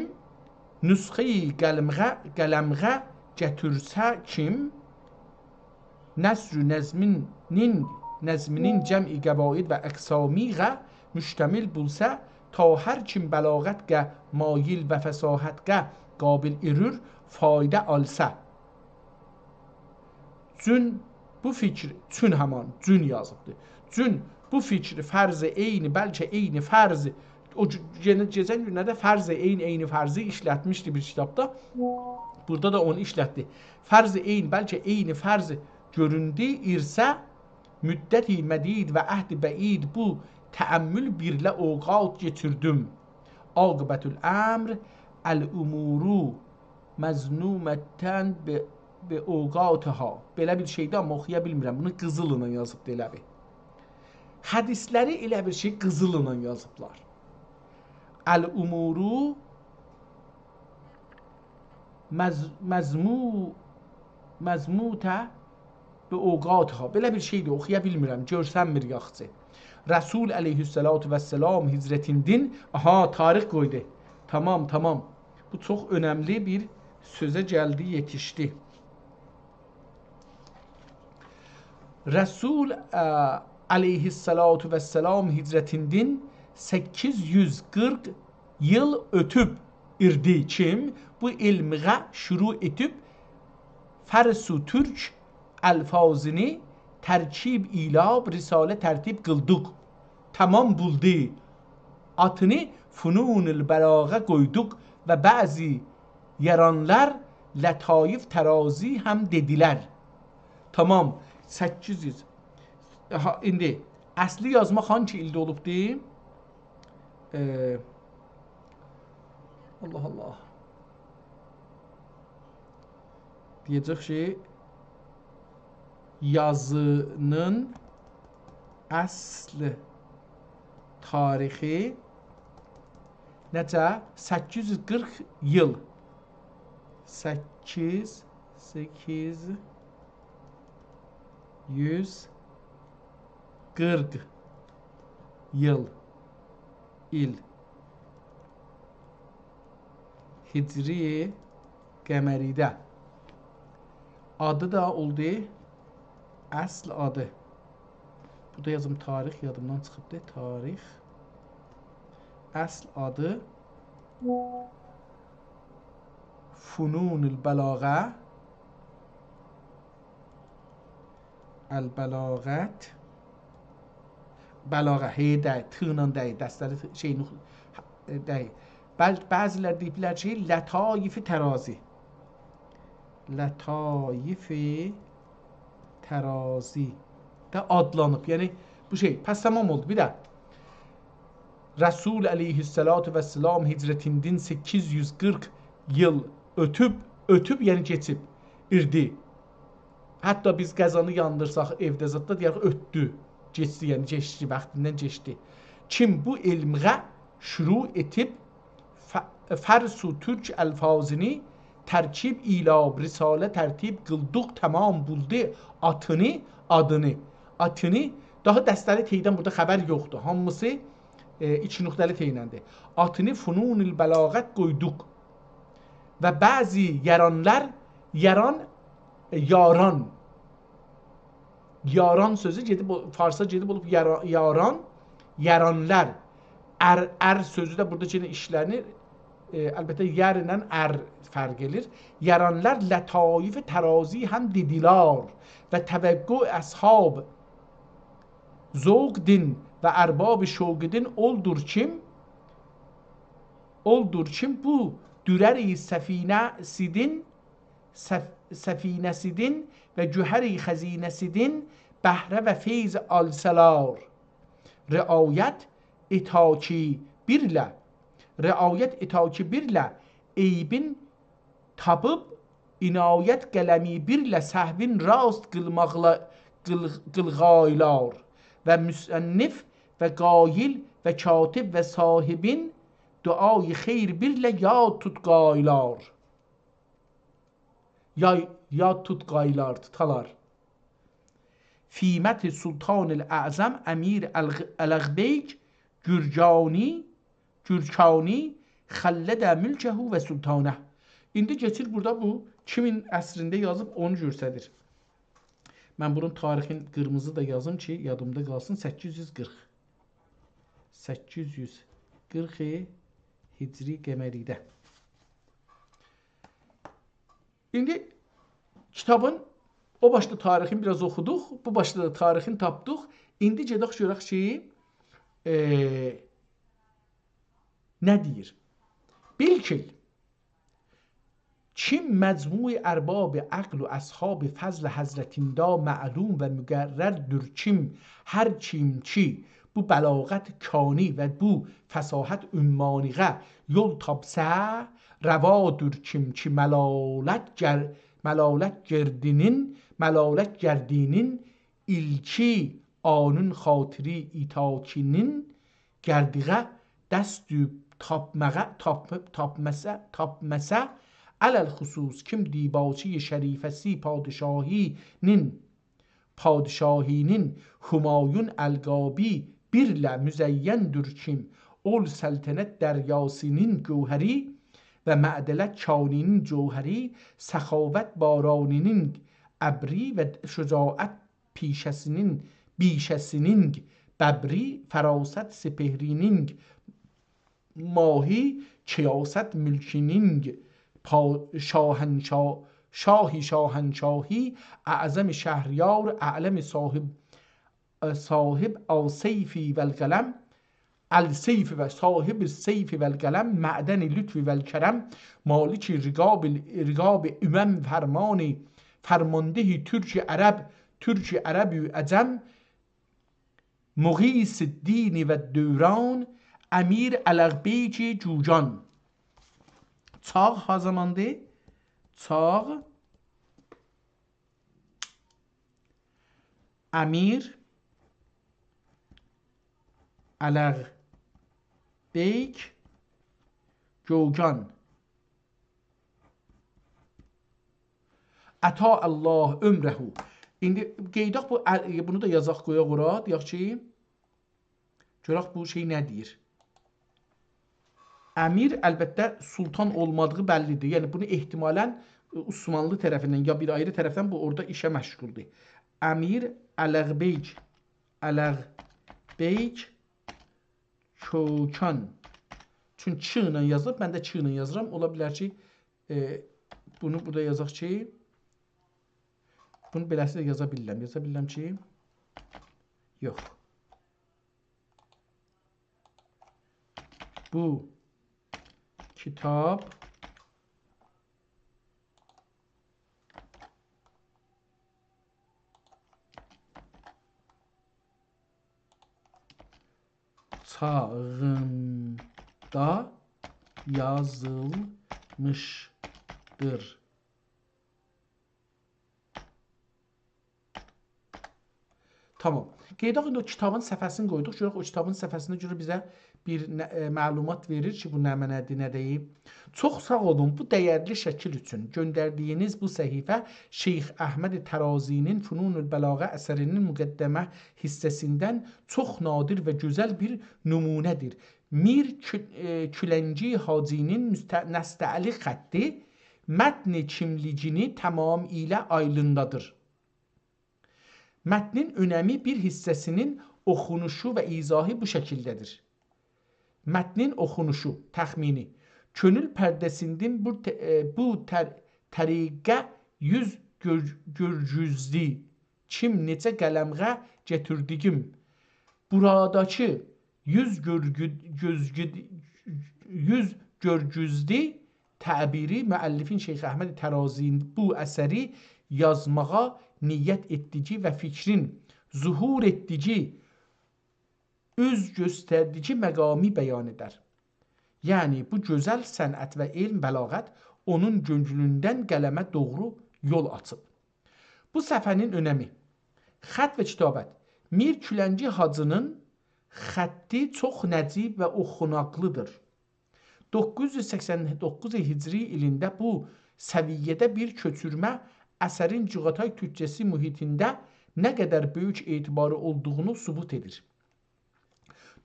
نسخه‌ی قلمغه، قلمغه گتیرسه کیم، نثر و نظمین، نظمینین جمع قواعد و اقسامیغه مشتمل بولسا، تا هر کیم بلاغتگه مایل و فصاحتگه قابل ائرور، فایده آلسا. جون بو فیکر، چون همان، جون یازیبدی. جون بو فیکر فرض عین، بلکه عین فرض، او گو-، یئنه کئچن گونلرده فرض عین، عین فرضی ایشلتمیشدی بیر کیتابدا. بورادا دا اونو ایشلتدی. فرض عین، بلکه عین فرض گؤروندو ایرسه، مدتی مدید و عهد بعید بو تأمل بیرله اوقات کئچیردیم. عاقبت الامر، الامور مضمومة ب-، بأوقاتها. بئله بیر شئیدی، آمما اوخویا بیلمیرم. بونو قیزیللا یازیبدی ائله بیل. حدیثلری ائله بیل کی، قیزیللا یازیبلار. الامور مض-، مضمو-، مضمومة بأوقاتها. بئله بیر شئیدی، اوخویا بیلمیرم، گؤرسنمیر یاخشی. رسول علیه‌الصلاة والسلام هجرتیندین، آها، تاریخ قویدو. تامام، تامام. بو چوخ اؤنملی بیر سؤزه گلدی، یئتیشدی. رسول، اه، علیه‌الصلاة والسلام هجرتیندین سککیز یوز قیرخ ییل اؤتوب ایردی کیم، بو علمغه شروع ائتیب، فارس و تورک الفاظینی ترکیب ایله رساله ترتیب قیلدیق. تامام بولدو. آدینی فنون البلاغه قویدوق و بعضی یارانلار لطایف طرازی هم دئدیلر. تامام، سککیز یوز. ها، ایندی اصلی یازماق هانسی ایلده اولوبدو؟ ائ، الله الله. دئیه‌جک کی، یازینین اصل تاریخی نئجه؟ سککیز یوز قیرخ ایل. سککیز، سککیز یوز قیرخ ایل، ایل. هجری قمری‌ده. آدی دا اولدو، اصل آدی. بورادا یازیم تاریخ، یادیمدان چیخیبدی. تاریخ. اصل آدی فنون البلاغه. البلاغت. بلاغه، هئ دئییل، ت ایله دئییل، دسته‌لی ت-، شئی، نوخ-، دئییل. بل-، بعضی‌لر دئییبلر کی، لطایف ترازی. لطایف ترازی ده آدلانیب. یعنی، بو شئی، پس تمام اولدو. بیر ده رسول علیه‌الصلاة والسلام هجرتیندن سککیز یوز قیرخ ایل اؤتوب، اؤتوب، یعنی کئچیب، ایردی. حتی بیز قازانی یاندیرساق ائوده زاددا دئیه‌ریک، اؤتدو. کئچدی، یعنی کئچدی، واختیندان کئچدی. کیم بو علمغه شروع ائتیب، ف-، فارس و تورک الفاظینی ترکیب ایله رساله ترتیب قیلدیق، تمام بولدو آتینی، آدینی. آتینی، داها دسته‌لی ت‌دن بورادا خبر یوخدور. هامیسی، ائ، ایکی نقطه‌لی ت‌ایلندیر. آتینی فنون البلاغت قویدوق. و بعضی یارانلار، یاران، ائ، یاران، یاران سؤزو گئدیب او-، فارسا گئدیب اولوب یارا-، یاران، یارانلار. ار، ار سؤزو ده بورادا یئنه ایشله‌نیر. ائ، البته، یر ایله ار فرق ائله‌ییر. یارانلار لطایف ترازی هم دئدیلر و توقع اصحاب ذوقدین و ارباب شوقدین اولدور کیم، اولدور کیم بو درری سفینه‌سیدین، سف-، سفینه‌سیدین و گوهری خزینه‌سیدین بهره و فیض آلسالار. رعایت ائتا کی بیرله، رعایت ائتا کی بیرله عیبین تاپیب، عنایت قلمی بیرله سهوین راست قیلماقلا، قیل-، قیلغایلار و مصنف و قائل و کاتب و صاحبین دعای خیر بیرله یاد توتقایلار. یا، یاد توتقایلار، توتالار. فی مدح سلطان الاعظم امیر الغ-، الغ بیک گرگانی، گرکانی خلد ملکه و سلطانه. ایندی کئچیر بورادا بو کیمین عصرینده یازیب، اونو گؤستریر. من بونون تاریخین قیرمیزی دا یازیم کی، یادیمدا قالسین. سککیز یوز قیرخ. سککیز یوز قیرخ هجری قمری‌ده. ایندی کیتابین او باشدا تاریخین بیر آز اوخودوق، بو باشدا دا تاریخین تاپدیق. ایندی گئدک گؤرک کی، ائ، نه دئییر؟ بیل کی، کیم مجموع ارباب عقل و اصحاب فضل حضرتیندا معلوم و مقرردور کیم، هر کیم کی بو بلاغت کانی و بو فصاحت عمانیغه یول تاپسا، روادور کیم کی ملالت گر-، ملالت گردینین، ملالت گردینین ایلکی آنون خاطری ایتاکینین گردیغه دست دویوب تاپماغا، تاپ-، تاپماسا، تاپماسا، علی‌الخصوص کیم دیباچی شریفه‌سی پادشاهینین، پادشاهینین همایون القابی بیرله مزیندور کیم، اول سلطنت دریاسینین گوهری و معدله کانینین جوهری، سخاوت بارانینین ابری و شجاعت پیشه‌سینین، بیشه‌سینین ببری، فراست سپهرینین ماهی، کیاست ملکینین پا-، شاهنشا-، شاهی شاهنشاهی، اعظم شهریار، اعلم صاحب، صاحب السیف و القلم، السیف و صاحب السیف و القلم، معدن لطف و الکرم، مالک رقاب، رقاب امم، فرمان، فرمانده ترک عرب، ترک عرب و عجم، مغیث الدین و الدوران، امیر الغ بیگ جوگان. چاغ ها زاماندیر؟ چاغ امیر الغ بیگ جوگان. اطال الله عمره. ایندی قئییداق بو، ال-، بونو دا یازاق، قویاق اورا. دئیک کی، گؤرک بو شئی نه دئییر. امیر، البته، سلطان اولمادیغی بللی‌دیر. یعنی، بونو احتمالاً، ائ، عثمانلی طرفیندن یا بیر آیری طرفدن بو اورادا ایشه مشغولدور. امیر الغ بیگ، الغ بیگ کوکان. چونکی چ ایله یازیلیب، من ده چ ایله یازیرام. اولا بیلر کی، ائ، بونو بورادا یازاق کی، بونو بئله‌سی ده یازا بیلیرم. یازا بیلیرم کی، یوخ. بو کیتاب چاغیندا یازیلمیشدیر. تامام. قئییداق، ایندی او کیتابین صفحه‌سینی قویدوق. گؤرک او کیتابین صفحه‌سینده گؤره بیزه بیر نه-، ائ، معلومات وئریر کی، بو نمنه‌دیر، نه دئییب. چوخ ساغ اولون بو دَیَرلی شکیل اوچون. گؤندردیگینیز بو صفحه شیخ احمد طرازی‌نین فنون البلاغه اثری‌نین مقدمه حیصه‌سیندن چوخ نادر و گؤزل بیر نمونه‌دیر. میر کو-، ائ، کولنگی حاجی‌نین مست-، نستعلیق خطی متن کیملیگینی تمامیله آیدینلادیر. متنین اؤنمی بیر حیصه‌سی‌نین اوخونوشو و ایضاحی بو شکیلده‌دیر. متنین اوخونوشو، تخمینی. کؤنول پرده‌سیندن بو ت-، ائ، بو تر-، طریقه یوز گؤر-، گؤرگوزدی. کیم نئچه قلمغه گتیردیگیم. بوراداکی یوز گؤرگو-، گؤزگو-، یوز گؤرگوزدی تعبیری مؤلفین شیخ احمد طرازی‌نین بو اثری یازماغا نیت ائتدیگی و فیکرین ظهور ائتدیگی، اوز گؤستردیگی مقامی بیان ائدر. یعنی، بو گؤزل صنعت و علم، بلاغت اونون گؤنلوندن قلمه دوغرو یول آچیب. بو صفحه‌نین اؤنمی. خط و کتابت. میر کولنگی حاجی‌نین خطی چوخ نجیب و اوخوناقلی‌دیر. دوققوز یوز سکسن دوققوز هجری ایلینده بو سویه‌ده بیر کؤچورمه اثرین چغاتای تورکجه‌سی محیطینده نه قدر بؤیوک اعتباری اولدوغونو ثبوت ائدیر.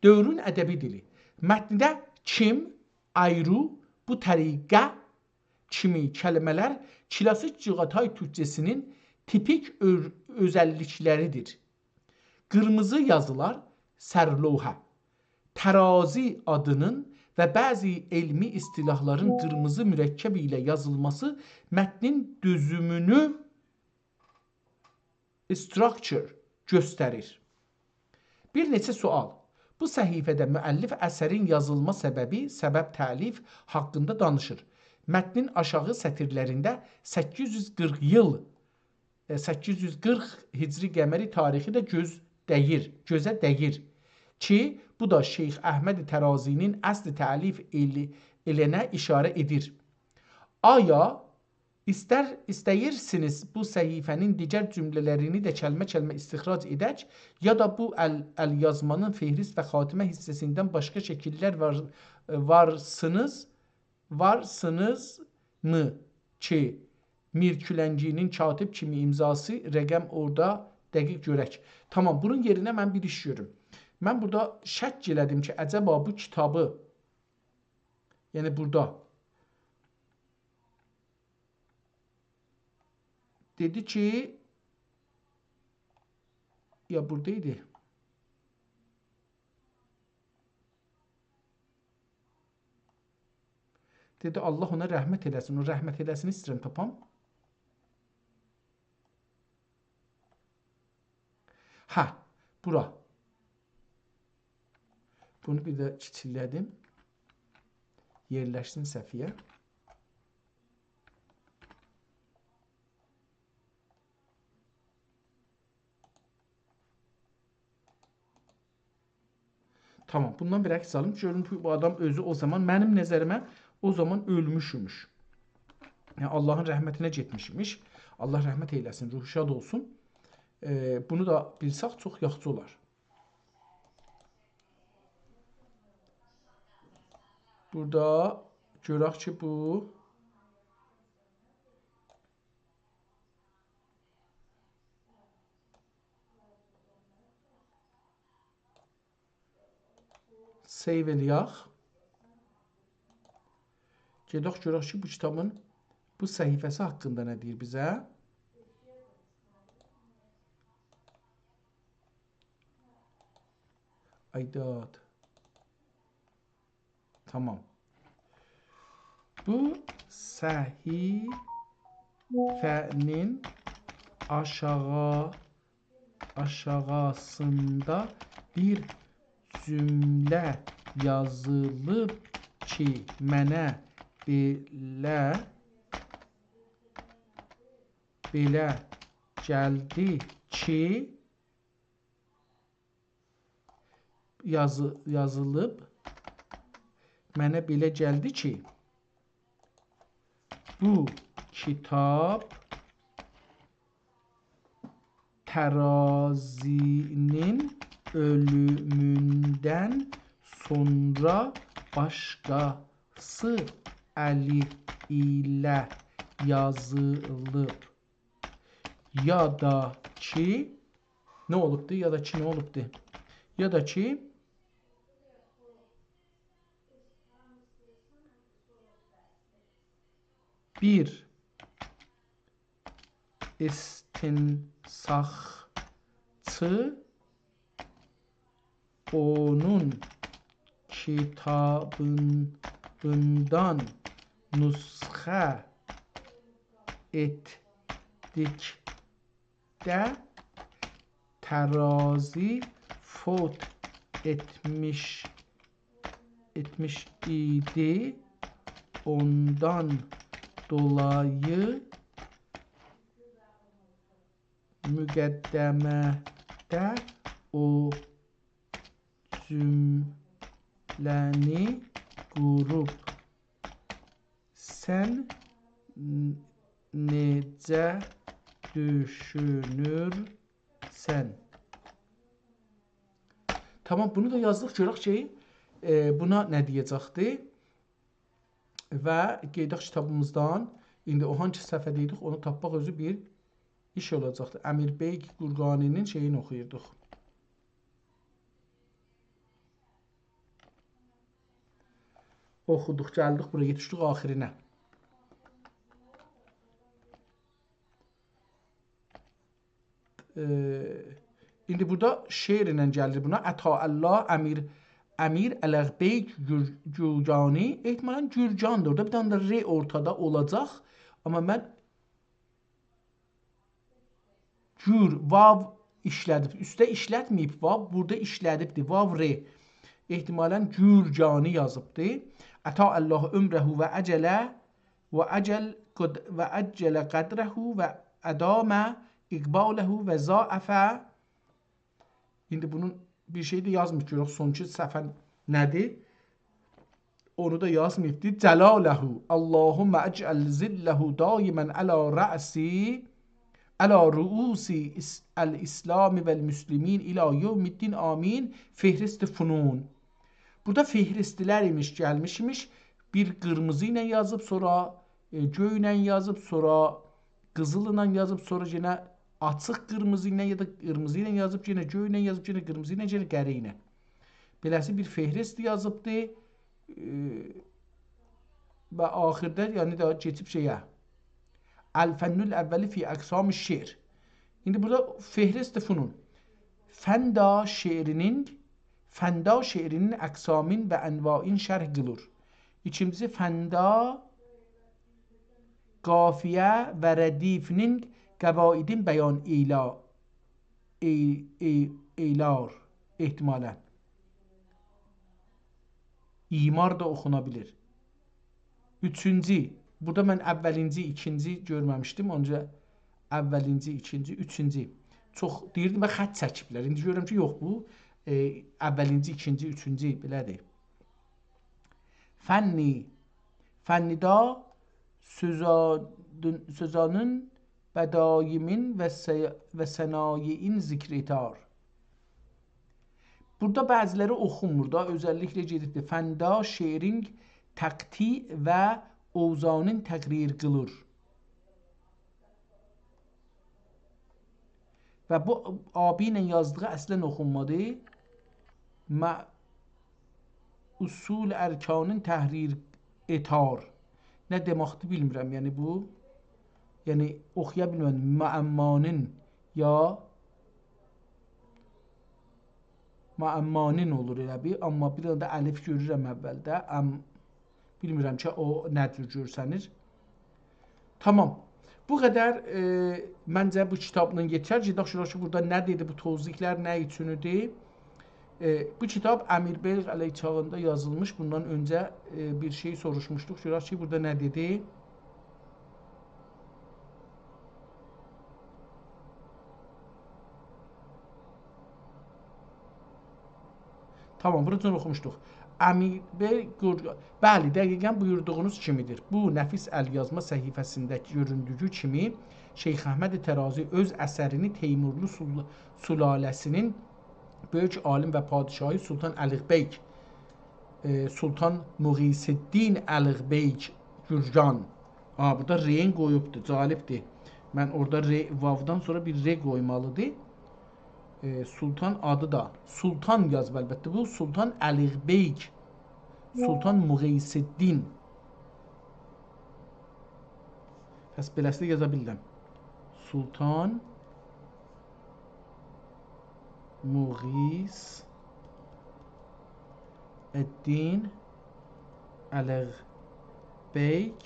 دؤورون ادبی دیلی. متنده کیم، آیرو، بو طریقه کیمی کلمه‌لر کلاسیک چغاتای تورکجه‌سی‌نین تیپیک اؤ-، اؤزللیکلری‌دیر. قیرمیزی یازیلار، سرلوحه، ترازی آدی‌نین و بعضی علمی اصطلاحلارین قیرمیزی مرکب ایله یازیلماسی متنین دوزومونو، structure، گؤستریر. بیر نئچه سؤال. بو صفحه‌ده مؤلف اثرین یازیلما سببی، سبب تألیف حاقیندا دانیشیر. متنین آشاغی سطیرلرینده سککیز یوز قیرخ ایل، ائ، سککیز یوز قیرخ هجری قمری تاریخی ده گؤز دَییر، گؤزه دَییر کی، بو دا شیخ احمد طرازی‌نین اصل تألیف ائل-، ائله‌نه اشاره ائدیر. آیا ایستر، ایسته‌ییرسینیز بو صفحه‌نین دیگر جمله‌لرینی ده کلمه-کلمه استخراج ائدک، یا دا بو ال-، ال‌یازمانین فهرست و خاتمه حیصه‌سیندن باشقا شکیللر وار، وارسینیز، وارسینیزمی کی، میر کولنگی‌نین کاتب کیمی امضاسی، رقم اورادا دقیق گؤرک. تامام، بونون یئرینه من بیر ایش گؤروم. من بورادا شک ائله‌دیم کی، عجبا بو کیتابی، یعنی بورادا دئدی کی، یا بورادا ایدی. دئدی، الله اونا رحمت ائله‌سین. او رحمت ائله‌سینی ایسته‌ییرم تاپام. هه، بورا. بونو بیر ده کیچیلدیم. یئرلشسین صفحه‌یه. تامام، بوندان بیر عکس آلیم. گؤرون، بو، بو آدام اؤزو او زامان، منیم نظریمه، او زامان اؤلموشموش. یعنی، آللاهین رحمتینه گئتمیشمیش. آللاه رحمت ائیله‌سین، روحو شاد اولسون. ائ، بونو دا بیلسک، چوخ یاخشی اولار. بورادا گؤرک کی، بو save ائله‌یک. گئدک گؤرک کی، بو کیتابین بو صفحه‌سی حاقیندا نه دئییر بیزه. آی داد. تامام. بو صفحه‌نین آشاغی، آشاغیسیندا بیر جمله یازیلیب کی، منه بئله، بئله گلدی کی، یازی-، یازیلیب، منه بئله گلدی کی، بو کیتاب ترازی‌نین اؤلوموندن سونرا باشقاسی الی ایله یازیلیب. یا دا کی، نه اولوبدو؟ یا دا کی، نه اولوبدو؟ یا دا کی، بیر استنساخچی اونون کیتابیندان نسخه ائتدیکده ترازی فوت ائتمیش، ائتمیش ایدی. اوندان دولایی مقدمه‌ده او جمله‌نی قوروب. سن ن-، نئجه دوشونورسن؟ تامام، بونو دا یازدیق. گؤرک کی، ائ، بونا نه دئیه‌جکدی. و گئدک کیتابیمیزدان. ایندی او هانسی صفحه‌ده ایدیک، اونو تاپماق اؤزو بیر ایش اولاجاقدی. امیر بیگ گورگانی‌نین شئیینی اوخویوردوق. اوخودوق، گلدیک بورا، یئتیشدیک آخیرینه. ائ، ایندی بورادا شعرله گلیر بونا. عطاءالله امیر، امیر الغ بیگ گور-، گورگانی، احتمالاً گورگاندیر. اورادا بیر دنه ده ر اورتادا اولاجاق. آمما من گور، واو ایشله‌دیب. اوسته ایشلتمه‌ییب واو، بورادا ایشله‌دیبدیر. واو ر. احتمالاً گورگانی یازیبدی. عطاءالله عمره و عجل، و عجل قد-، و عجل قدره و ادام اقباله و ضاعف. ایندی بونون بیر شئی ده یازمیر، گؤرک سونکی صفحه نه‌دیر؟ اونو دا یازماییبدی. جلاله، اللهم اجعل ظله دائماً علی رأس، علی رؤوس اس-، الاسلام و المسلمین الی یوم الدین، آمین. فهرست فنون. بورادا فهرستلر ایمیش، گلمیش ایمیش. بیر قیرمیزی ایله یازیب، سونرا، ائ، گؤی ایله یازیب، سونرا قیزیل ایله یازیب، سونرا یئنه آچیق قیرمیزی ایله یا دا قیرمیزی ایله یازیب، یئنه گؤی ایله یازیب، یئنه قیرمیزی ایله، یئنه قره ایله. بئله‌سی بیر فهرست یازیبدی. ائ، و آخیردا، یعنی، داها کئچیب شئیه. الفن الاول فی اقسام الشعر. ایندی بورادا فهرست فنون. فندا شعرینین، فندا شعرینین اقسامین و انواعین شرح قیلیر. ایکینجیسی، فندا قافیه و ردیفینین قواعدین بیان ائیلا-، ائ-، ائ-، ائیلار، احتمالاً. ایمار دا اوخونا بیلیر. اوچونجو، بورادا من اوّلینجی، ایکینجی گؤرمه‌میشدیم، اونجا اوّلینجی، ایکینجی، اوچونجو. چوخ دئییردیم، باخ، خط چکیبلر. ایندی گؤرورم کی، یوخ، بو، ائ، اوّلینجی، ایکینجی، اوچونجو، بئله‌دیر. فنی، فنی‌دا سؤزانین، سؤزانین بدایعین و ص-، و صنایعین ذکر ائتار. بورادا بعضی‌لری اوخونمور دا، اؤزللیکله گئدیبدیر. فندا شعرین تقطیع و اوزانین تقریر قیلیر. و بو آبی ایله یازدیغی اصلاً اوخونمادی. مع اصول ارکانین تحریر ائتار. نه دئمکدیر، بیلمیرم. یعنی بو، یعنی اوخویا بیلمه‌دیم. معمانین یا معمانین اولور ائله بیل، آمما بیر دنه ده الف گؤرورم اوّلده. ام، بیلمیرم کی، او نه جور گؤرسنیر. تامام. بو قدر، ائ، منجه بو کیتابلا یئتر. گئدک گؤرک کی، بورادا نه دئدی، بو توضیحلر نه اوچون ایدی؟ ائ، بو کیتاب امیر بیگ علیه چاغیندا یازیلمیش. بوندان اؤنجه، ائ، بیر شئی سوروشموشدوق. گؤرک کی، بورادا نه دئدی؟ تامام، بونو چون اوخوموشدوق. امیر بیگ گور-، بلی، دقیقاً بویوردوغونوز کیمی‌دیر. بو نفیس ال‌یازما صفحه‌سینده گؤروندویو کیمی، شیخ احمد طرازی اؤز اثرینی تیمورلو سول-، سلاله‌سینین بؤیوک عالم و پادشاهی سلطان الغ بیگ، ائ، سلطان مغیث‌الدین الغ بیگ گورگان. آ، بورادا رین قویوبدور، جالبدیر. من اورادا ر، واودان سونرا بیر ر قویمالیدیر. ائ، سلطان آدی دا، سلطان یازیب البته بو، سلطان الغ بیگ، سلطان مغیث‌الدین. پس بئله‌سی ده یازا بیلدیم. سلطان مغیث‌الدین الغ بیگ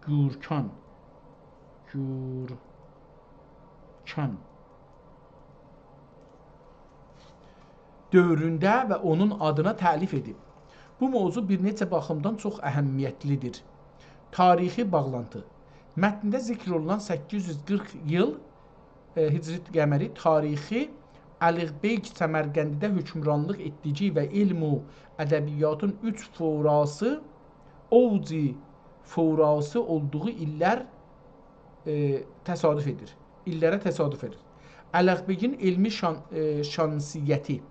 گورکان. گورکان دؤورونده و اونون آدینا تألیف ائدیب. بو موضوع بیر نئچه باخیمدان چوخ اهمیتلی‌دیر. تاریخی باغلانتی. متنده ذکر اولونان سککیز یوز قیرخ ایل، ائ، هجری قمری تاریخی الغ بیگ سمرقندده حکمرانلیق ائتدیگی و علم و ادبیاتین اوج فوراسی، اوج فوراسی اولدوغو ایللر، ائ، تصادف ائدیر. ایللره تصادف ائدیر. الغ بیگین علمی شان-، ائ، شانسیتی.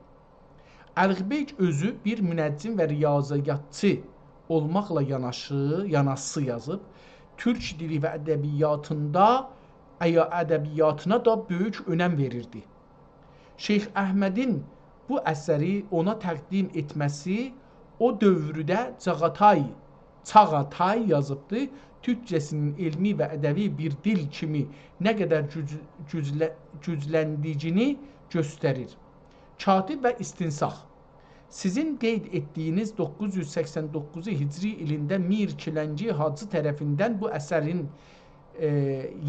الغ بیگ اؤزو بیر منجم و ریاضیاتچی اولماقلا یاناشی، یاناسی یازیب، تورک دیلی و ادبیاتیندا، یا ادبیاتینا دا بؤیوک اؤنم وئریردی. شیخ احمدین بو اثری اونا تقدیم ائتمه‌سی او دؤورده چاغاتای، چاغاتای یازیبدی. تورکجه‌سینین علمی و ادبی بیر دیل کیمی نه قدر گوج-، گوجله-، گوجلندیگینی گؤستریر. کاتب و استنساخ. سیزین قید ائتدیگینیز دوققوز یوز سکسن دوققوز هجری ایلینده میر کلنگی حاجی طرفیندن بو اثرین، ائ،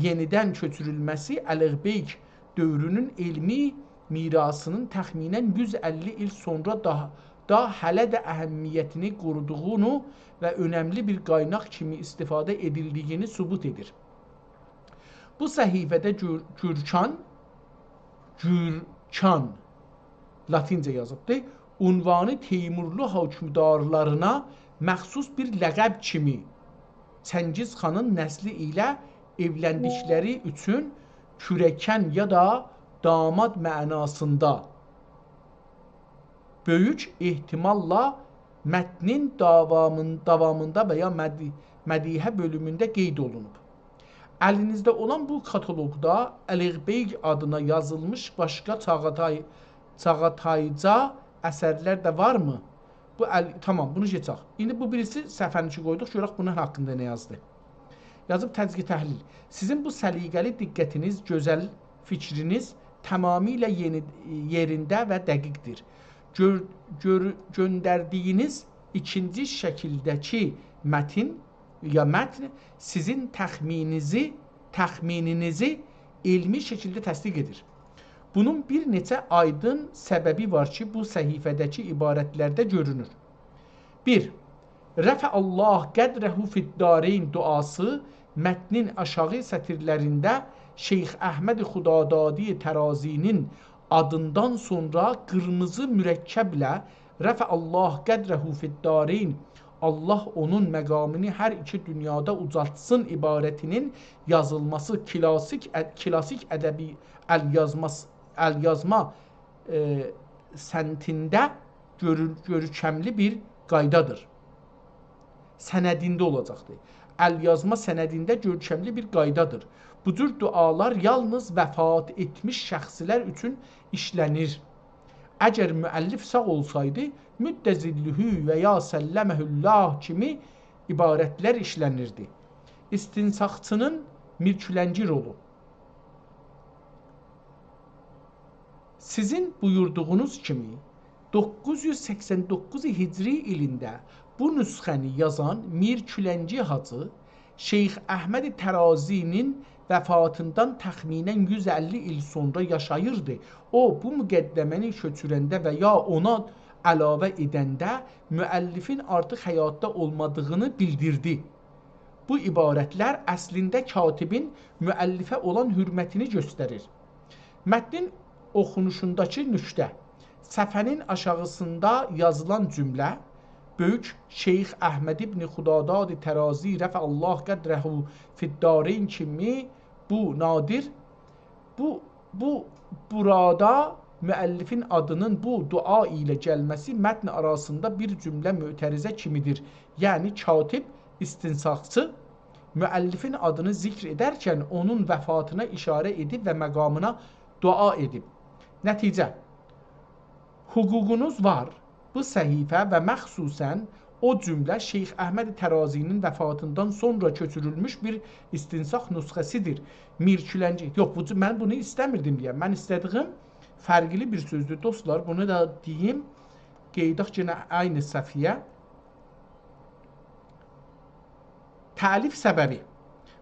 یئنیدن کؤچورولمه‌سی الغ بیگ دؤورونون علمی میراثینین تخمیناً یوز اللی ایل سونرا دا، دا هله ده اهمیتینی قورودوغونو و اؤنملی بیر قایناق کیمی استفاده ائدیلدیگینی ثبوت ائدیر. بو صفحه‌ده گور-، گورکان، گورکان، لاتینجه یازیبدی، عنوانی تیمورلو حکمدارلارینا مخصوص بیر لقب کیمی چنگیز خانین نسلی ایله ائولندیکلری اوچون کوره‌کن یا دا داماد معناسیندا بؤیوک احتماللا متنین داوامین-، داوامیندا و یا مدی-، مدیحه بؤلومونده قید اولونوب. الینیزده اولان بو کاتالوقدا الغ بیگ آدینا یازیلمیش باشقا چاغاتای-، چاغاتایجا اثرلر ده وارمی؟ بو ال-، تامام، بونو کئچک. ایندی بو بیریسی صفحه‌نی کی قویدوق، گؤرک بونون حاقیندا نه یازدی. یازیب تجزیه تحلیل. سیزین بو سلیقه‌لی دقتینیز، گؤزل فیکرینیز تمامیله یئنی، یئرینده و دقیقدیر. گؤر-، گؤر-، گؤندردیگینیز ایکینجی شکیلده‌کی متن یا متن سیزین تخمینینیزی، تخمینینیزی علمی شکیلده تصدیق ائدیر. بونون بیر نئچه آیدین سببی وار کی، بو صفحه‌ده‌کی عبارتلرده گؤرونور. بیر، «رفع الله قدره فی الدارین» دعاسی متنین آشاغی سطیرلرینده شیخ احمد خدادادی طرازی‌نین آدیندان سونرا قیرمیزی مرکبله «رفع الله قدره فی الدارین»، الله اونون مقامینی هر ایکی دونیادا اوجالتسین عبارتینین یازیلماسی کلاسیک اد-، کلاسیک ادبی ال یازماس-، ال یازما، ائ، سنتینده گؤرول-، گؤرکملی بیر قایدادیر. سندینده اولاجاقدیر. ال یازما سندینده گؤرکملی بیر قایدادیر. بو جور دعالار یالنیز وفات ائتمیش شخصلر اوچون ایشله‌نیر. اگر مؤلف ساغ اولسایدی، «مد ظله» و «یا سلمه الله» کیمی عبارتلر ایشله‌نیردی. استنساخچینین میرکولنجی رولو. سیزین بویوردوغونوز کیمی، دوققوز یوز سکسن دوققوز هجری ایلینده بو نسخه‌نی یازان میرکولنجی حاجی شیخ احمد ترازی‌نین وفاتیندان تخمیناً یوز اللی ایل سونرا یاشاییردی. او، بو مقدمه‌نی کؤچورنده و یا اونا علاوه ائدنده مؤلفین آرتیق حیاتدا اولمادیغینی بیلدیردی. بو عبارتلر اصلینده کاتبین مؤلفه اولان حؤرمتینی گؤستریر. متنین اوخونوشونداکی نکته، صفحه‌نین آشاغیسیندا یازیلان جمله، بؤیوک شیخ احمد ابن خداداد ترازی «رفع الله قدره فی الدارین» کیمی بو نادر، بو، بو، بورادا مؤلفین آدینین بو دعا ایله گلمه‌سی متن آراسیندا بیر جمله معترضه کیمیدیر. یعنی کاتب، استنساخچی، مؤلفین آدینی ذکر ائدرکن اونون وفاتینا اشاره ائدیب و مقامینا دعا ائدیب. نتیجه، حقوقونوز وار. بو صفحه و مخصوصاً او جمله شیخ احمد ترازی‌نین وفاتیندان سونرا کؤچورولموش بیر استنساخ نسخه‌سیدیر. میرکولنجی، یوخ، بو، من بونو ایسته‌میردیم دئیم. من ایسته‌دیگیم فرقلی بیر سؤزدور، دوستلار. بونو دا دئییم، قئییداق یئنه عینی صفحه‌یه. تألیف سببی.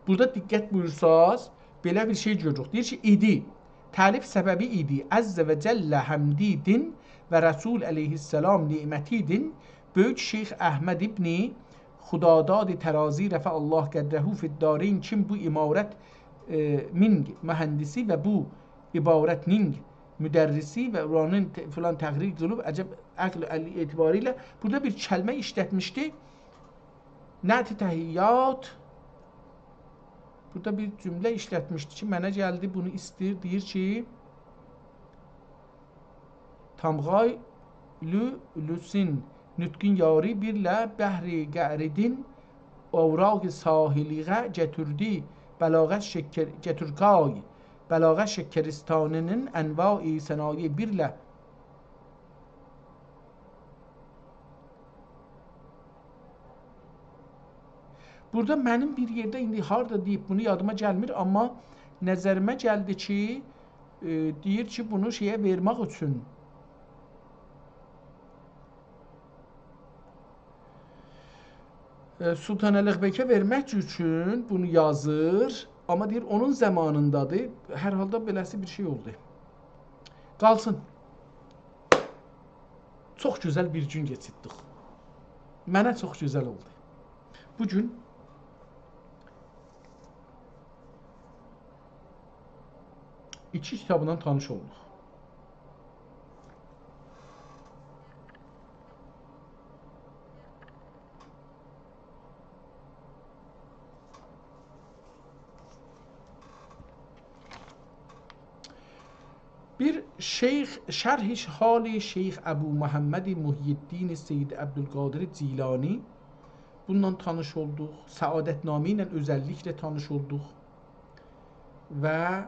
بورادا دقت بویورساز، بئله بیر شئی گؤروروک. دئییر کی، ایدی. تألیف سببی ایدی. عز و جل حمدیدین و رسول علیه‌السلام نعمتیدین. بؤیوک شیخ احمد ابن خداداد ترازی «رفع الله قدره فی الدارین» کیم بو عمارت، ائ، مینگ مهندسی و بو عبارت نینگ مدرسی و اورانین ت-، فلان تقریر قیلیب، عجب عقل اعتباری ایله بورادا بیر کلمه ایشلتمیشدی. نعت تحیات. بورادا بیر جمله ایشلتمیشدی کی، منه گلدی، بونو ایسته‌ییر، دئییر کی، «تامغای لو-، لوسین نطقین یاری بیرله بحر قعریدین اوراق ساحلیغه گتوردی، بلاغت شکر-، گتورقای، بلاغت شکرستانی‌نین انواع صنایع بیرله.» بورادا منیم بیر یئرده، ایندی هاردا دئییب بونو یادیما گلمیر، آمما نظریمه گلدی کی، ائ، دئییر کی، بونو شئیه وئرمک اوچون، ائ، سلطان الغ بیگه وئرمک اوچون بونو یازیر. آمما دئییر، اونون زامانیندادیر. هر حالدا بئله‌سی بیر شئی اولدو. قالسین. چوخ گؤزل بیر گون کئچیردیک. منه چوخ گؤزل اولدو. بو گون ایکی کیتابلا تانیش اولدوق. بیر شیخ، شرح حال شیخ ابومحمد محی‌الدین سید عبدالقادر جیلانی، بونونلا تانیش اولدوق. سعادت‌نامه ایله اؤزللیکله تانیش اولدوق. و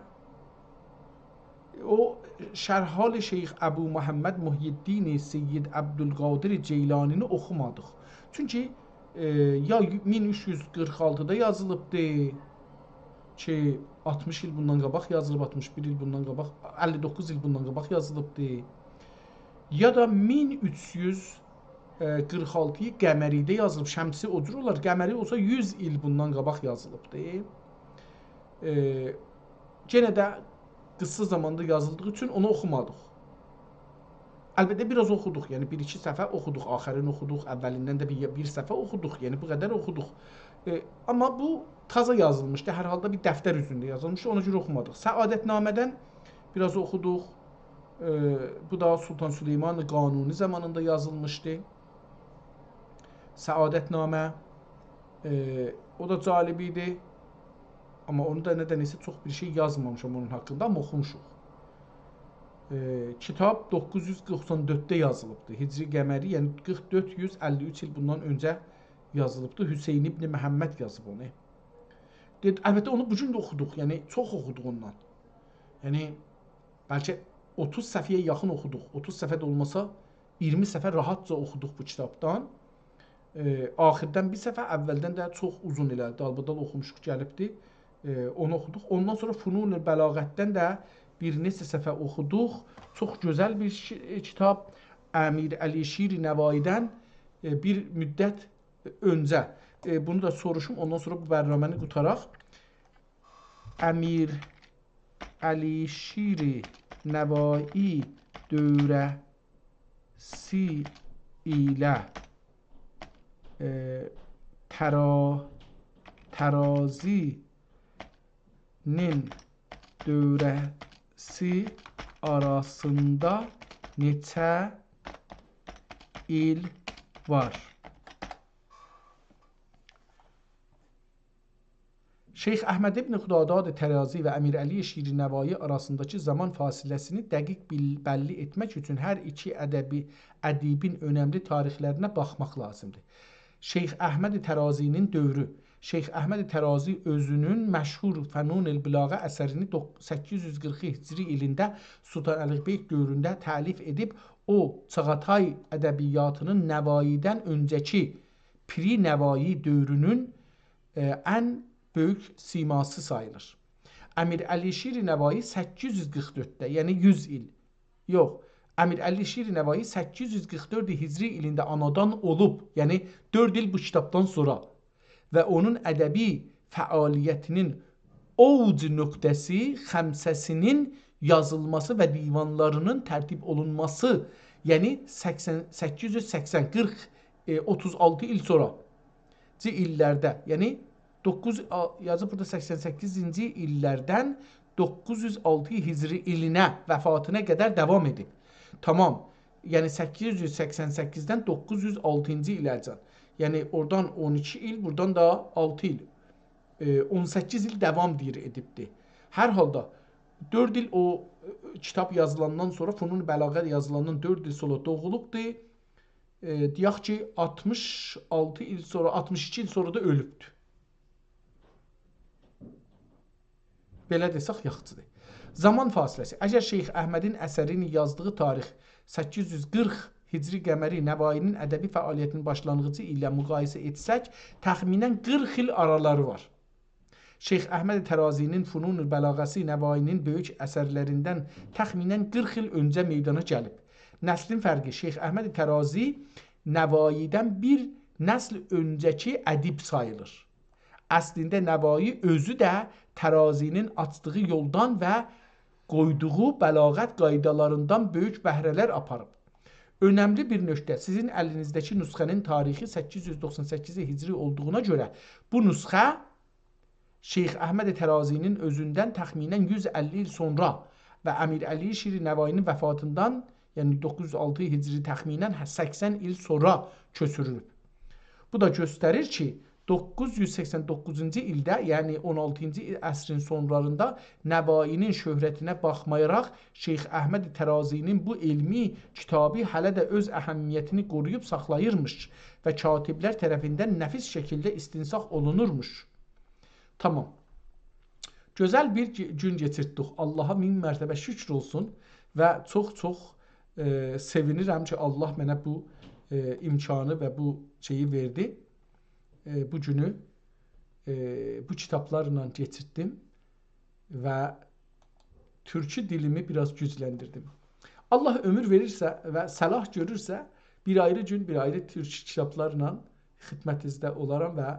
او شرح حال شیخ ابومحمد محی‌الدین سید عبدالقادر جیلانی‌نی اوخومادیق. چونکی، ائ، یا مین اوچ یوز قیرخ آلتیدا یازیلیبدی کی، آلتمیش ایل بوندان قاباق یازیلیب، آلتمیش بیر ایل بوندان قاباق، اللی دوققوز ایل بوندان قاباق یازیلیبدی. یا دا مین اوچ یوز، ائ، قیرخ آلتی قمری‌ده یازیلیب، شمسی او جور اولار، قمری اولسا یوز ایل بوندان قاباق یازیلیبدی. ائ، یئنه ده قیسا زاماندا یازیلدیغی اوچون اونو اوخومادیق. البته، بیر آز اوخودوق، یعنی بیر-ایکی صفحه اوخودوق، آخرین اوخودوق، اولیندن ده بیر، بیر صفحه اوخودوق، یعنی بو قدر اوخودوق. ائ، آمما بو تازا یازیلمیشدی، هر حالدا بیر دفتر اوزونده یازیلمیشدی، اونا گؤره اوخومادیق. سعادت‌نامه‌دن بیر آز اوخودوق، ائ، بو دا سلطان سلیمان قانونی زامانیندا یازیلمیشدی. سعادت‌نامه. ائ، او دا جالب ایدی. آمما اونو دا ندن ایسه چوخ بیر شئی یازمامیشام اونون حاقیندا، آمما اوخوموشوق. ائ، کیتاب دوققوز یوز دوخسان دؤردده یازیلیبدی. هجری قمری، یعنی قیرخ دؤرد یوز اللی اوچ ایل بوندان اؤنجه یازیلیبدی. حسین ابن محمد یازیب اونو. دئ-، البته اونو بو گون ده اوخودوق، یعنی چوخ اوخودوق اوندان. یعنی بلکه اوتوز صفحه‌یه یاخین اوخودوق. اوتوز صفحه ده اولماسا، اییرمی صفحه راحتجا اوخودوق بو کیتابدان. ائ، آخیردان بیر صفحه، اولدن ده چوخ اوزون ائله دالبادال اوخوموشوق گلیبدی. ائ، اونو اوخودوق. اوندان سونرا فنون بلاغتدن ده بیر نئچه صفحه اوخودوق. چوخ گؤزل بیر شی-، ائ، کیتاب. امیر علی شیر نوایی‌دن، ائ، بیر مدت اؤنجه. ائ، بونو دا سوروشوم، اوندان سونرا بو برنامه‌نی قوتاراق. امیر علی شیر نوایی دوره‌سی ایله، ائ، ترا-، ترازی‌نین دوره‌سی آراسیندا نئچه ایل وار؟ شیخ احمد ابن خداداد ترازی و امیر علی شیر نوایی آراسینداکی زامان فاصله‌سینی دقیق بیل-، بللی ائتمک اوچون هر ایکی ادبی، ادیبین اؤنملی تاریخلرینه باخماق لازیمدیر. شیخ احمد ترازی‌نین دؤورو. شیخ احمد ترازی اؤزونون مشهور فنون البلاغه اثرینی دوق-، سککیز یوز قیرخ هجری ایلینده سلطان علی بیگ دؤورونده تألیف ائدیب، او، چاغاتای ادبیاتینین نوایی‌دن اؤنجه‌کی پری نوایی دؤورونون، ائ، ان بؤیوک سیماسی ساییلیر. امیر علی شیر نوایی سککیز یوز قیرخ دؤردده، یعنی یوز ایل. یوخ، امیر علی شیر نوایی سککیز یوز قیرخ دؤرد هجری ایلینده آنادان اولوب، یعنی دؤرد ایل بو کیتابدان سونرا و اونون ادبی فعالیتینین اوج نقطه‌سی خمسه‌سینین یازیلماسی و دیوانلارینین ترتیب اولونماسی، یعنی سکسن، سککیز یوز سکسن، قیرخ، ائ، اوتوز آلتی ایل سونرا، جی ایللرده، یعنی دوققوز، آ، یازیب بورادا سکسن سککیزینجی ایللردن دوققوز یوز آلتی هجری ایلینه، وفاتینا قدر داوام ائدیب. تامام. یعنی سککیز یوز سکسن سککیزدن دوققوز یوز آلتینجی ایله‌جن. یعنی اورادان اون ایکی ایل، بورادان دا آلتی ایل. ائ، اون سککیز ایل داوام دئییر ائدیبدی. هر حالدا دؤرد ایل او، ائ، کیتاب یازیلاندان سونرا، فنون بلاغه یازیلاندان دؤرد ایل سونرا دوغولوبدو. ائ، دئیک کی، آلتمیش آلتی ایل سونرا، آلتمیش ایکی ایل سونرا دا اؤلوبدو. بئله دئسک یاخشیدیر. زامان فاصله‌سی. اگر شیخ احمدین اثرینی یازدیغی تاریخ سککیز یوز قیرخ هجری قمری نوایی‌نین ادبی فعالیتینین باشلانغیجی ایله مقایسه ائتسک، تخمیناً قیرخ ایل آرالاری وار. شیخ احمد ترازی‌نین فنون بلاغه‌سی نوایی‌نین بؤیوک اثرلریندن تخمیناً قیرخ ایل اؤنجه میدانا گلیب. نسلین فرقی. شیخ احمد ترازی نوایی‌دن بیر نسل اؤنجه‌کی ادیب ساییلیر. اصلینده نوایی اؤزو ده ترازی‌نین آچدیغی یولدان و قویدوغو بلاغت قایدالاریندان بؤیوک بهره‌لر آپاریب. اؤنملی بیر نکته، سیزین الینیزده‌کی نسخه‌نین تاریخی سککیز یوز دوخسان سککیز هجری اولدوغونا گؤره بو نسخه شیخ احمد ترازی‌نین اؤزوندن تخمیناً یوز اللی ایل سونرا و امیر علی شیر نوایی‌نین وفاتیندان، یعنی دوققوز یوز آلتی هجری، تخمیناً سکسن ایل سونرا کؤچورولوب. بو دا گؤستریر کی، دوققوز یوز سکسن دوققوزونجو ایلده، یعنی اون آلتینجی عصرین سونلاریندا نوایی‌نین شهرتینه باخمایاراق، شیخ احمد ترازی‌نین بو علمی کیتابی هله ده اؤز اهمیتینی قورویوب ساخلاییرمیش و کاتب‌لر طرفیندن نفیس شکیلده استنساخ اولونورموش. تامام. گؤزل بیر گی-، گون کئچیرتدیک. آللاها مین مرتبه شکر اولسون و چوخ-چوخ، ائ، سئوینیرم کی، آللاه منه بو، ائ، امکانی و بو شئیی وئردی. ائ، بو گونو، ائ، بو کیتابلارلا کئچیرتدیم و تورکی دیلیمی بیر آز گوجلندیردیم. آللاه عؤمور وئریرسه و صلاح گؤرورسه، بیر آیری گون، بیر آیری تورکی کیتابلارلا خدمتینیزده اولارام و